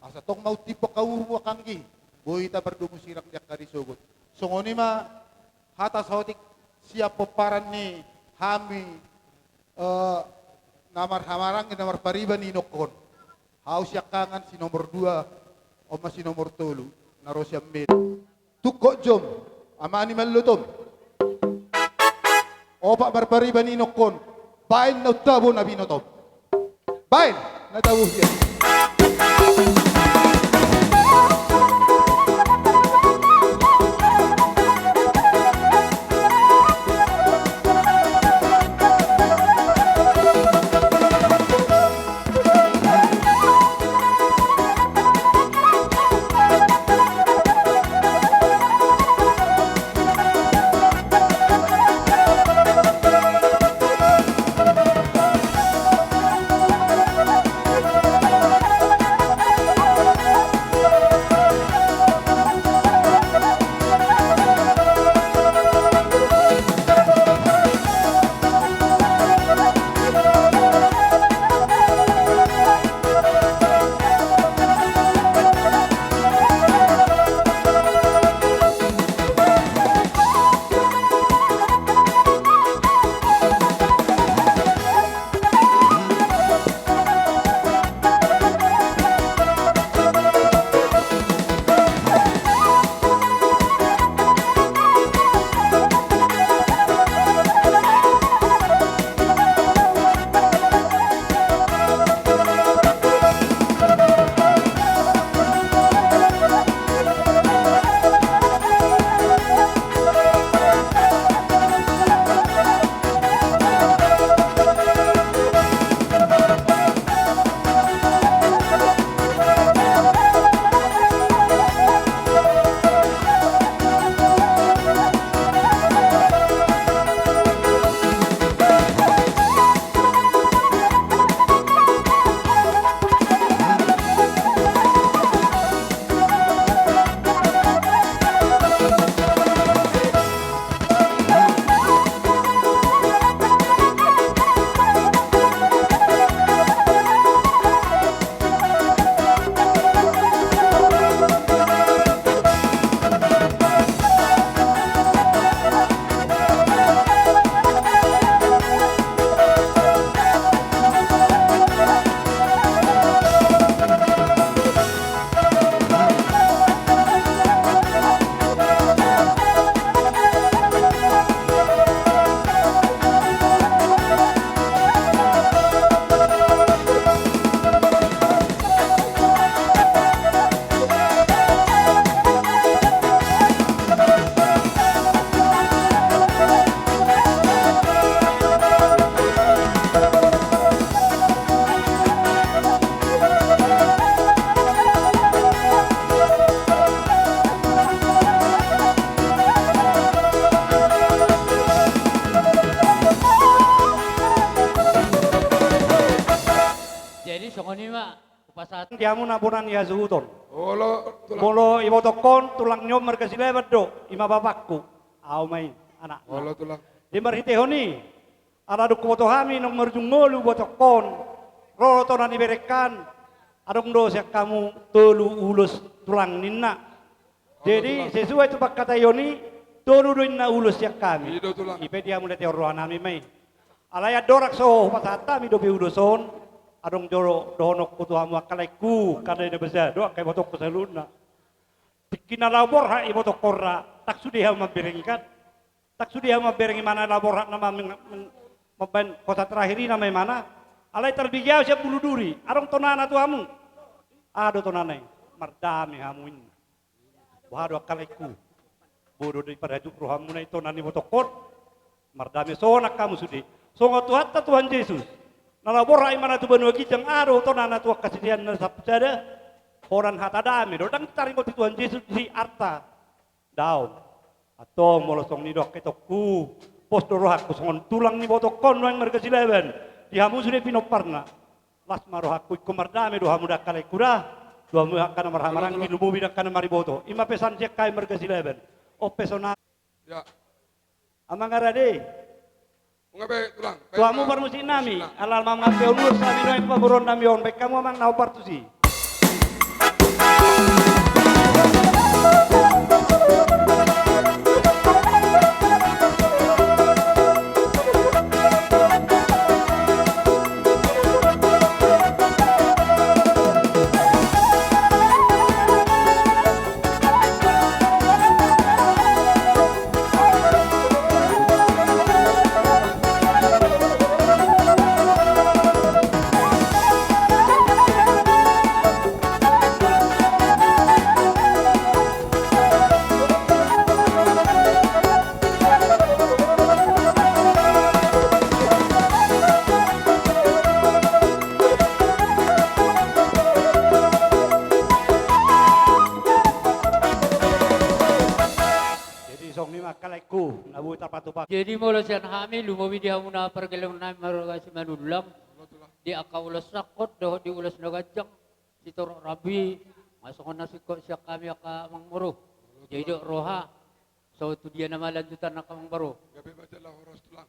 Asa tong ma untimbok hamu anggi, boi hita mardomu sirang di angka ari sogot. Songon i ma hata saotik sian pomparan ni hami, eh, na marhahamaranggi, na marpariban inongkon. Hau siangkangan si nomor dua, on ma si nomor tolu, na ro sian Medan. Tungkot jom, ama ni mallotom. Opat marpariban inongkon, baen na untabo na binotom. Baen na tabo hian. Jadi songon i ma hupasahat. Di hamu na bona ni hasuhuton. Olo, tulang. Molo ibotongkon tulang ni on marga Silaban do, ima bapakku. Au ma i, anakna. Olo, tulang. Di marhitehon i, Ala dung huboto hami naung marujung ngolu ibotongkon, ro do tona ni berengkon, adong do sian hamu tolu ulos tulang ninna. Jadi, sesuai tu pangkataion i, tolu do inna ulos sian hami. I do, Tulang. I pe di hamu na tei on rohanami ma i. Alai andorang so hupasahat hami dope ulos on, adong jolo dohononku tu hamu angka laengku, angka dainang basa dohot angka ibotongku saluhutna. Tingki na laho borhat ibotongkon ra, ndang sude hamu mambereng i kan? Ndang sude hamu mambereng imana, laho borhat nama meng-, meng-, mambaen hosa terakhir i nama imana. Alai tarbege ahu sian bulu duri, adong tonana tu hamu. Aha do tonana i? Mardame hamu inna. Boha do angka laengku? Boi do diparajuk rohamuna i tona ni ibotongkon? Mardame sonang hamu sude. Songon Tuhanta Tuhan Jesus, na laho borhat imana tu banua ginjang, aha do tonana tu angka siseanna sampulu sada? Holan hata dame do. Ndang taringot Tuhan Jesus di arta. Daong. Antong molo songon i do angka itongku, pos do rohangku songon tulang ni ibotongkon nuaeng marga Silaban, di hamu sude pinomparna. Las ma rohangku, ingkon mardame do hamu da angka laengku da. Tu hamu angka na marhahamaranggi, lumobi angka na mariboto. I ma pesan sian hami marga Silaban. On pe sonang. Ya. Amang Arade. Nunga be, Tulang. Tu hamu parmusiknami, ala mangampe ulos hami nuaeng pamoruonnami on, baen hamu amang na hombar tusi. Jadi songon i ma angka laengku, na boi tarpatupa. Jadi molo sian hami, lumobi di hamuna pargellengon nami marga Simanullang, di angka ulos sangkot dohot di ulos na ganjang, sitorop rambu i, ma songon na singkop sian hami angka amangboru. Jadi dok roha, so tu dia nama lanjutan angka amangboru. Gabe ma jala horas, Tulang.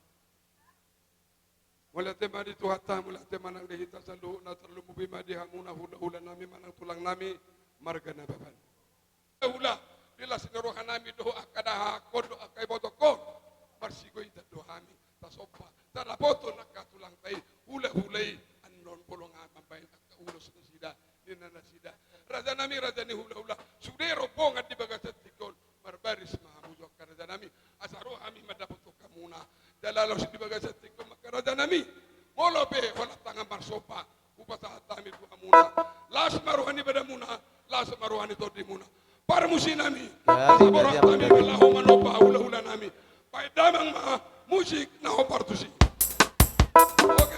Mauliate ma di Tuhanta, mauliate ma nang di hita saluhutna, tarlumobi ma di hamuna hulahulanami manang tulangnami marga Nababan. Hula, di las ni rohanami dohot angka dahakkon dohot angka ibotongkon, marsigoitan do hami tasomba, tadapothon angka tulangta i, hulahula i, annon bolon hami mambaen angka ulos nasida, ninna nasida. Rajanami, raja ni hulahula, sude rombongan di bagasan tingki on, marbaris ma hamu jo angka rajanami, asa ro hami mandapothon hamuna. Jala laos di bagasan tingki on ma angka rajanami, molo pe holan tangan marsomba hupasahat hami tu hamuna. Las ma roha ni badamuna, las ma roha ni tondimuna. Parmusiknami, asa borhat hami ma laho manomba hulahulanami. Baen damang ma musik na hombar tusi. Oke.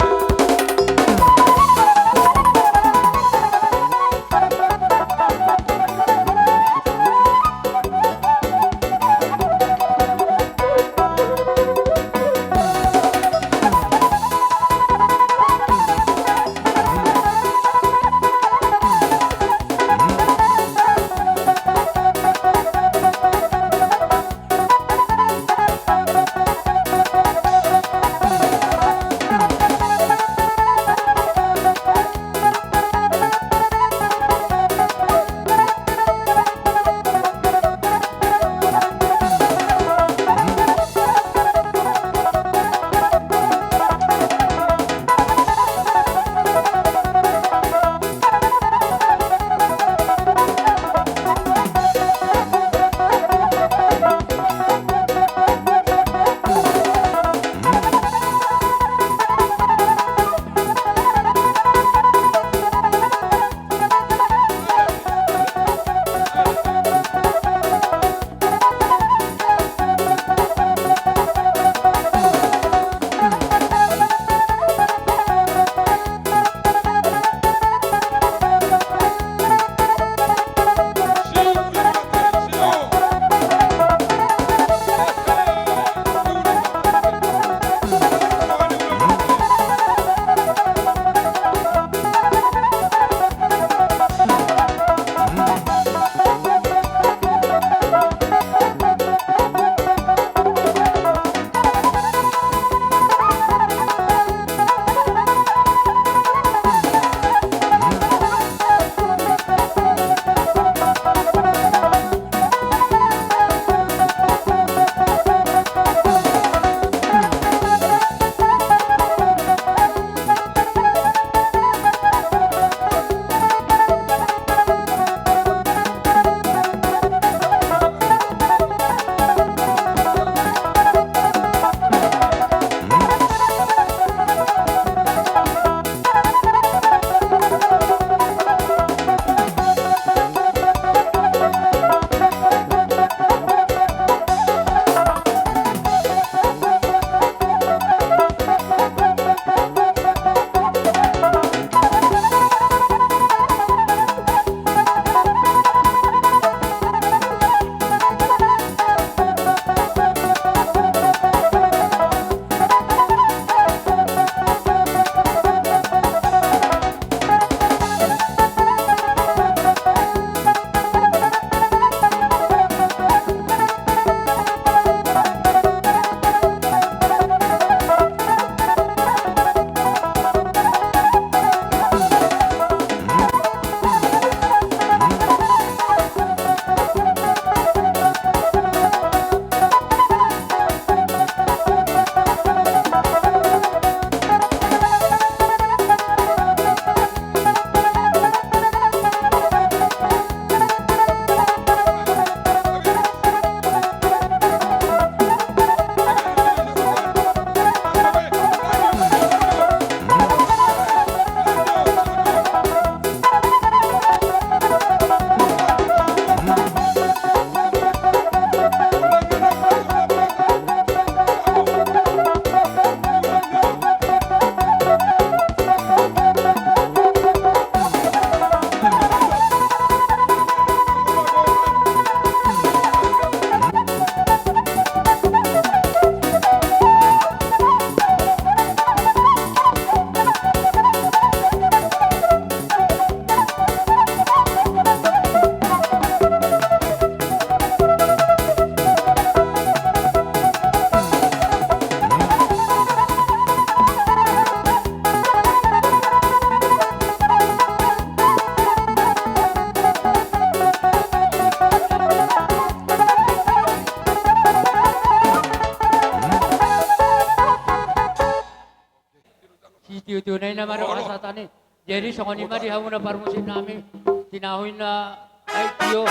Tio-tio na i na marhasahatan i. Jadi songon i ma di hamuna parmusik nami, tinahu i na, ai tio,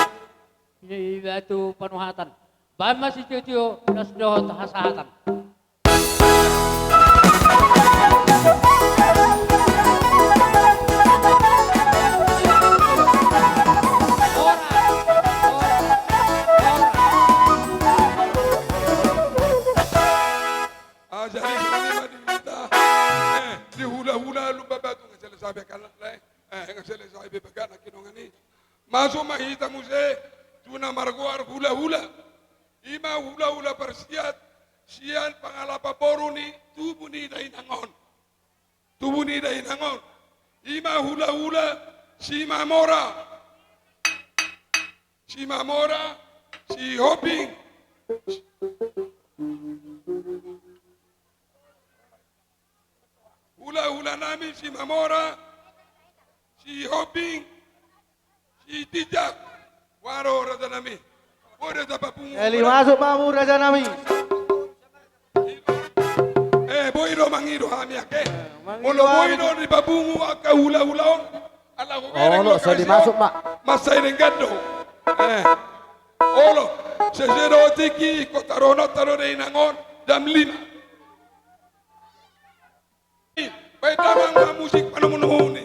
i batu panuhatan. Baen ma sitio-tio na so dohot hasahatan. Ora, ora, ora. Ah, jadi songon i ma di hita. Eh, di hula-hula Lumban Batu, nga selesai be kan, eh, nga selesai be bagana kinongan i. Masuk ma hita muse tu na margoar hula-hula. I ma hula-hula parsiat sian pangalapan boru ni tubu ni dainang on. Tubu ni dainang on. I ma hula-hula Simamora. Simamora, Sihombing. Hula-hula nami Simamora, Sihombing, Sitinjak. Waro raja nami. Boi do tapapungu. Eli masuk ma hamu raja nami. Eh, boi do mangido hami angka. Eh, mangido hami. Molo boi do dipapungu angka hula-hula on. Ala hubereng. Olo, so lokasi dimasuk on ma. Mansai denggan do. Eh. Olo, sesuai do tingki, kota rononta do dainang on, jam lima. Baen damang ma musik panomu-nomu ni.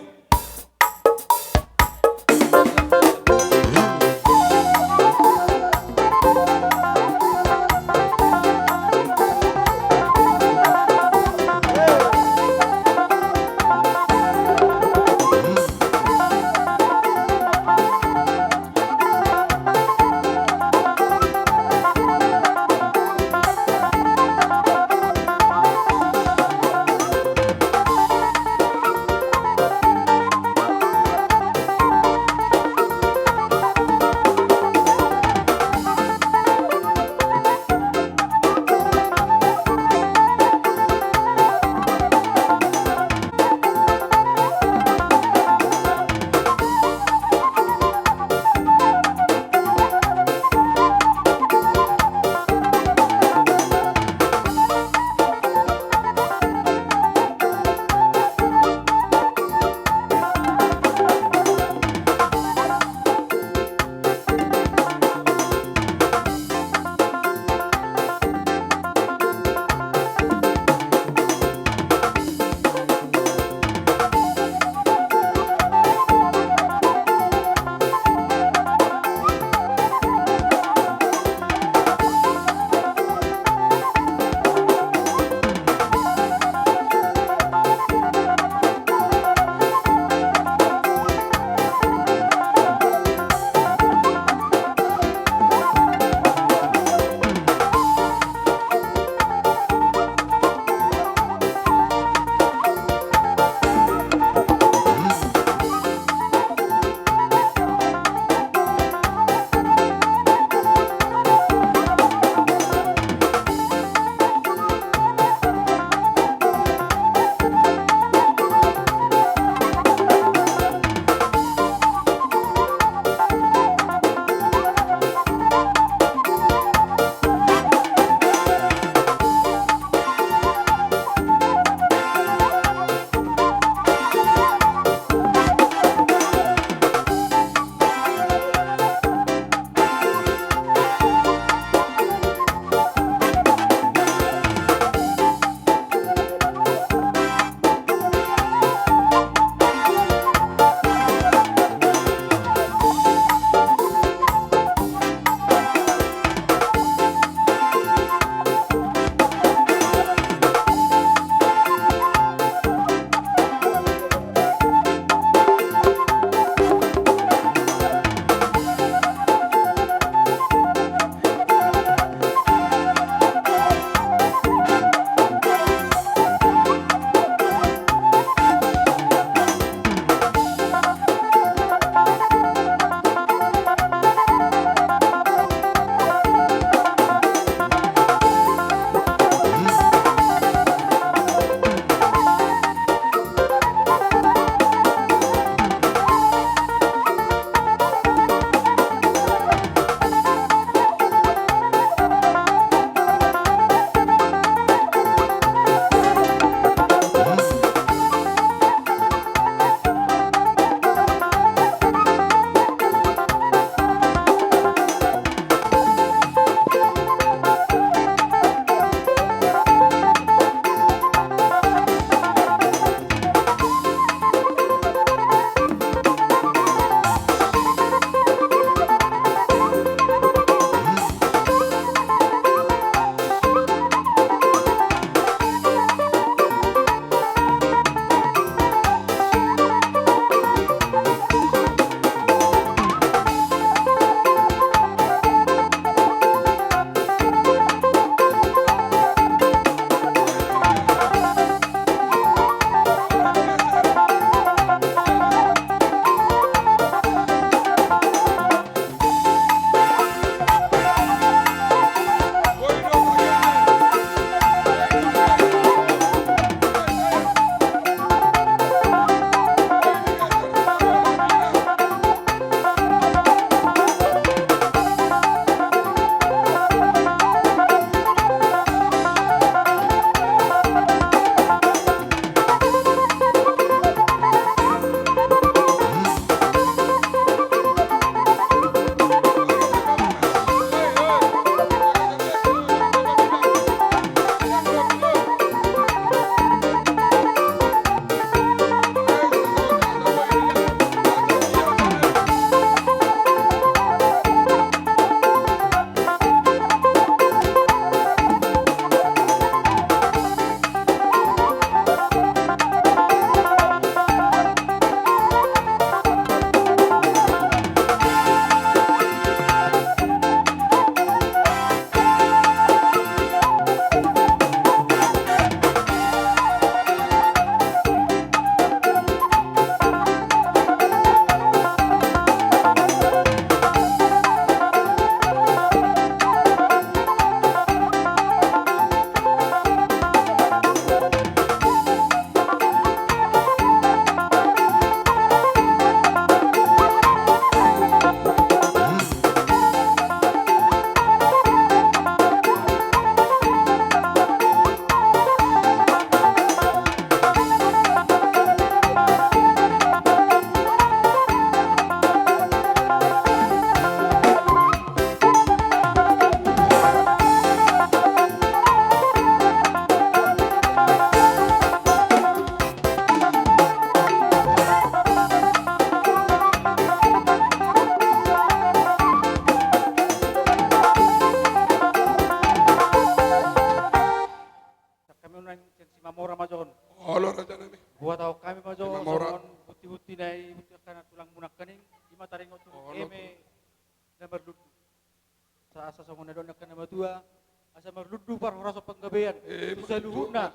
Asa marlundu parhorasan panggabean tu saluhutna.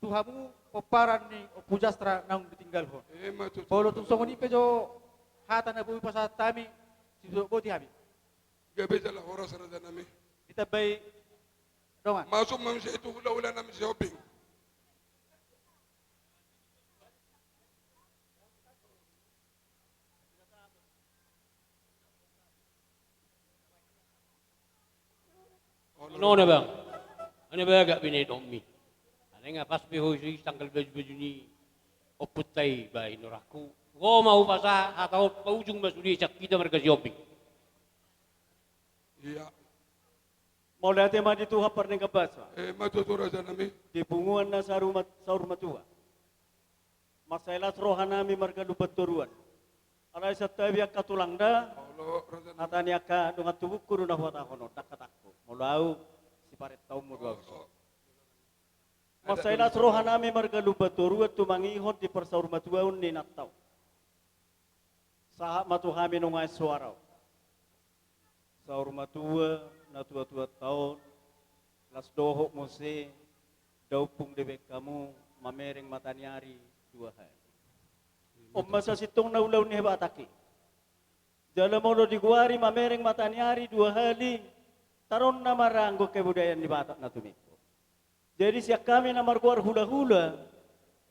Tu hamu pomparan ni Ompu Jastra naung ditinggalhon. Molo tung songon i pe jo hata na boi pasahat hami, sidok boti hami. Gabe jala horas raja nami. Ditambai dongan. Masuk ma muse tu hulahula nami Sihombing. Ono na bang. Ana bagak binaen on mi. Alai nga pas pe ho i sangkal baju-baju ni ompunta i bahen rohangku. Ho ma hupasahat hata on, paujung ma sude sian hita marga Sihombing. Ia. Mauliate ma di Tuhan pardenggan basa. Ima tutu raja nami. Di punguan na saur matua. Mansai las roha nami marga Lumbantoruan. Alai santabi angka tulang da. Hata ni angka dongan tubungku do na huhatahon on, ndang hatangku. Molo au siparentaonmu do au. Mansai las roha nami marga Lumbantoruan tumangihon di parsaur matuaon ni inanta on. Sahat ma tu hami nuaeng soara on. Saur matua, na tua-tuanta on, las dohot muse, da ompung dibahen hamu, mamereng mataniari dua hali. On ma sasintongna ulaon ni habatang i. Jala molo digoari mamereng mataniari dua hali, taronna ma ra anggo kebudayaan ni Batak na tumimbo. Jadi sian hami na margoar hulahula,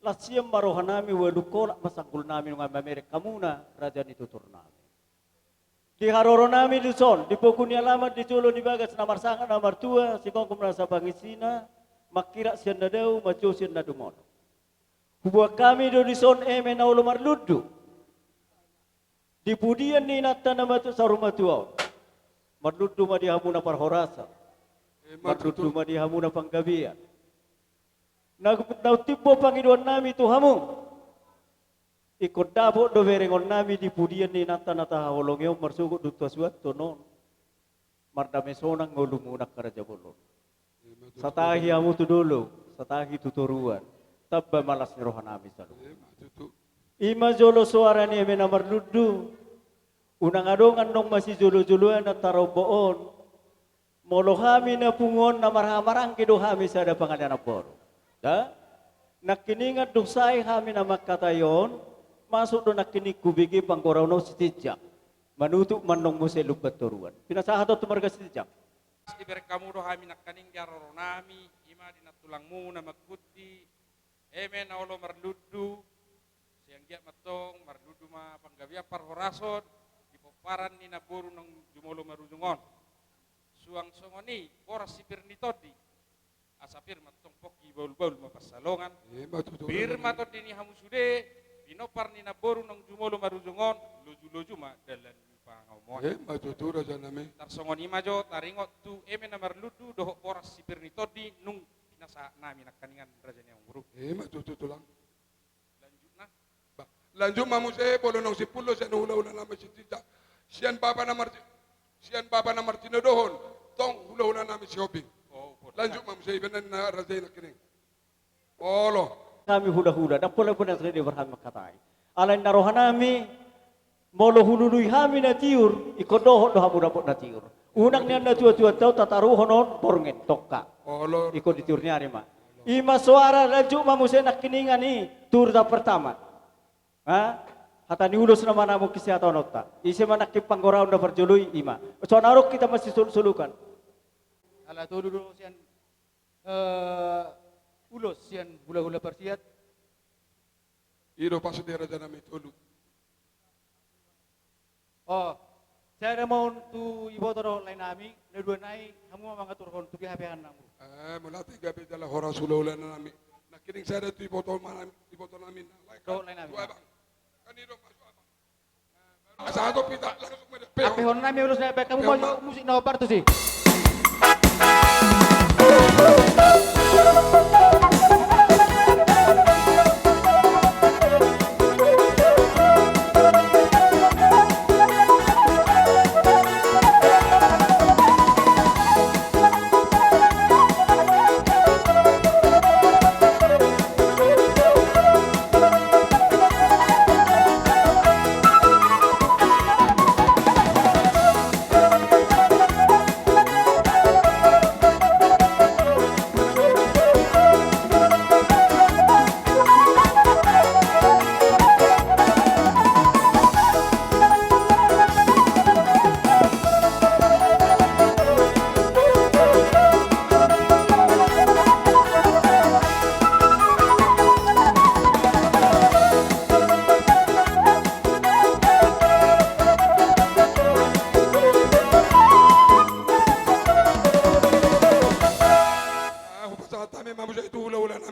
las sian ma roha nami, ualu kolak ma sanggul nami nunga mamereng hamuna raja ni tutur nami. Di haroro nami dison, di pogu ni alaman, di jolo ni bagas na marsangap na martua, sigomgom na sapangisina, mangkirak sian na dao, manjou sian na dumolo. Huboan hami do dison eme na olo marlundu. Di pudian ni inanta na mate saur matua on. Marlundu ma di hamuna parhorasan. Marlundu ma di hamuna panggabean. Na, na umtimbo pangidoan nami tu hamu. Ingkon dapot do berengon nami di pudian ni inanta na tahaholongi on marsogot do tu hasuhuton on. Mardame sonang ngolumuna angka raja bolon. Satahi hamu tu dolok, satahi tu toruan. Tamba ma las ni roha nami saluhutna. Ima jolo soara ni eme na marlundu. Unang adong annon masijolo-joloan na tarombo on. Molo hami na pungu on na marhahamaranggi do hami sada pangalian namboru. Da? Nangkiningan dung sae hami na mangkatai on, masuk do nangkining hubege panggoraon on Sitinjak. Manutup ma annon muse Lumbantoruan. Pinasahat on tu marga Sitinjak. Dibereng hamu do hami nangkining di haroro nami, ima di nantulangmu na mangguti, eme na olo marlundu, sai anggiat ma antong marlundu ma panggabean parhorason, di pomparan ni namboru naung jumolo marujung on. Suang songon i, boras si pir ni tondi. Asa pir ma antong pongki bahul-bahul ma pansalongan. Pir ma tondi ni hamu sude, pinompar ni namboru naung jumolo marujung on, loju-loju ma dalan ni pangomoan. Ima tutu raja nami. Tarsongon i ma jo, taringot tu eme na marlundu, dohot boras si pir ni tondi, nung pinasahat nami nangkiningan raja ni amangboru. Ima tutu tulang. Lanjutna. Ba, lanjut ma muse, molo naung simpul do sian hulahula nami Sitinjak. Sian bapa na marti-, sian bapa na martinodohon, tong hulahula nami Sihombing. Lanjut ma muse, ibanan na raja i nangkining. Olo. Hami hulahula, ndang pola-pola na sahali di bar hami mangkatai. Alai na roha nami, molo hulului hami na tiur, ingkon dohot do hamu dapot na tiur. Unang nian na tua-tuanta on tataruhon on borngin tongka. Ingkon di tiur ni ari ma. Ima soara, lanjut ma muse nangkiningan i tu urutan pertama. Ha? Hata ni ulos nama na mungkin sihatononta. Ise ma nangkin panggoraon na parjolo i, ima. Songon na ro hita masisolu-soluan. Ala tolu do sian, eh, ulos sian hulahula parsiat. I do pas di raja nami tolu. O, sada ma on tu iboto dohot lae nami, na dua nai hamu ma mangaturhon tu GHPH nami. Eh, mauliate gabe jala horas hulahula nami. Nangkining sada tu iboto ma nami, iboto nami na lae dohot lae nami. Dua abang. Kan i do masuk abang. Asa hatop hita langsung ma dia. Ampehon nami ulos na baen hamu ma jo musik na hombar tusi.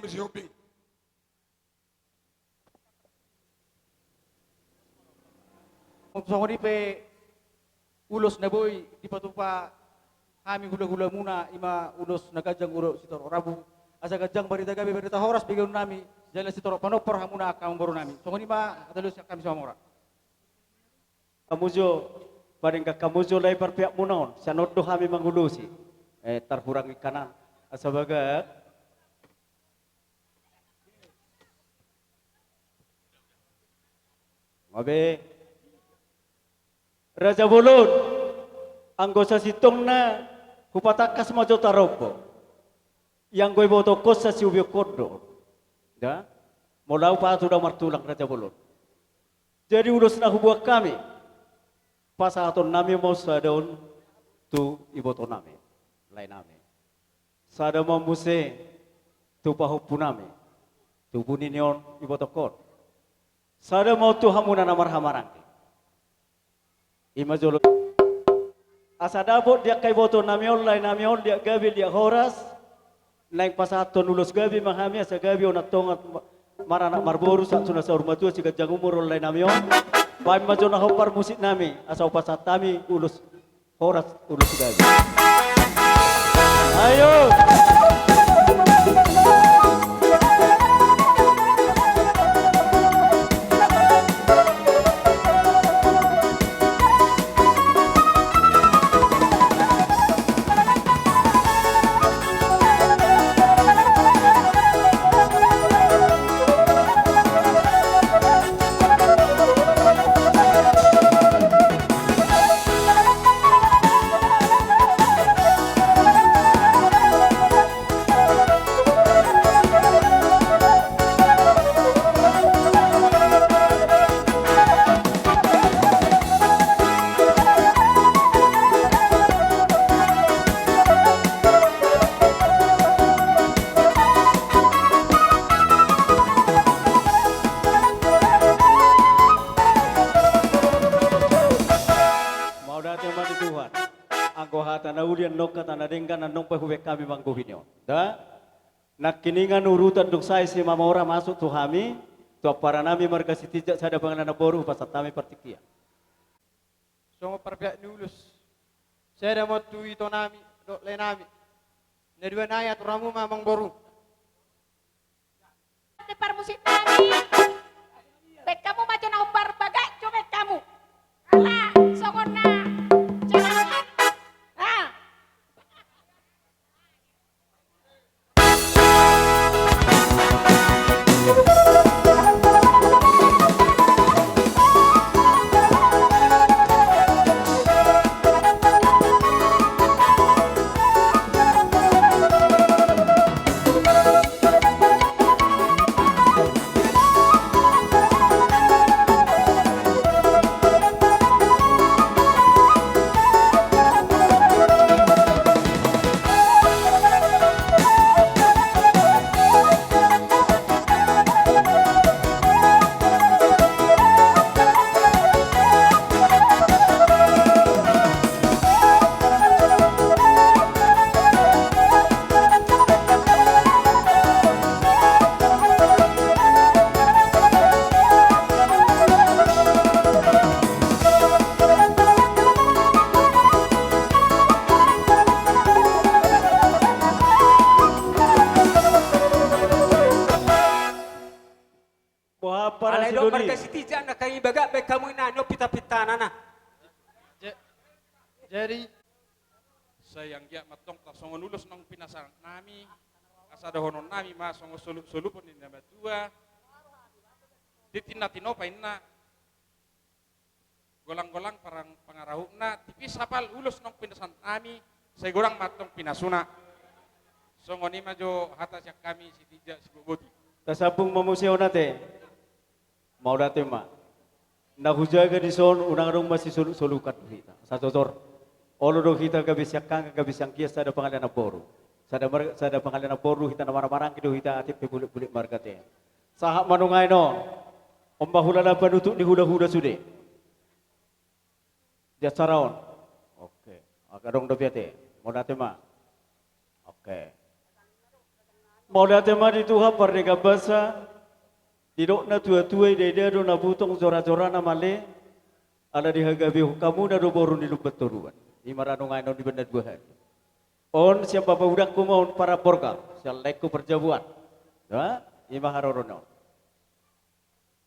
Sihombing. Songon i pe ulos na boi dipatupa hami hulahulamuna, i ma ulos na ganjang, ulos sitorop rambu, asa ganjang barita gabe, barita horas begeonnami, jala sitorop panompar hamuna angka amangborunami. Songon i ma hata ulos sian hami Samora. Hamu jo, padenggan hamu jo lae parpeakmuna on, sian on do hami mangulosi. Eh, tarhurang i kanan. Asa bagak. Gabe. Raja Bolon, anggo sasintongna hupatangkas ma jo tarombo. Ia anggo ibotongkon sasiubionhon do. Da? Molo au patuda martulang Raja Bolon. Jadi ulos na hubuat hami, pasahatonnami ma on sada on tu ibotonami, laenami. Sada ma on muse tu pahompunami, tu buni ni on ibotongkon. Sada ma on tu hamuna na marhahamaranggi. I ma jolo. Asa dapot di angka ibotonami on, laenami on, liat gabe, liat horas. Naeng pasahathon ulos gabe ma hami, asa gabe on antong ma-, maranak marboru, sahat tu na saur matua, siganjang umur on laenami on. Baen ma jo na hombar musiknami, asa hupasahat hami ulos horas, ulos gabe. Ayo. Mauliate ma di Tuhan. Anggo hata na uli annon, hata na denggan annon pe hubaen hami manggohi ni on. Da? Nangkiningan urutan dung sae Simamora masuk tu hami, tu amparanami marga Sitinjak sada pangalanan boru, hupasahat hami partingkian. Songon parpeak ni ulos, sada ma on tu itonami dohot laenami. Na dua nai atur hamu ma amangboru. Parmusiknami. Baen hamu ma jo na hombar bagak jo baen hamu. Ala songon na. Ah. Boha, para sidoli? Alai dok marga Sitinjak na kami bagak baen hamu inna, on pita-pitana na. Ja-, jadi, sai anggiat ma antong tarsongon ulos naung pinasahatnami, asa dohononnami ma songon solup-solupon ni na matua. Di tinna tinopa inna. Golang-golang parang pangarahutna, tipis hapal ulos naung pinasahatnami, sai godang ma antong pinasuna. Songon i ma jo hata sian hami Sitinjak Sibotboti. Tasambung ma muse on ate. Mauliate ma. Na hujaga dison unang adong masisolup-solupan do hita. Sator. Olo do hita gabe siangkangan, gabe siangkian, sada pangalanan boru. Sada mar-, sada pangalanan boru hita, na marhahamaranggi do hita, atik pe bulik-bulik marga ate. Sahat ma nuaeng on. On ma hulala panutup ni hula-hula sude. Di acara on. Oke. Angka adong dope ate. Mauliate ma. Oke. Mauliate ma di Tuhan pardenggan basa. Didok na tua-tua, ida-ida do na butong, jora-jorana male. Ala dihagabehon hamuna do boru ni Lumban Toruan. I ma ra nunga on di banda dua hali. On sian bapaudangku ma on, paramborngka sian laengku parjabuan. Ya, i ma harorona on.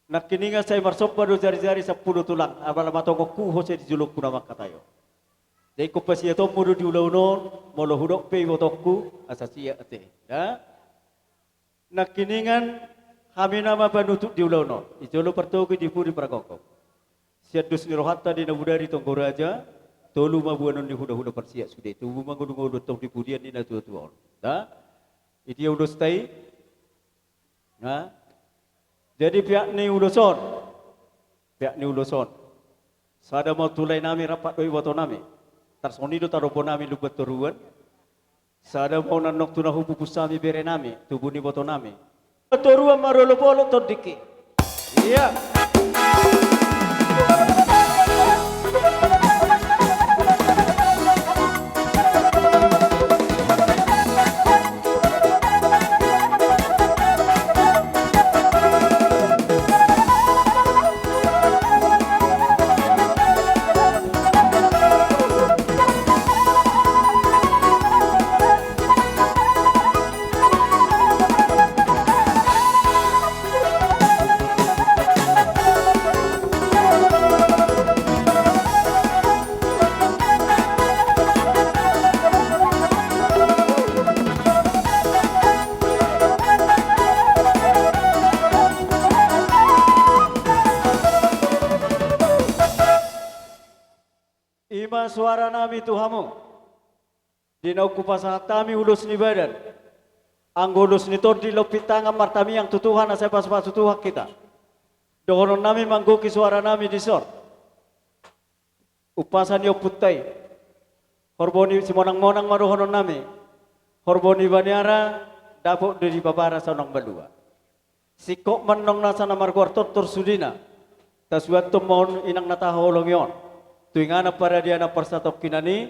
Nangkiningan sai marsomba do jari-jari sampulu tulang, apala ma tongonku ho sai di jolongku na mangkatai on. Jadi ingkon pasiatonmu do di ulaon on, molo hudok pe ibotongku, asa sia ate. Ya? Nangkiningan hami nama panutup di ulaon on, di jolo partogi, di pudi pargogop. Sian dos ni rohanta di na bodari tonggo raja, tolu ma boanon ni hula-hula parsiat sude, tubu ma ngolu-ngolu tong di pudian ni na tua-tua on. Da? Iti ulos ta i. Na? Jadi pihak ni ulos on, pihak ni ulos on. Sada ma on tu lae nami rap do iboto nami. Tarsongon i do tarombo nami Lumban Toruan. Sada ma on annon tu na humupus hami bere nami, tubu ni iboto nami. Toruan marolop-olop tondingki. Ia. I ma soara nami tu hamu. Di naung hupasahat hami ulos ni badan, anggo ulos ni tondi, lompit tangan, martangiang tu Tuhan asa pasu-pasu Tuhan hita. Dohonon nami manggohi soara nami dison. Umpasa ni ompunta i, horbo ni simonang-monang ma dohonon nami. Horbo ni baniara, dapot do di babara sonang balua. Singkop ma annon nasa na margoar tortor sudena. Tasuanhon ma on inang na tahaholongi on tu inganan paradianan parsatongkinan i.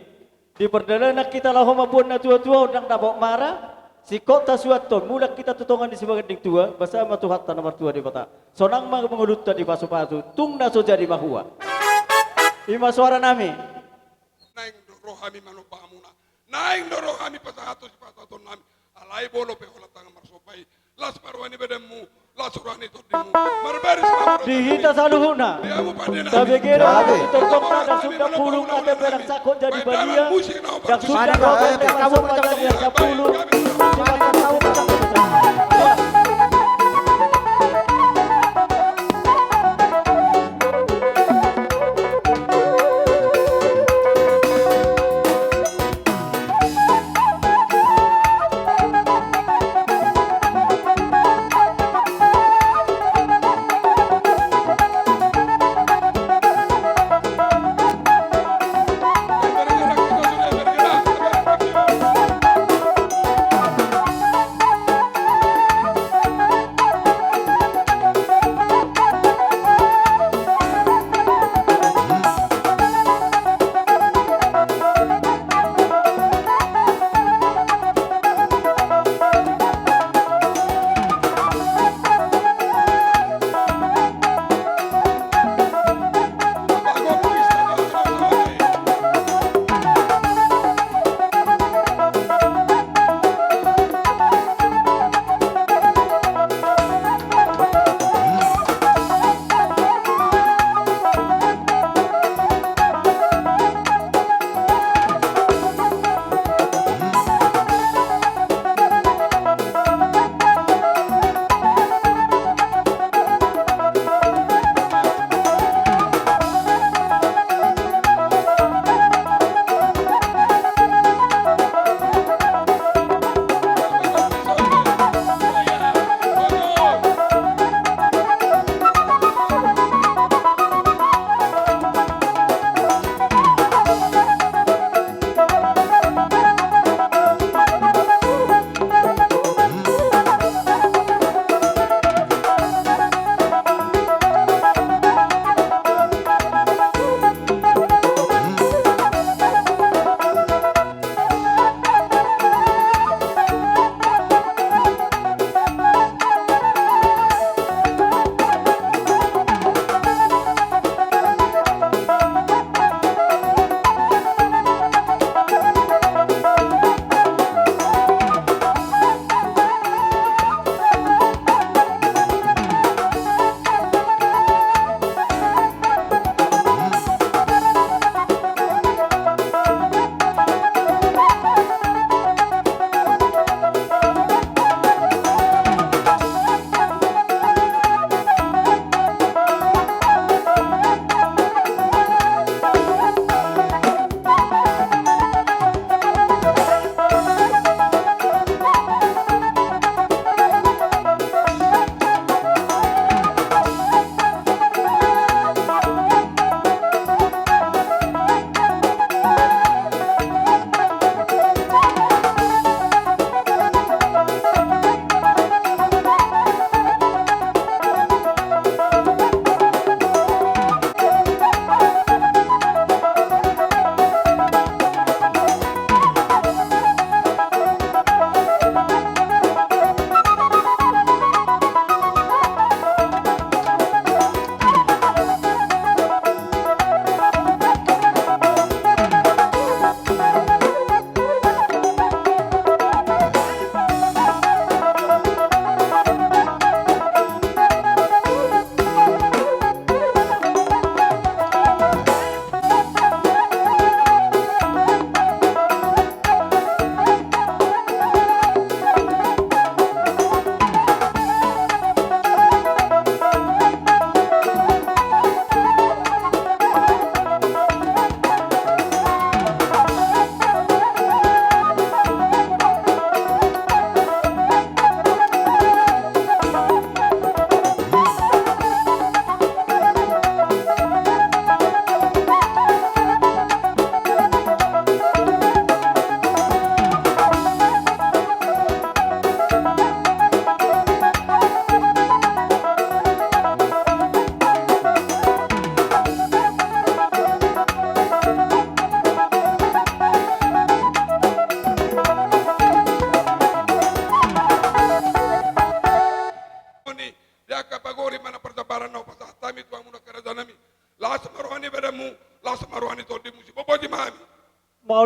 Di pardalanan hita laho mamboan na tua-tua on ndang dapot mara. Singkop tasuanhon, mulak hita tu tonga ni sibaganding tua, basa ma Tuhanta na martua Debata. Sonang ma ngolunta dipasu-pasu, tung na so jadi mahua. I ma soara nami. Naeng do roha nami manomba hamuna. Naeng do roha nami pasahathon sipasahaton nami. Alai molo pe holan tangan marsomba i, las ma roha ni badanmu, las roha ni tondimu. Marbaris ma. Di hita saluhutna. Di hamu pande nami. Tabege roha nami, torgomna, ndang suda pulung ate pe ndang sangkot jadi balia. Ndang suda roha nami marsomba jadi sampulu.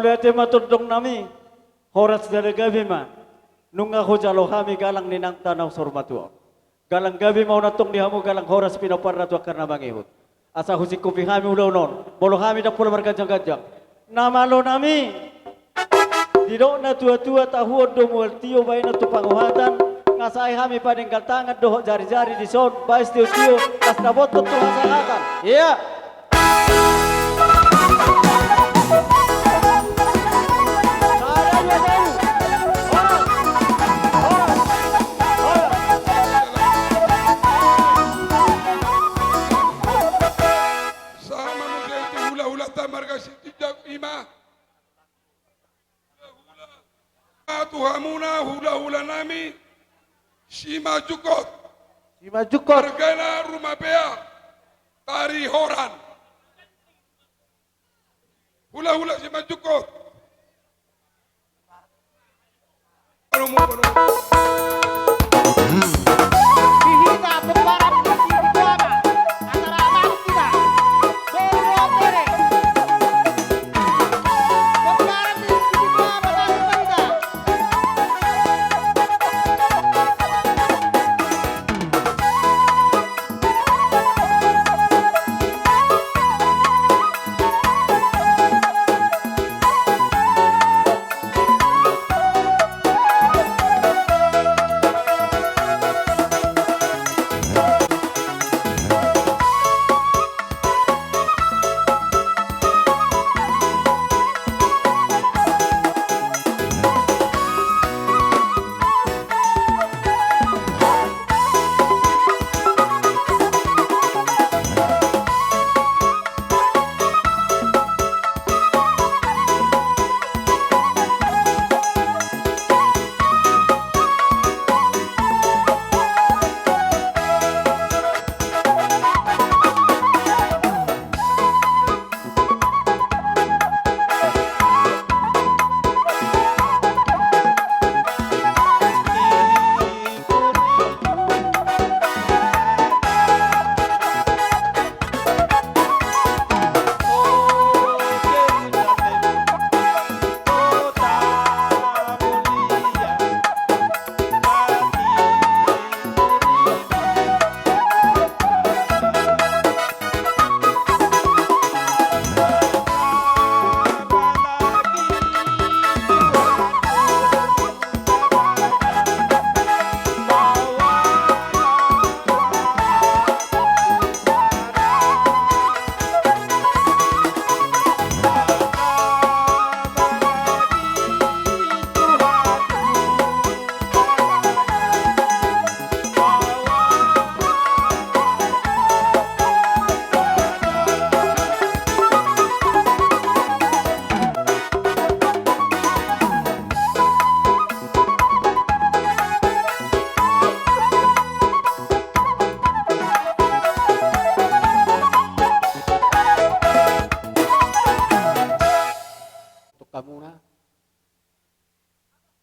Mauliate ma tondong nami, horas jala gabe ma. Nunga hujalo hami galang ni inanta naung saur matua on. Galang gabe ma on antong di hamu, galang horas pinomparna tu angka na mangihut. Asa husingkopi hami ulaon on, molo hami ndang pola marganjang-ganjang. Na malo nami. Didok na tua-tua, tahuon do mual tio, baenon tu panguhatan. Nga sai hami padenggal tangan dohot jari-jari dison, baen tio-tio, las na bontot tu hasahatan. Ia. Sama muse tu hula-hulanta marga Sitinjak, ima. Hula-hula. Tu hamuna hula-hula nami Simanjungkot. Simanjungkot. Margana Rumapea, Tarihoran. Hula-hula Simanjungkot.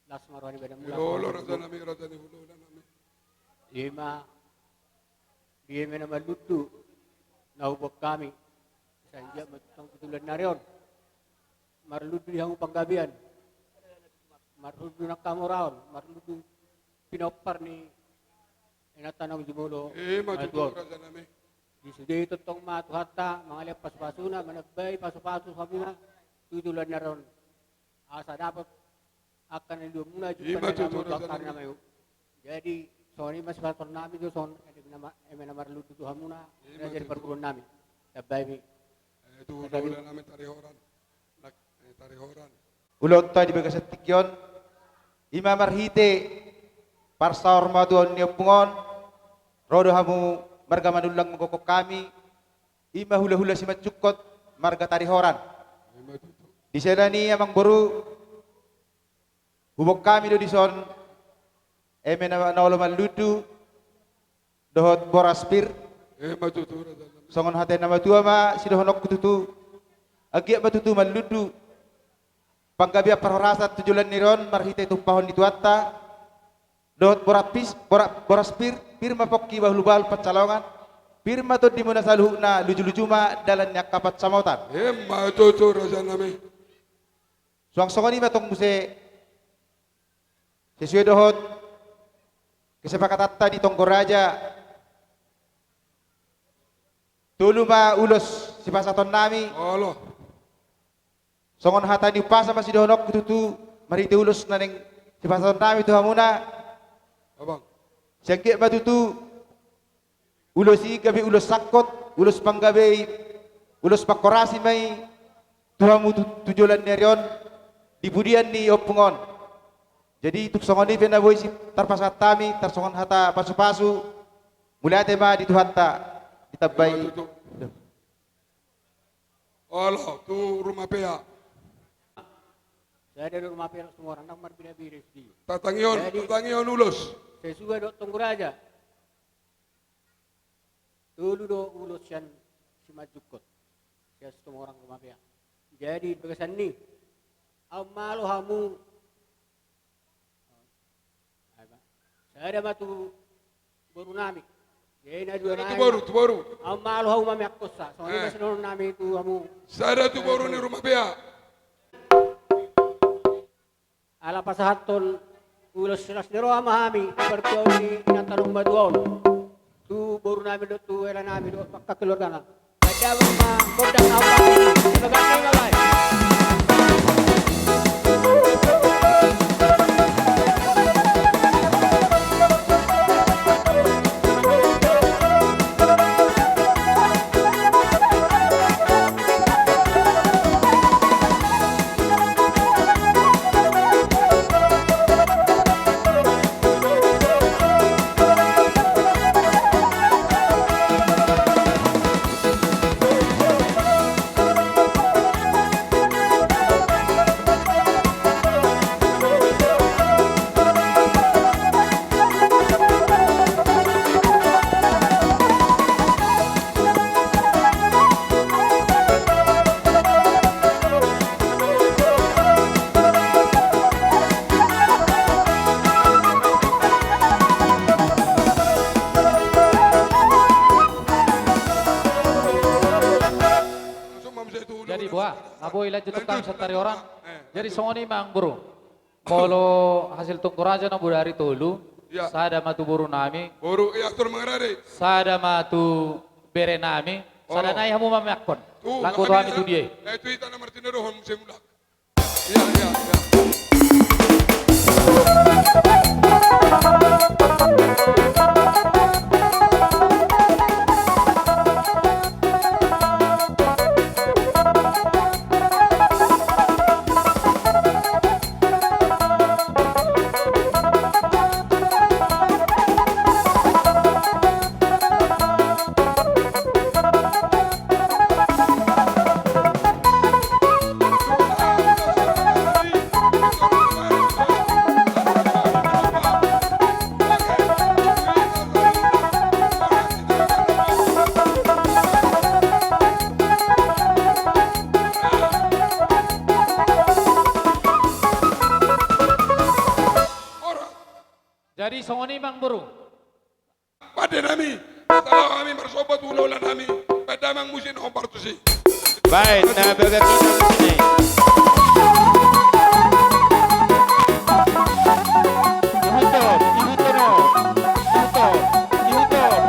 Las ma roha ni badanmuna. Olo, raja nami, raja ni hula-hula nami. Ima, dia ma na marlundu na huboan hami. Sai anggiat ma tongtong tu joloan ni ari on marlundu di hamu panggabean, marlundu angka hamoraon, marlundu pinompar ni inanta naung jumolo. Ima tutu, raja nami. Di sude i tongtong ma Tuhanta mangalehon pasu-pasuna, manambai pasu-pasu hamuna tu joloan ni ari on. Asa dapot angka na niluluanmuna, ima tutu, raja nami. Jadi songon i ma sipasahaton nami do songon eme na ma-, eme na marlundu tu hamuna, ima tutu, raja ni parguruan nami. Tambai ma i. Eh, tu hula-hula nami Tarihoran. Nak, eh, Tarihoran. Ulaonta di bagasan tingki on, ima marhite parsaormatuaon ni ompung on, ro do hamu marga Manullang manggokhon hami, ima hula-hula Simanjungkot marga Tarihoran. Ima tutu. Di siala ni i, amangboru, huboan hami do dison eme na, na olo marlundu dohot boras pir. Ima tutu, raja nami. Songon hata ni na matua ma sidohononku tutu. Anggiat ma tutu marlundu panggabean parhorasan tu joloan ni ari on marhite tumpahon ni Tuhanta. Dohot boras pis-, bora-, boras pir, pir ma pongki bahul-bahul pansalongan, pir ma tondimuna saluhutna, luju-luju ma dalan ni angka pansamotan. Ima tutu, raja nami. Nuaeng songon i ma tong muse sesuai dohot kesepakatanta di Tonggo Raja. Tolu ma ulos sipasahatonnami. Olo. Songon hata ni umpasa ma sidohononku tutu, marhite ulos na naeng sipasahatonnami tu hamuna. Abang. Sai anggiat ma tutu ulos i gabe ulos sangkot, ulos panggabei, ulos pangkorasi ma i tu hamu tu, tu joloan ni ari on, di pudian ni ompung on. Jadi tung songon i pe na boi si tarpasahat hami, tarsongon hata pasupasu, mauliate ma di Tuhanta, ditambai. Ima tutu. Olo, tu Rumapea. Sada do Rumapea, Situmorang, ndang marbinabina i. Tatangihon, jadi, tatangihon ulos. Sesuai dohot Tonggo Raja. Tolu do ulos sian Simanjungkot, sian Situmorang Rumapea. Jadi bagasan ni, au malo hamu. Sada ma tu borunami. Jadi na dua nai. Sada tu boru, tu boru. Au malo hamu mameakhonsa. Songon i ma sidohononnami tu hamu. Sada tu boru ni Rumapea. Ala pasahathon ulos las ni roha ma hami, partuaon ni inanta na umbatua on. Tu borunami dohot tu helanami dohot angka keluargana. Baen damang ma gondang na hau pangkini. Sebagai nama baik. Jadi boha, na boi lanjut tu hami santabi on. Jadi songon i ma amang boru. Molo hasil Tonggo Raja na bodari tolu, ya, sada ma tu borunami. Boru, ya, tolu mangarade. Sada ma tu berenami. Olo. Sada nai hamu mameakhon. Tu, langgo tu hami tu dia i. Eh, tu hita na martinodohon muse mulak. Ya, ya, ya. Jadi songon i amang boru. Pande nami, setelah hami marsomba tu hula-hula nami, baen damang muse na hombar tusi. Baen na bagas i. Ihuthon, ihuthon on. Ihuthon, ihuthon.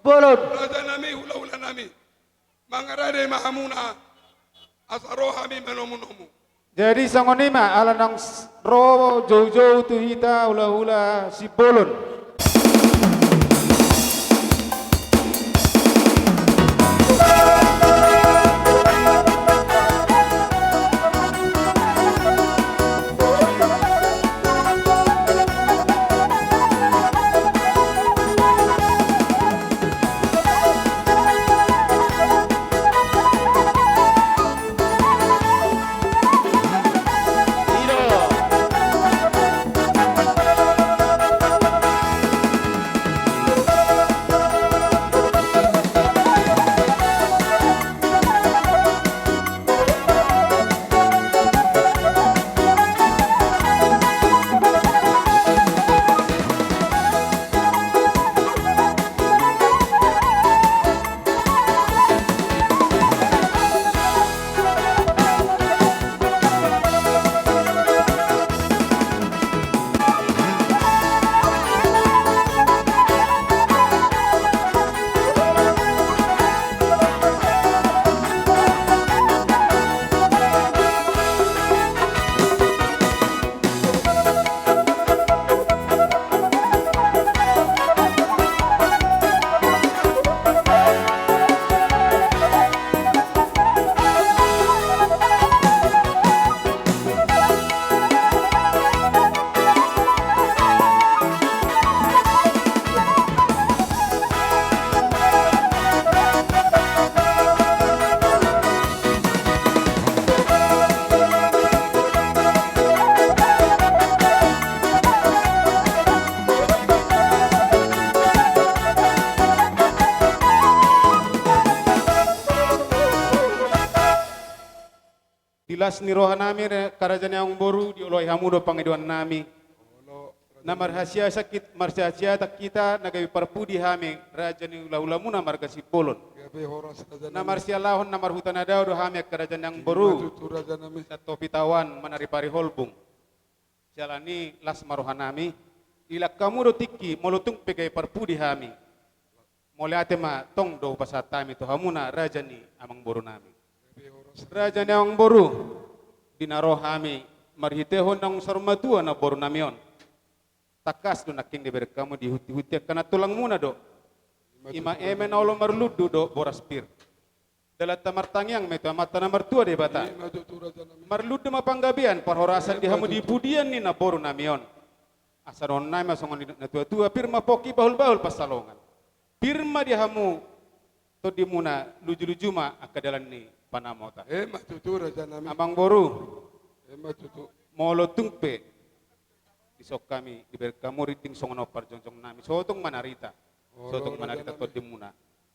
Bolon. Raja nami, hula-hula nami. Mangarade ma hamuna, asa ro hami manomu-nomu. Jadi songon i ma, ala naung s-, ro jou-jou tu hita hula-hula Simbolon. Di las ni roha nami, angka raja ni amangboru, dioloi hamu do pangidoan nami. Na marhasiatan hit-, marhasiatan hita, na gabe parpudi hami, raja ni hula-hulamuna marga Simbolon. Na marsialahon, na marhuta na dao do hami angka raja ni amangboru. Sian topi taoan manari pariholbung. Siala ni i las ma roha nami, ilak hamu do tingki, molo tung pe gabe parpudi hami. Mauliate ma tong do hupasahat hami tu hamuna raja ni amangboru nami. Raja ni amangboru, di na ro hami marhitehon naung saur matua namboru nami on. Tangkas do nangkin dibereng hamu dihut-, dihut-, angka na tulangmuna do. I ma eme na olo marlundu dohot boras pir. Dalanta martangiang ma i tu Amanta na martua Debata. Marlundu ma panggabean parhorasan di hamu di pudian ni namboru nami on. Asa dohonon nami ma songon na tua-tua, pir ma pongki, bahul-bahul pansalongan. Pir ma di hamu tondimuna, luju-luju ma angka dalan ni pansamotan. Ima tutu raja nami. Amangboru. Ima tutu. Molo tung pe dison hami dibereng hamu rinding songon on parjongjong nami, so tong manarita. So tong manarita tondimuna.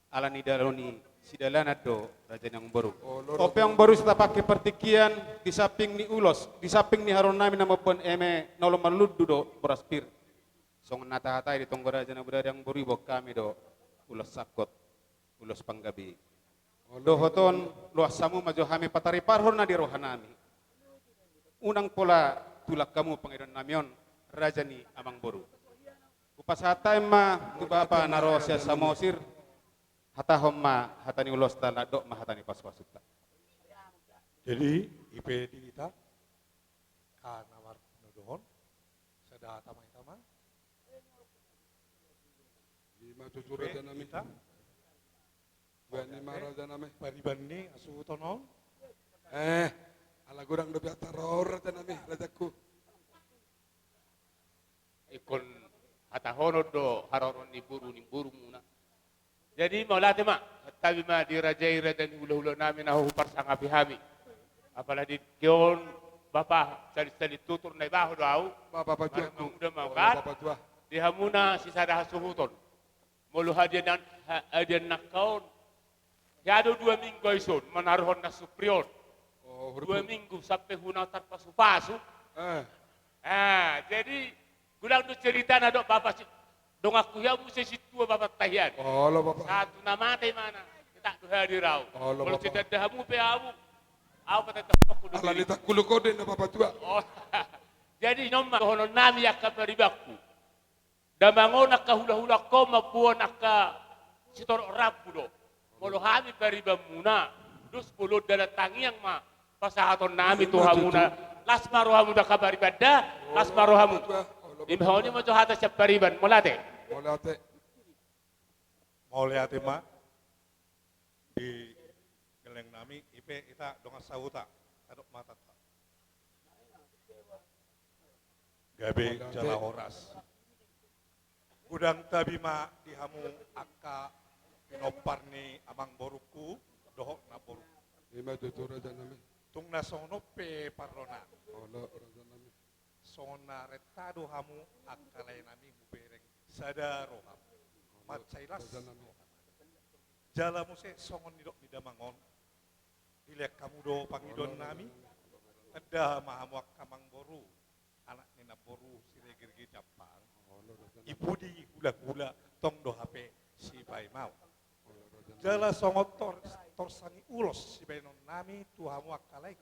Ala ni dalo ni sidalanan do raja ni amangboru. On pe amangboru, sai tapangke partingkian, di samping ni ulos, di samping ni haroro nami na mamboan eme na olo marlundu dohot boras pir. Songon na tahatai di tonggo raja na bodari, amangboru, diboan hami do ulos sangkot, ulos panggabe. Dohot on, loas hamu ma jo hami, patariparhon na di roha nami. Unang pola tulak hamu pangidoan nami on, raja ni amangboru. Hupasahat hami ma tu bapa na ro sian Samosir. Hatahon ma hata ni ulosta, dok ma hata ni pasupasunta. Jadi, i pe di hita, angka na marnodohon, sada hata ma hita ma. Ima tutu raja nami. Hita. Bani ma raja nami. Pariban ni hasuhuton on. Eh, ala godang dope acara on raja nami, rajaku. Ingkon hatahonon do haroro ni boru ni borumuna. Jadi mauliate ma, santabi ma di raja i, raja ni hulahula nami na huparsangapi hami. Apalagi di tingki on bapa, sali-sali tutur na ibaho do au. Bapa patua. Marmuda ma. Bapa patua. Di hamuna sisada hasuhuton. Molo hadian, ha-, hadian nangka on. Hea do dua minggu au dison manaruhon na suprihon. Oh, dua minggu sampe huna tarpasupasu. Eh. Ah, jadi godang do cerita na dok bapa si-, donganku hea muse sintua bapanta hian. Olo bapa. Satu na mate imana. Tong do hadir au. Olo bapa. Molo titanda hamu pe au. Au patanda hamu do. Ala ni tangkulu kode na bapa tua. Oh. Jadi noma dohonon nami angka paribanku. Damang on angka hulahula on mamboan angka sitorop rambu do. Molo hami paribanmuna, dos bolon dalan tangiang ma pasahatonnami tu hamuna. Las ma rohamu, dang habaribanda, las ma rohamu. Ima songon i ma jo hata sian pariban, mauliate. Mauliate. Mauliate ma di gellengnami, i pe hita dongan sahuta, adong ma tata. Gabe jala horas. Godang tabi ma di hamu angka pinompar ni amangborungku dohot namborungku. Ima tutu, rajanami. Tung na songon on pe parrohanan. Olo, rajanami. Songon na renta do hamu angka laenami hubereng sada roha. Mansai las. Jala muse songon nidok ni damang on, dilehon hamu do pangidoannami. Tanda ma hamu angka amangboru, anak ni namboru Siregar Gijapang. I pudi hulahula tong do hape sipaima. Jala songon tor, torsangi ulos sibahenonnami tu hamu angka lae.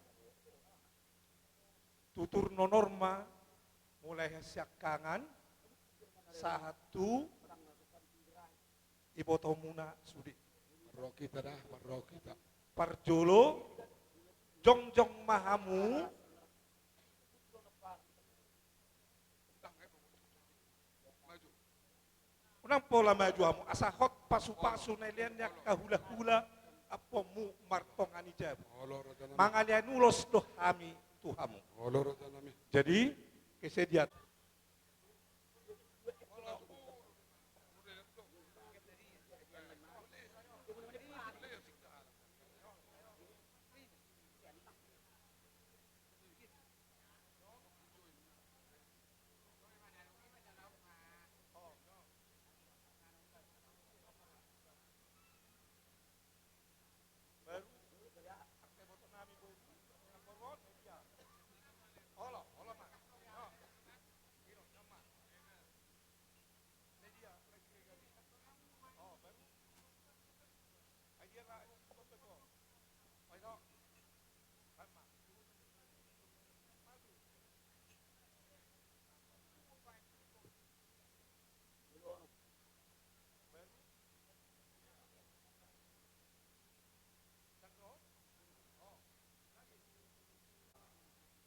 Tutur nonorma, mulai siangkangan sahat tu ibotomuna sude. Parrohahon hita da, parrohahon hita. Parjolo, jongjong ma hamu. Unang pola maju hamu, asa hot pasupasu na nilean ni angka hulahula ampuonmu martonga ni jabu. Mangalean ulos do hami tu hamu. Jadi, kesediaan.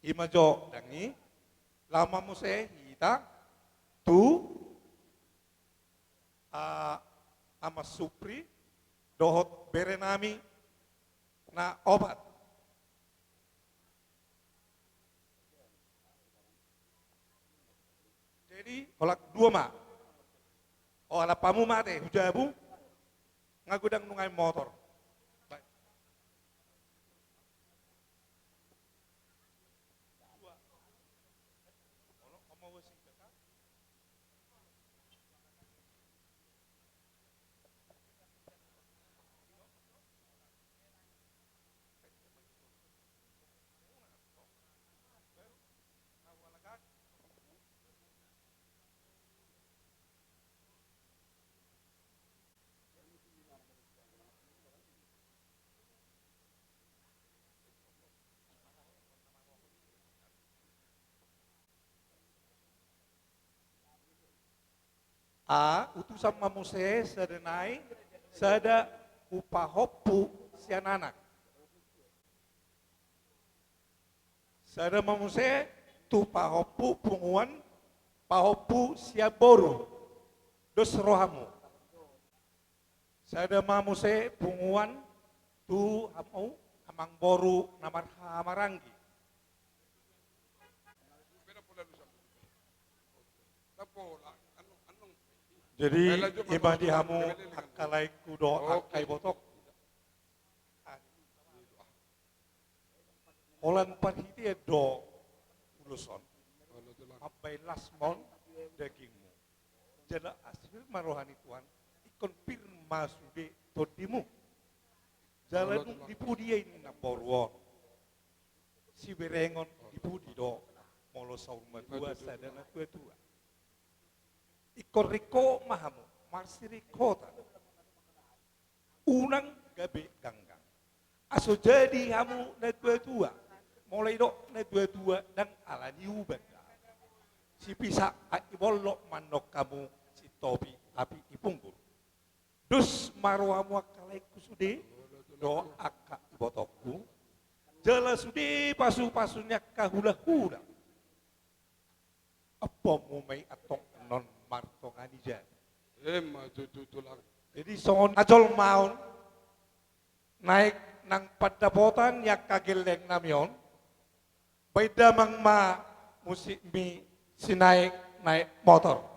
Ima jo dang i, laho ma muse hita tu, a, Ama Supri dohot berenami na opat. Jadi, holan dua ma. O, alap hamu ma ate, hujabu. Nga godang nunga i motor. Baik. A, utusan ma muse sada nai, sada tu pahompu sian anak. Sada ma muse tu pahompu punguan, pahompu sian boru. Dos rohamu. Sada ma muse punguan tu hamu amangboru na marhahamaranggi. Jadi, ima di hamu angka laengku dohot angka ibotongku. Holan parhitean do ulos on, mambahen las ma on dagingmu. Jala asi pir ma roha ni Tuhan, ingkon pir ma sude tondimu. Jala dung di pudi i ninna boru on, siberengon di pudi do, molo saur matua sada natuatua. Ingkon ringkot ma hamu, marsiringkotan. Unang gabe ganggang. Aso jadi hamu natuatua. Molo didok natuatua ndang ala ni uban da. Sipisak aek ni bollok ma annon hamu, sintopi api ni punggul. Dos ma rohamu angka laengku sude, dohot angka ibotongku. Jala sude pasupasu ni angka hulahula. Ampuonmu ma i antong annon martonga ni jari. Emma tutu, Tulang. Jadi songon na jolma on, naeng nang pandapotan ni angka gellengnami on, baen damang ma musikmi si Naek, Naek Motor.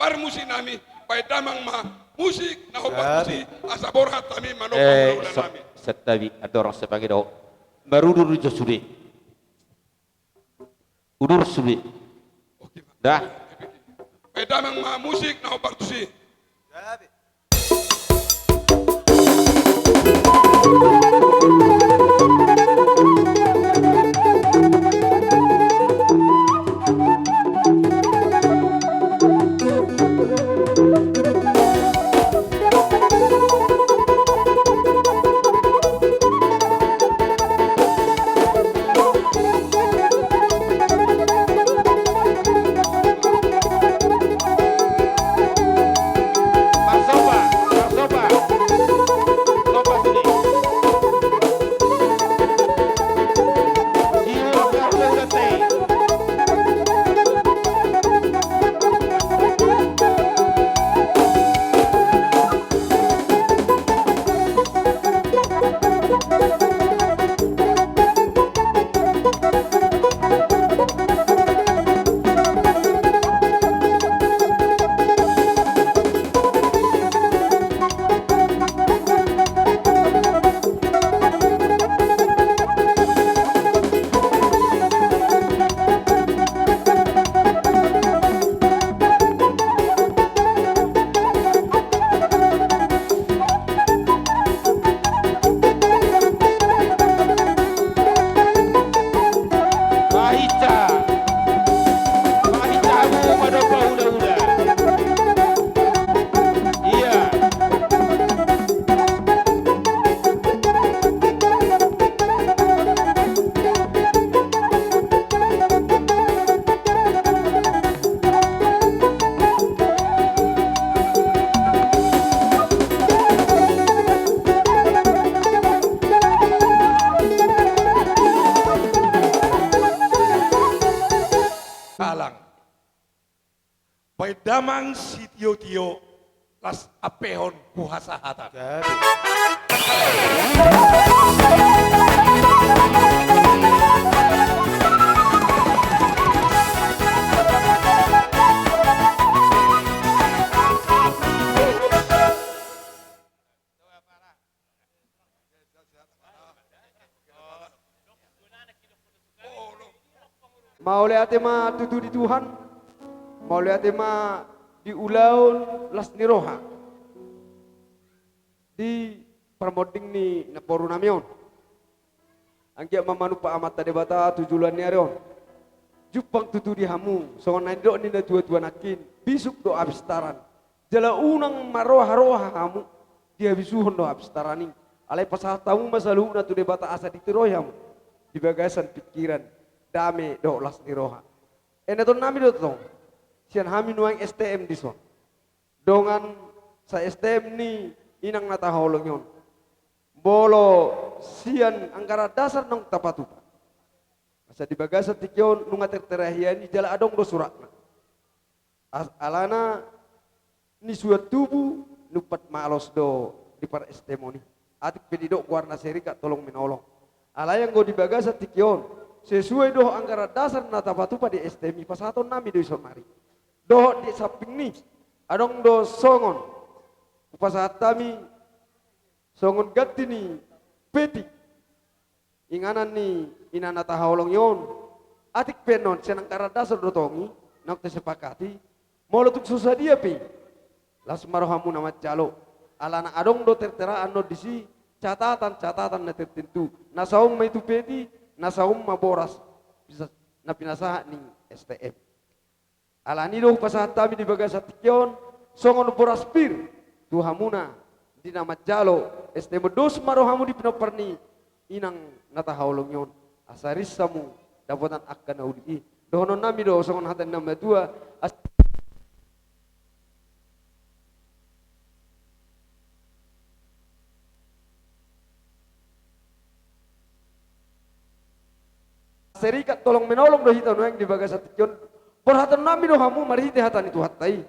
Parmusiknami, baen damang ma musik na hombar tusi, asa borhat hami manopot. Eh, hulahula nami. Santabi, andorang sai mangido, marudur jo sude. Udur sude. Oke, Pak. Dah. Baen damang ma musik na hombar tusi. Marsopa, marsopa. Sopa sini. Alang. Baen damang sitiotio, las ampehon huhasahatan. Mauliate ma tutu di Tuhan, mauliate ma di ulaon las ni roha di parmonding ni namboru nami on. Anggiat ma manumpak Amanta Debata tu joloan ni ari on. Jumpang tutu di hamu, songon na nidok ni natuatua nangkin, bisuk do apistaran. Jala unang maroharoha hamu, dihabisuhon do apistaran i. Alai pasahat hamu ma saluhutna tu Debata asa ditiroi hamu di bagasan pingkiran, dame dohot las ni roha. Eneton nami do tong, sian hami nuaeng S T M dison, dongan sa-S T M ni inang na tahaholongi on. Molo sian anggaran dasar naung tapatupa, asa di bagasan tingki on nunga tertera hian i jala adong do suratna. As-, alana ni suan tubu, numpat malos do di par-S T M on i. Atik pe didok goarna Serikat Tolong Menolong. Alai anggo di bagasan tingki on, sesuai dohot anggaran dasar na tapatupa di S T M i, pasahaton nami do i saonari. Dohot di samping ni, adong do songon hupasahat hami songon ganti ni peti inganan ni inang na tahaholongi on. Atik pe annon sian anggaran dasar do tong i naung tasepakati. Molo tung so sadia pe, las ma rohamuna manjalo. Alana adong do tertera annon disi catatan-catatan na tertentu. Na saon ma i tu peti, na saon ma boras, bisa, na pinasahat ni S T M. Alani do hupasahat hami di bagasan tingki on songon boras pir tu hamuna di na manjalo S T M on. Dos ma rohamu di pinompar ni inang na tahaholongi on, asa ris hamu dapotan angka na uli i. Dohonon nami do songon hata ni na matua, as- Serikat Tolong Menolong do hita nuaeng di bagasan tingki on. Borhaton nami do hamu marhite hata ni Tuhanta i.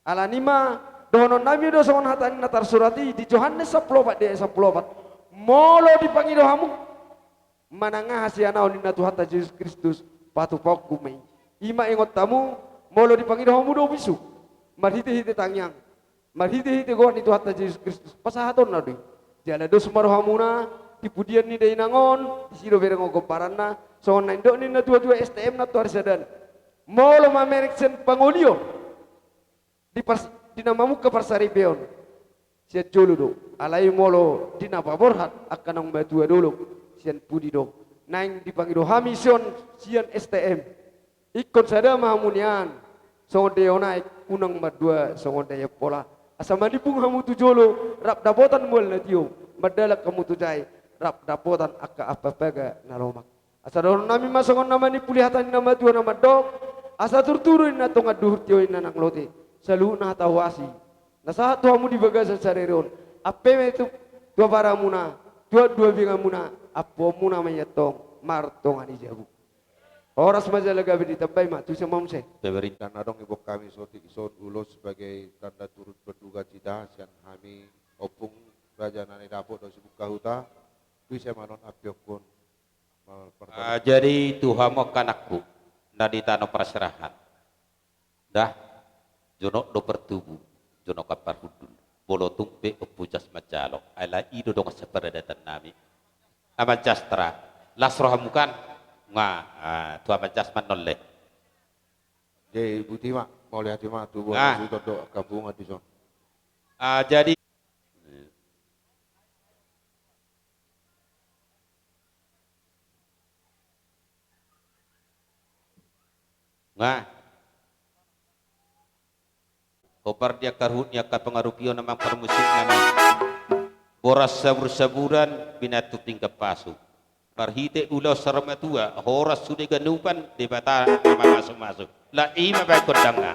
Alani ma, dohonon nami do songon hata ni na tarsurat i di Johannes sampulu opat di ayat sampulu opat. Molo dipangido hamu manang aha sian ahu, ninna Tuhanta Jesus Kristus, patupaonku ma i. I ma ingot hamu, molo dipangido hamu do bisuk marhitehite tangiang, marhitehite goar ni Tuhanta Jesus Kristus, pasahatonna do i. Jala dos ma rohamuna di pudian ni dainang on, disi do bereng on gombaranna, songon na nidok ni natuatua S T M na tu ari sada an. Molo mamereng sian pangolion di pars-, di na mamungka parsaripeon, sian jolo do. Alai molo di na paborhat angka naung matua dolok, sian pudi do. Naeng dipangido hami sian, sian S T M. Ingkon sada ma hamu nian, songon daion aek, unang mandua songon daion pola. Asa manimbung hamu tu jolo rap dapotan mual na tio, mandalan hamu tu jae rap dapotan angka ampapaga na lomak. Asa dohonon nami ma songon na manimpuli hata ni na matua na mandok, asa turturu inna tongan duhur, tio inna nang lote, saluhutna hata huasi na sahat tu hamu di bagasan sadari on, ampe ma i tu, tu abaramuna, tu anduabinganmuna, ampuonmuna ma i antong martonga ni jabu. Horas ma jala gabe ditambai ma tu si ma muse. Pemerintah na adong, ibon hami sotik son ulos sebagai tanda turut berduka cita sian hami ompung raja na nidapot dohot si buka huta. Tu si ma non ampionhon. Ah, jadi tu hamu angka anakku na di tano parserahan. Dah, jonok do partubu, jonok ampar hundul. Molo tung pe Ompu Jas manjalo, alai i do dongan saparadaton nami. Aman Jas, tera, las rohamu kan? Nga, ah, tu Aman Jas ma annon le. Jadi buti ma, mauliate ma, tubu. Ah. Suhut do angka punguan dison. Ah, jadi Nga. Hombar di angka ruhut ni angka pangarupion, amang parmusik nami. Boras sabur-saburan, binantu pinggan pasu. Marhite ulaon saur matua, horas sude ganupan, Debata na mamasu-masu. Laos i ma baen gondangna.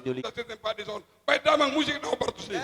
Joli. Kita siap tempat di son. Baik, damang musik na hombar tusi.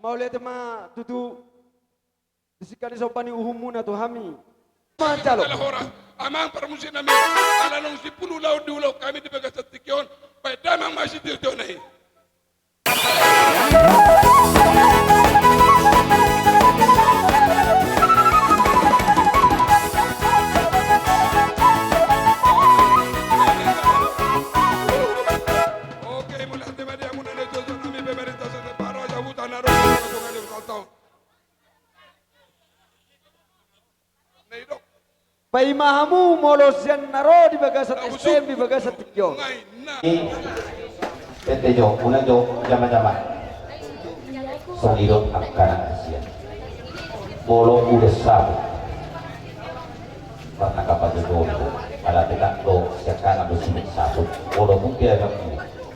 Mauliate ma tutu. Disi kan disombani uhumuna tu hami. Manjalo. Ala horas, amang parmusik nami, ala naung sipulu laon diulahon hami di bagasan tingki on, baen damang ma sitirjonai. Oke, mauliate ma di hamuna na jojor nami, pemerintah sate paro, jabutan na ro, jabutan na ro. Paima hamu molo sian na ro di bagasan S T M di bagasan tingki on. Ente jo, unang jo jama-jama. Songon i do angka na sian. Molo ulos sapu. Pernah kapan jo do. Ala tetap do sian kanan do sinik sapu. Molo mungkin ada.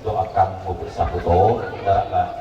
Doakan mo bersahut on, daratna.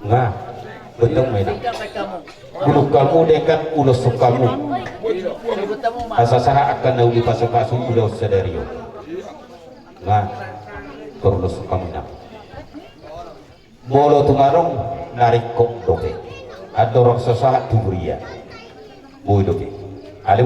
Nga, benteng mena. Bulung hamu denggan ulos hamu. Asa sahat angka na uli pasu-pasu ulos sadari on. Nga, tor ulos hamu na. Molo tung adong na ringkot dope. Andorang so sahat tu huria. Boi dope. Ale.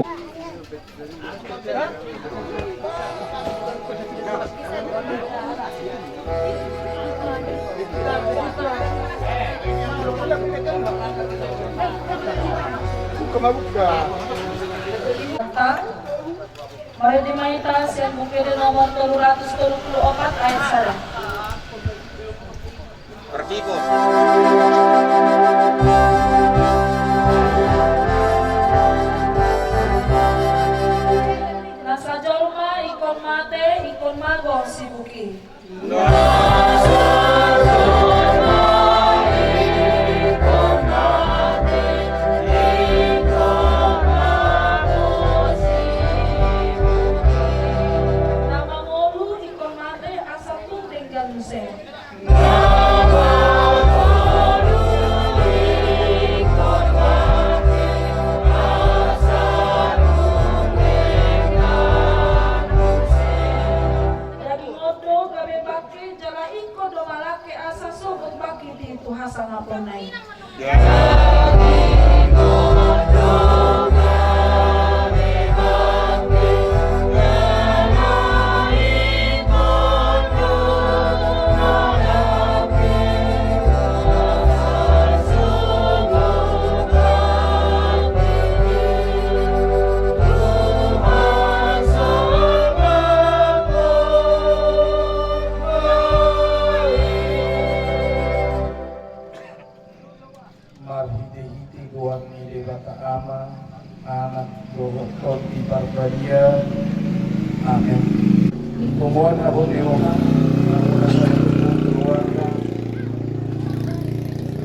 Buka ma buka. Marende ma hita sian Buku Ende nomor tolu ratus tolu pulu opat ayat sada. Perdipo. Na sajolma ingkon mate, ingkon mago sibuki. Na mangolu ingkon mate asa tung denggan muse. do malangke asa sogot bangkit i tu hasangaponna i. Marhitehite goar ni Debata Ama, Anak, dohot Tondi Parbadia. Amen. Punguan na boni roha, punguan na boni roha,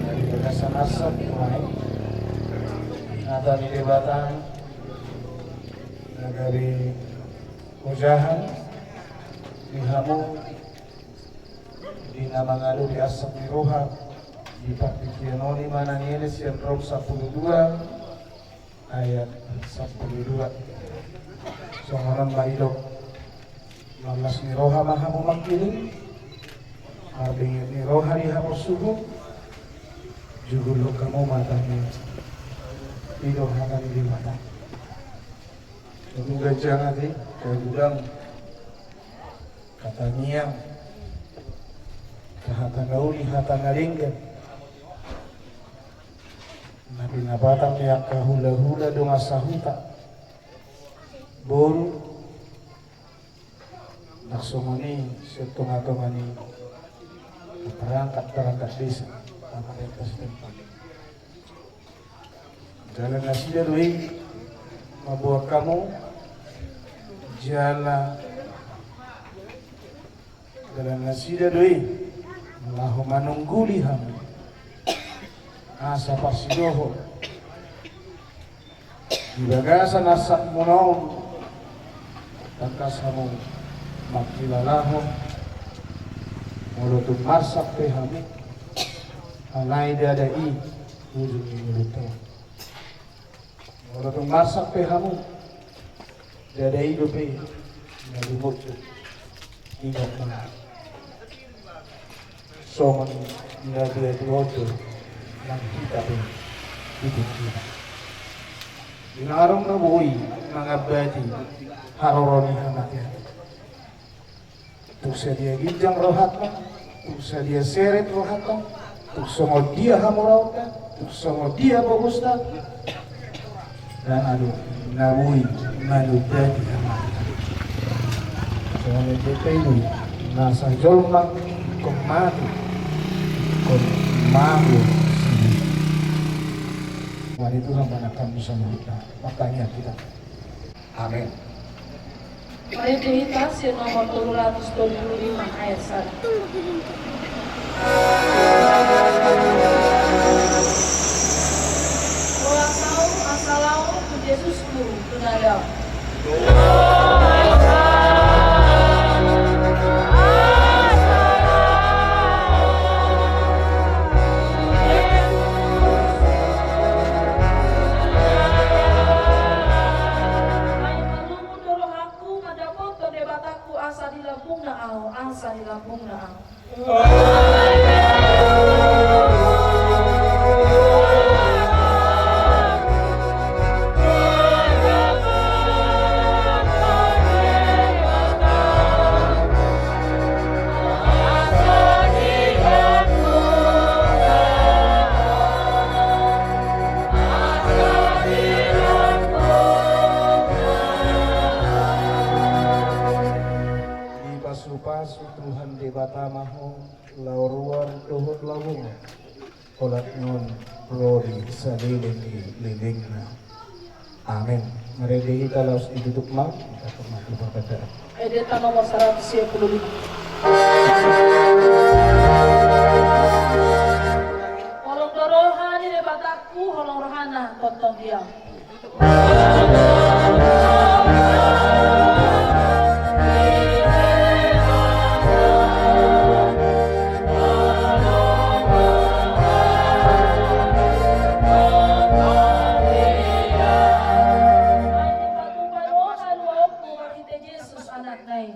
dari bagasan asa, hata ni Debata, na gabe ojahan di hamu, di na mangalusi asa ni roha, di partingkian on i manang ene sian Rom sampulu dua ayat sampulu dua. Songon on ma didok, marlas ni roha ma hamu mangkirim, marbinget ni roha di haporsuhon, jugulhon hamu ma tangiang. I do hata ni Debata. Tung ganjang ate, hagudang, hatangiang, hata na uli, hata na denggan. Na pinapatang ni angka hulahula, dongan sahuta, boru, na songon i sian tongatonga ni perangkat-perangkat desa, pemerintah setempat. Jala nasida do i mamboan hamu, jala, jala nasida do i laho manungguli hamu asa parsidohot di bagasan arsakmuna on. Tangkas hamu mangkilalahon, molo tung marsak pe hamu, alai ndada i ujung ni ngolunta on. Molo tung marsak pe hamu, ndada i dope na dumodom. Ingot ma, songon na binahen ni Tuhan do nang hita pe di tingkina. Di na adong na boi mangambati haroro ni hamatean. Tung sadia ginjang rohanta, tung sadia seret rohanta, tung songon dia hamoraonta, tung songon dia pogusta, ndang adong na boi manundati hamatean. Songon i pe i do, nasa jolma ingkon mate, ingkon mago sididi. Mari Tuhan manangkang muse hita, martangiang hita. Amen. Marende hita sian nomor tolu ratus tolu pulu lima ayat sada. Horas Ahu asa laho tu Jesus Guru tu na dao. Ai marlungun do rohangku mandapothon Debatangku asa di lambungna ahu, asa di lambungna ahu. Dipasupasu Tuhan Debata ma ho laho ruar dohot laho bongan, holan on ro di saleleng ni lelengna. Amen. Marende hita laos ditutup ma. Ende ta nomor saratus sia pulu lima. Holong do roha ni Debatangku, holong rohana tongtong di ahu. Ai dipatupa do haluaonku marhite Jesus Anakna i.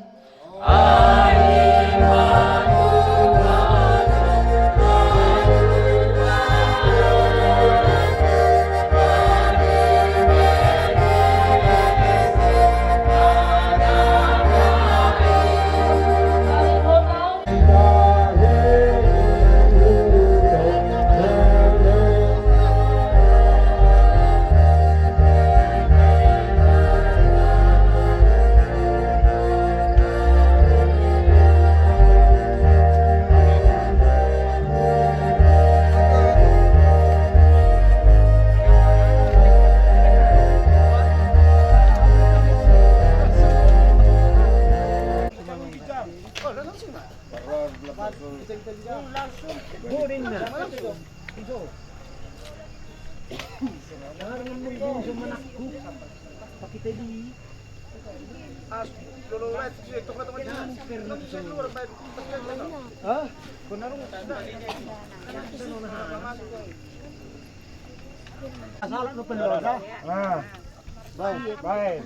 Baik, baik.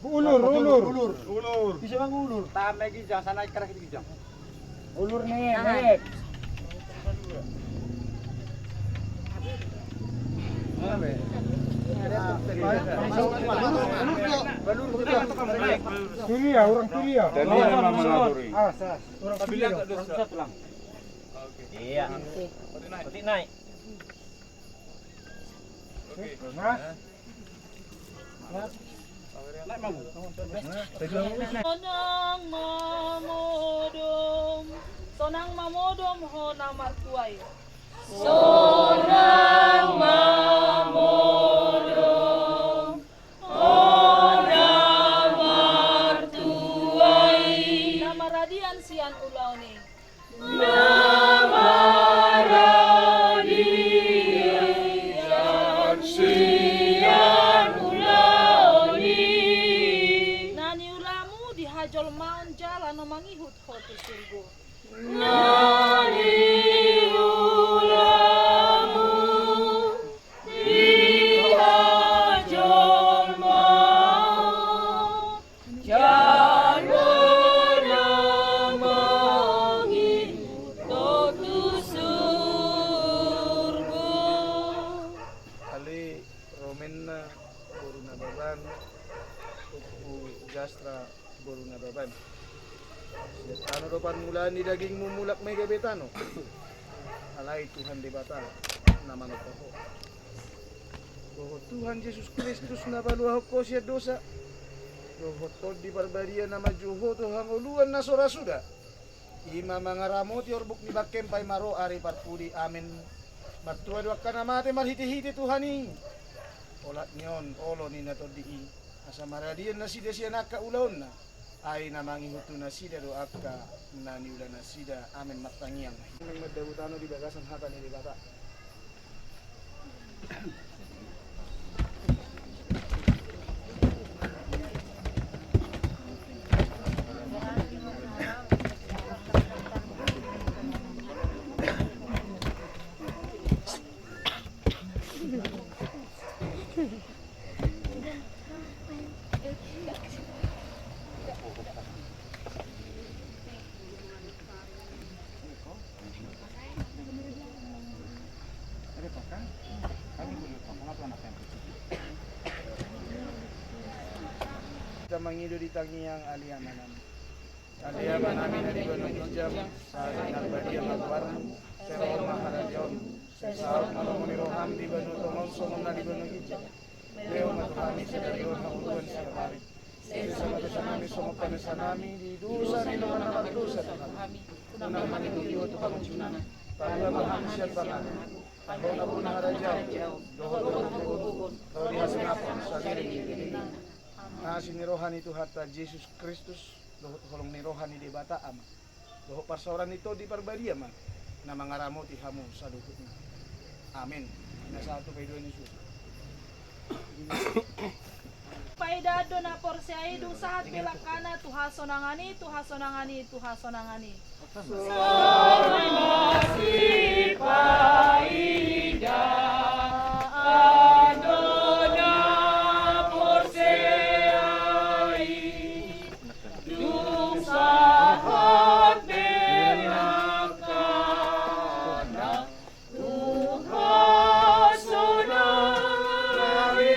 Ulur, ulur. Ulur. Bisa bang ulur. Tame ginjang, sana ikan kita ginjang. Ulur nih, nih. Turia, orang Turia. Turia, orang Turia. Iya. Berarti naik. Sonang mamodom, sonang mamodom ho na martua i. Sonang mamodom ho na martua i. Na maradian sian ulaon i. Na maradian sian ulaon i. Na niulamu di hajolmaon jala na mangihut ho tu surgo. Na niulamu di hajolmaon jala na mangihut ho tu surgo. Ale Romenna boru Nababan, Ompu Jastra boru Nababan. Sian tano do parmulaan ni dagingmu mulak ma i gabe tano. Alai Tuhan Debata na manompa ho. Dohot Tuhan Jesus Kristus na paluahon ho sian dosa. Dohot Tondi Parbadia na manjou ho tu hangoluan na so ra suda. I ma mangaramoti orbuk ni bangkem paima ro ari parpudi. Amen. Martua do angka na mate marhitehite Tuhan i. Olat ni on olo ni na tondi i. Asa maradian nasida sian angka ulaonna. Ai na mangihut tu nasida do angka na niula nasida. Amen. Martangiang ma hita. Naeng mandabu tano di bagasan hata ni Debata. Hita mangido di tangiang Ale Amanami. Ale Amanami na di banua ginjang, sada na badia ma goarmu, sai ro ma harajaonmu, sai saut ma lomo ni roham di banua tonga on songon na di banua ginjang. Lehon ma tu hami sadari on hangoluan siapari. Sesa ma dosanami songon panesanami di dosa ni angka na mardosa tu hami. Unang ma hami togihon tu pangunjunan. Palua ma hami sian pangago. Ai Ho do nampuna harajaon dohot hagogoon ro di hasangapon saleleng ni lelengna. Asi ni roha ni Tuhanta Jesus Kristus dohot holong ni roha ni Debata Ama dohot parsaoran ni Tondi Parbadia ma na mangaramoti hamu saluhutna. Amen. Pinasahat tu paidua ni susu. Paidaan do na porsea i, dung sahat pe langkana tu hasonangan i, tu hasonangan i, tu hasonangan i. Songon na sipaidaan do na porsea i, dung sahat pe langkana tu hasonangan i.